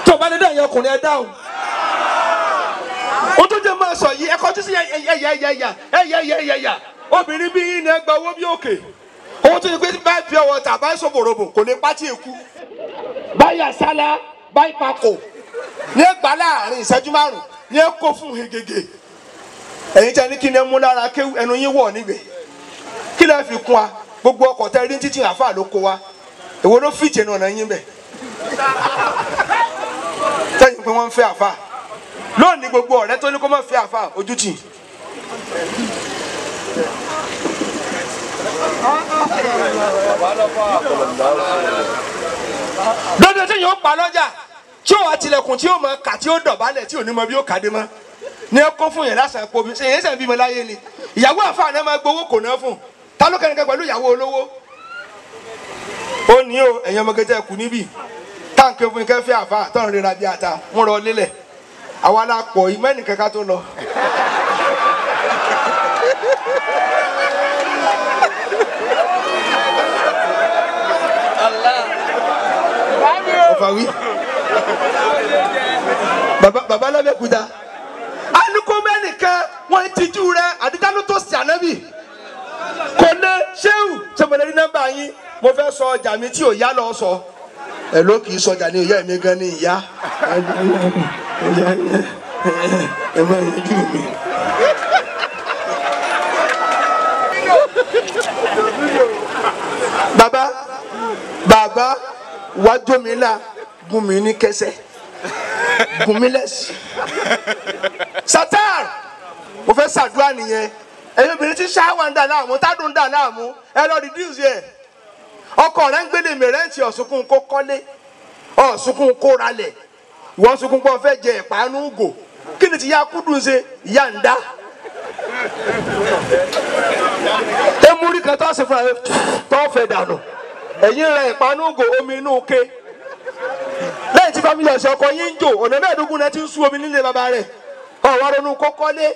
tó o bá dédé ẹ̀yin ọkùnrin ẹ dáhùn. O tó jẹ́ máa sọ yìí ẹ̀kọ́ tó sì ẹ̀yà ẹ̀yà obìnrin bí yín ni ẹ gba owó bí òkè owó tó yẹ pé bá fi ọwọ́ tà bá sọ̀bọ̀rọ̀bọ̀ kò lè pátí èkú báyà sálá báyìí pakò ní ẹ gbà láàrin ìṣẹ́jú márùn ní ẹ kó fún hegege ẹ̀yin tí a ní kí ni ẹ mú lára kéwú ẹnu yín wọ̀ nígbẹ̀ kí lẹ́ fi kún wa gbogbo ọkọ̀ tẹ́ rí títí àáfàá ló kó wa èwo ló fìjì ẹnu ọ̀nà yín bẹ̀ tẹ́yìn pé wọ́n ń fẹ́ àáfàá lónìí gbogbo ọ̀rẹ́ tó ní kó má fẹ́ àáfàá ojú tì. Lọ́dọ̀ tí yóò pa lọ́jà tí ó wà tilẹ̀kùn tí ó mọ kà tí ó dọ̀bálẹ̀ tí ò ní mọ bí ó kàdé mọ́ ní ẹ kó fún yẹn lásán kó bí ṣe yẹn bímọ láyé ni ìyàwó àáfàá náà máa gbowó kò náà fún ta ló kẹ́nìkan pẹ̀lú ìyàwó olówó. Ó ní o ẹ̀yin ọmọ gẹ́gẹ́ kù níbí táǹkì fún ikẹ́ fẹ́ àáfàá tọ́run rira bí ata wọ́n rọ lélẹ̀ àwa la pọ̀ yìí mẹ́nì kankan tó lọ. Ọ̀fà wí bàbá lábẹ́kúta alukó mẹ́nìkan wọ́n ti jú rẹ àdìjá ló tó sí ànábì kò lè ṣéwù sọmọlẹ́rí nọ́mbà yín mo fẹ́ sọ ọjà mi tí ò yá lọ sọ ẹ ló kì í sọjà ní ìyá mi gan ní ìyá ẹ máa yanjú mi. Bàbá bàbá wájú mi là gún mi ní kẹsẹ̀ gún mi lẹ́sì. Satar mo fẹ́ ṣàdúrà nìyẹn ẹ̀yin obìnrin tí ṣáwà ń dà láàmú tádùn ń dà láàmú ẹ lọ reduce ẹ̀ ọkọ rẹ ń gbélé mi rẹ́ǹtì ọ̀sùnkún kó kọ́lé ọ̀sùnkún kó ralẹ̀ ìwọ sunkún pọ̀ fẹ́ jẹ ìpanu gò kí ni ti ya kúndùn ṣe ìyá ń dá. Emúrí kan tó ṣe fúnra rẹ tó fẹ́ dànù ẹ̀yìn rẹ ìpanu gò omi inú ke lẹ́yìn tí fámìlì ọ̀sẹ̀ ọkọ yín ń jò ọ̀nà mẹ́ẹ̀ẹ́dógún náà ti ń sú omi nílé bàbá rẹ̀ ọ̀wá ronú kó kọ́lé.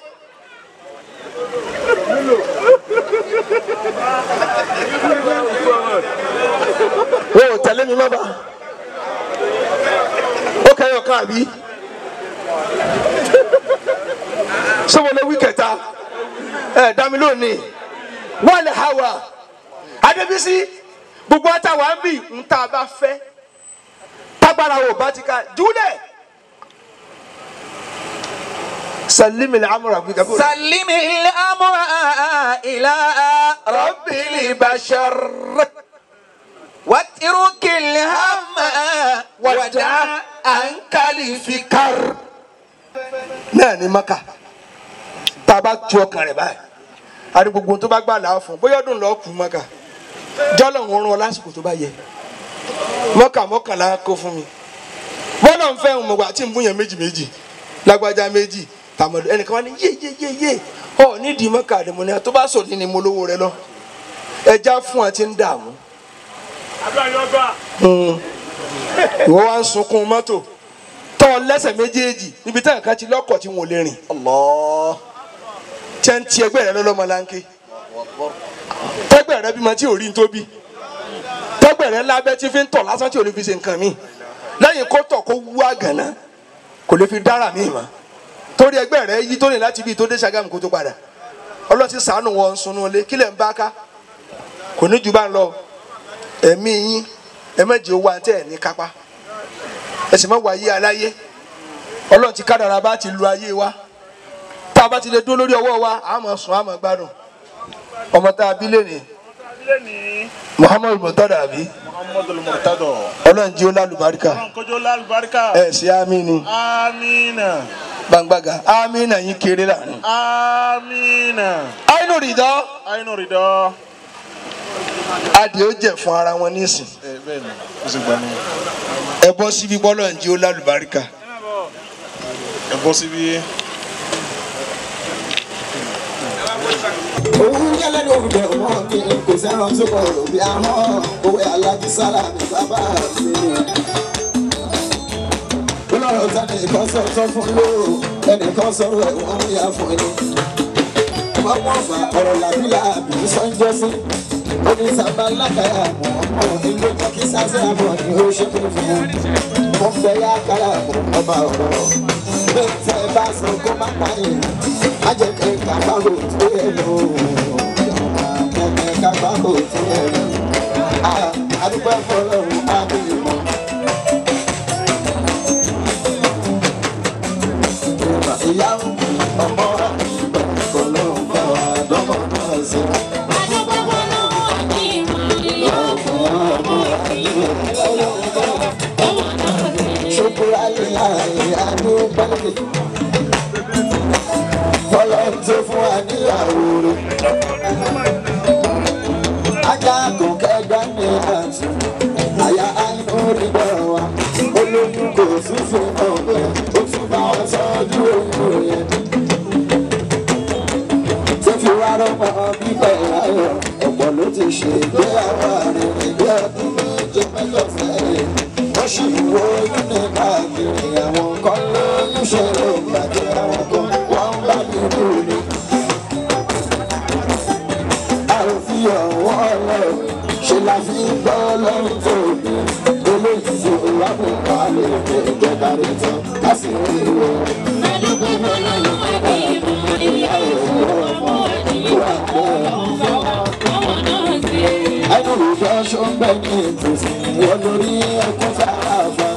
Wọ́n ò tẹ̀lé mi mọ́ba ó kẹyọ̀ kan àbí sọ́wọ́lẹ̀ wí kẹta ẹ̀ dá mi lónìí wọ́n lè ha wà Adébísí gbogbo ọ̀tá wa ń bì ń tá a bá fẹ́ tágbára wò bá ti ká júlẹ̀ salimi al-amra bí gàbó. Salimi al-amra ila rabbil bashar. واترك الهم ودع عنك الفكر. Náà ni maka tá a bá tu ọkàn rẹ̀ báyìí àti gbogbo tó bá gbà láà fún bóyá ọdún lọ́ọ́ kú maka jọ́lọ̀ ń rún ọ lásìkò tó bá yẹ mọ́kà mọ́kànlá kó fún mi bọ́lá ń fẹ́ ń mọ̀gbà tí ń búyàn méjì méjì lágbájá méjì tàmọ̀dù ẹnìkan wá ní yé yé yé yé ọ nídìí mọ́kà àdèmọ́ni tó bá sòdí ni mo lówó rẹ lọ ẹja fún ọ ti ń dààmú. Ìwọ wá ń sunkún mọ́tò tọ́ ọ lẹ́sẹ̀ méjèèjì níbi táwọn kan ti lọ́kọ̀ tí wọn ò lè rìn. Tẹ́ ń ti ẹgbẹ́ rẹ lọ́lọ́mọ láńké tẹ́gbẹ́ rẹ bímọ tí ò rí ní tóbi. Tọ́gbẹ̀rẹ̀ lábẹ́ tí fi ń tọ̀ lásán tí ò lè fi ṣe nǹkan míì. Lẹ́yìn kó tọ̀ kó wú àgànná kò lè fi dára míì mọ́. Torí ẹgbẹ́ rẹ̀ yí tó rìn láti ibi tó dé Ṣàgámù kó tó padà. Ọlọ́run ti ṣàánú wọn sunú ilé kílẹ̀ ń bá ká. Kò ní ju bá ń lọ. Ẹ̀mí yín ẹ má jẹ́ owó àti ẹ̀ ní kápá. Ẹ sì má wá ayé aláyé. Ọlọ́run ti kádàrá bá ti lu ayé wa. Tá a bá ti lè dúró lórí ọwọ́ wa, a máa sùn, a máa gbádùn. Ọmọ tá a bí lónìí Muhammadu Murtada àbí? Muhammadu Murtada. Ọlọ́run jí ó lálùbáríkà. Ẹ ṣe àmín ni. Àmínà. Gbangbaga àmínà yín kéré láàrin. Àmínà. Àìnú rìdọ́. Àìnú rìdọ́. Adìẹ ó jẹ fún ara wọn nísìn. Ẹ bẹ́ẹ̀ ni, ó sì gbà ní. Ẹ bọ́ síbi bọ́lọ̀ ń jí ó lálùbáríkà. Ẹ bọ́ síbi. Òun yẹlẹ ló ń bẹ ọmọ mi kò sẹ́ran tó kọ̀ bí ahọ́n òwe alájí sára mi bàbá mi. Olọ́rọ̀ ta nìkan sọ̀tọ̀ fún ló ẹnìkan sọ̀rọ̀ ẹ̀wọ̀n yà fún ẹni. Ọmọ ọ̀fà ọ̀rọ̀ làbí làbí sọ́njọ́sí. Onísàbà lákàyà mọ̀ ọmọ ìlú jẹ́ kí sáṣẹ́ àbọ̀ ni ó ṣe fún mi. Mo fẹ́ yá kára mọ̀ ọba ọ̀rọ̀. Bẹ́ẹ̀ tẹ́ bá sọ kó má pààyàn. Ajẹ́kẹ́ kàbáwò tó yẹ lò ó kàbáwò tó yẹ lò ó adúpẹ́ fọlọ́run ábíyìmọ̀. Ìyá ọmọ kọlọ́run bá wa lọ́mọ náà sí. Adúpẹ́ fọlọ́run ábíyìmọ̀ ìyá ọmọ kọlọ́run bá wa lọ́mọ náà sí. Ṣukura lè láàyè adúpẹ́ lè. Fọlọ́run tó fún wa níyàwó rẹ̀. Ajá kò kẹgbẹ́ ní àtún, àyà àìnú rí bọ̀ wá. Olóyún kò tún fún ọ̀gbẹ́, ó tún bá wọn tọ́jú oyún yẹn. Tó fi wá rọ́mọ bíbẹ̀ láyọ̀, ọ̀pọ̀ ló ti ṣe ìgbéyàwó rẹ̀ ìgbé ọdún méje mẹ́jọ sẹ́yìn. Wọ́n sì wo oyún ní káàkiri, àwọn kan lóyún ṣe ló gbàgbé àwọn kan. Wọ́n bá mi kú ni. A ò fi ọ̀wọ́ ọlọ́run ṣe la fi ń gbọ́ ọlọ́run tó bí. Eléyìí tí wàá mú wa lè fẹ́ ìjọba rẹ̀ tán ká sì rí ìwé. Adúpẹ́ fọlọ́run ábíyìmọ̀ ìyá ọmọ kọlọ́run bá wa lọ́mọ náà sí. Ẹnu ìjọ ṣọ́ngbẹ́ ní ìtòsí olórí ẹkún fàáfà.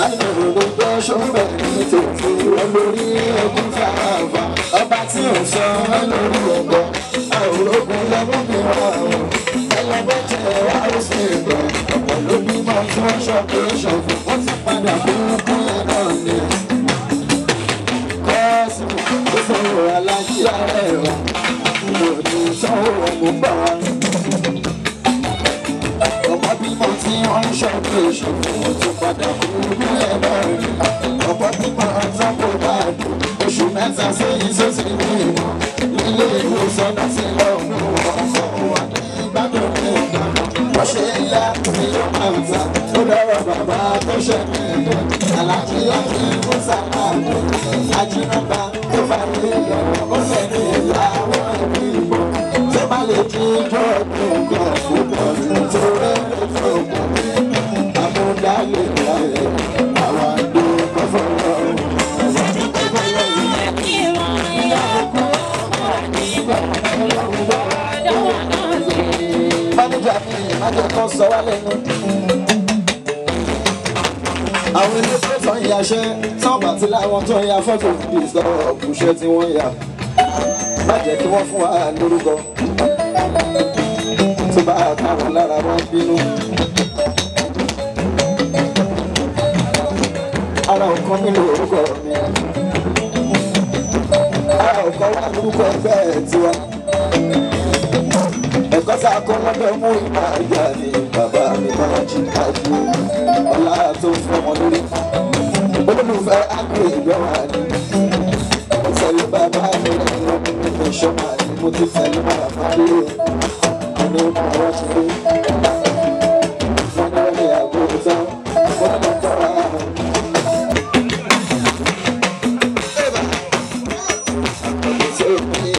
Ẹnu ìjọ ṣọ́ngbẹ́ ní ìtòsí olórí ẹkún fàáfà. Ọba tí ò sọ lórí ẹ̀gbọ́n, àwòrógùn lọ́mú mi wá o. Ẹlẹ́gbẹ́ tẹ wá ó sì gbọ́. Ọ̀pọ̀ ló bímọ tí wọ́n ṣọ̀kẹ́ ṣọ̀fọ̀, wọ́n ti padà kú kú yẹn náà ni. Kọ́ọ̀sì ó sọ̀rọ̀ alájí ara ẹ̀rọ òní sanwó ọmọ bá wa. Ọ̀pọ̀ bímọ tí wọ́n ń ṣọ̀kẹ́ ṣọ̀fọ̀, wọ́n ti padà kú kú yẹn náà ni. Ọ̀pọ̀ bímọ ọ̀tán kò bá dùn. Oṣù mẹ́ta sẹ́yìn sósì ní ìmọ̀ nílé ìwòsàn náà ti lọ mú ọkọ̀ wà ní ìgbádùn ní ìgbà. Wọ́n ṣe ń yá ní yóò máa ń ta ó lọ́rọ̀ bàbá tó ṣe mí lọ. Àlàáfíà láti Musa àmì ajínàbà tó fà ní ìyọ̀rọ̀ ó fẹ́ ní ìyàwó ẹ̀mí ìbọn. Tó bá lè jí ijó ọdún kan púpọ̀ nítorí ètò òkú. Àmúdálè láyé àwọn àdúgbò fọlọ́. Mánéjà mi májè kan sọ wá lẹ́nu. Àwọn ilé tó tán yaṣẹ́ tán bàtí láwọn tó ń ya fọ́tò bí sọ òkúṣẹ́ tí wọ́n yà. Má jẹ́ kí wọ́n fún wa lórúkọ. Tó bá káwọn lára wọn bínú. Ara ọ̀kan mi lórúkọ mi. Ara ọ̀kan wà lórúkọ ẹgbẹ́ tiwa. Ẹ̀kọ́ tá a kọ́ lọ́dọ̀ mú ìmọ̀ àgbà ni bàbá mi máa jí kájú ọlá tó fọmọ lórí. Olólùfẹ́ àgbè ìgbọ́ra ni. Mo tẹ̀lé bàbá mi lẹ́nu ìṣọ́mà ni mo ti tẹ̀lé bàbá mi lé. Ẹni mo wá ti rí. Wọ́n ní wọ́n ní àgbo tán, wọ́n ní tọ́ra. Àkọ́kọ́ tí ó ní.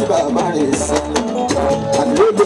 Bàbá rẹ̀ sí. Thank you.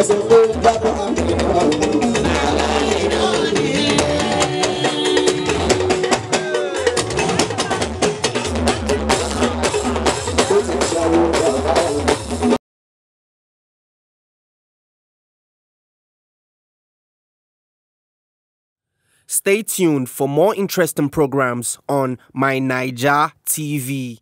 Ẹsẹ̀ pé bàbá mi náà ni. Ó ti ṣàwọ̀ bàbá mi. Stay tuned for more interesting programs on My Niger TV.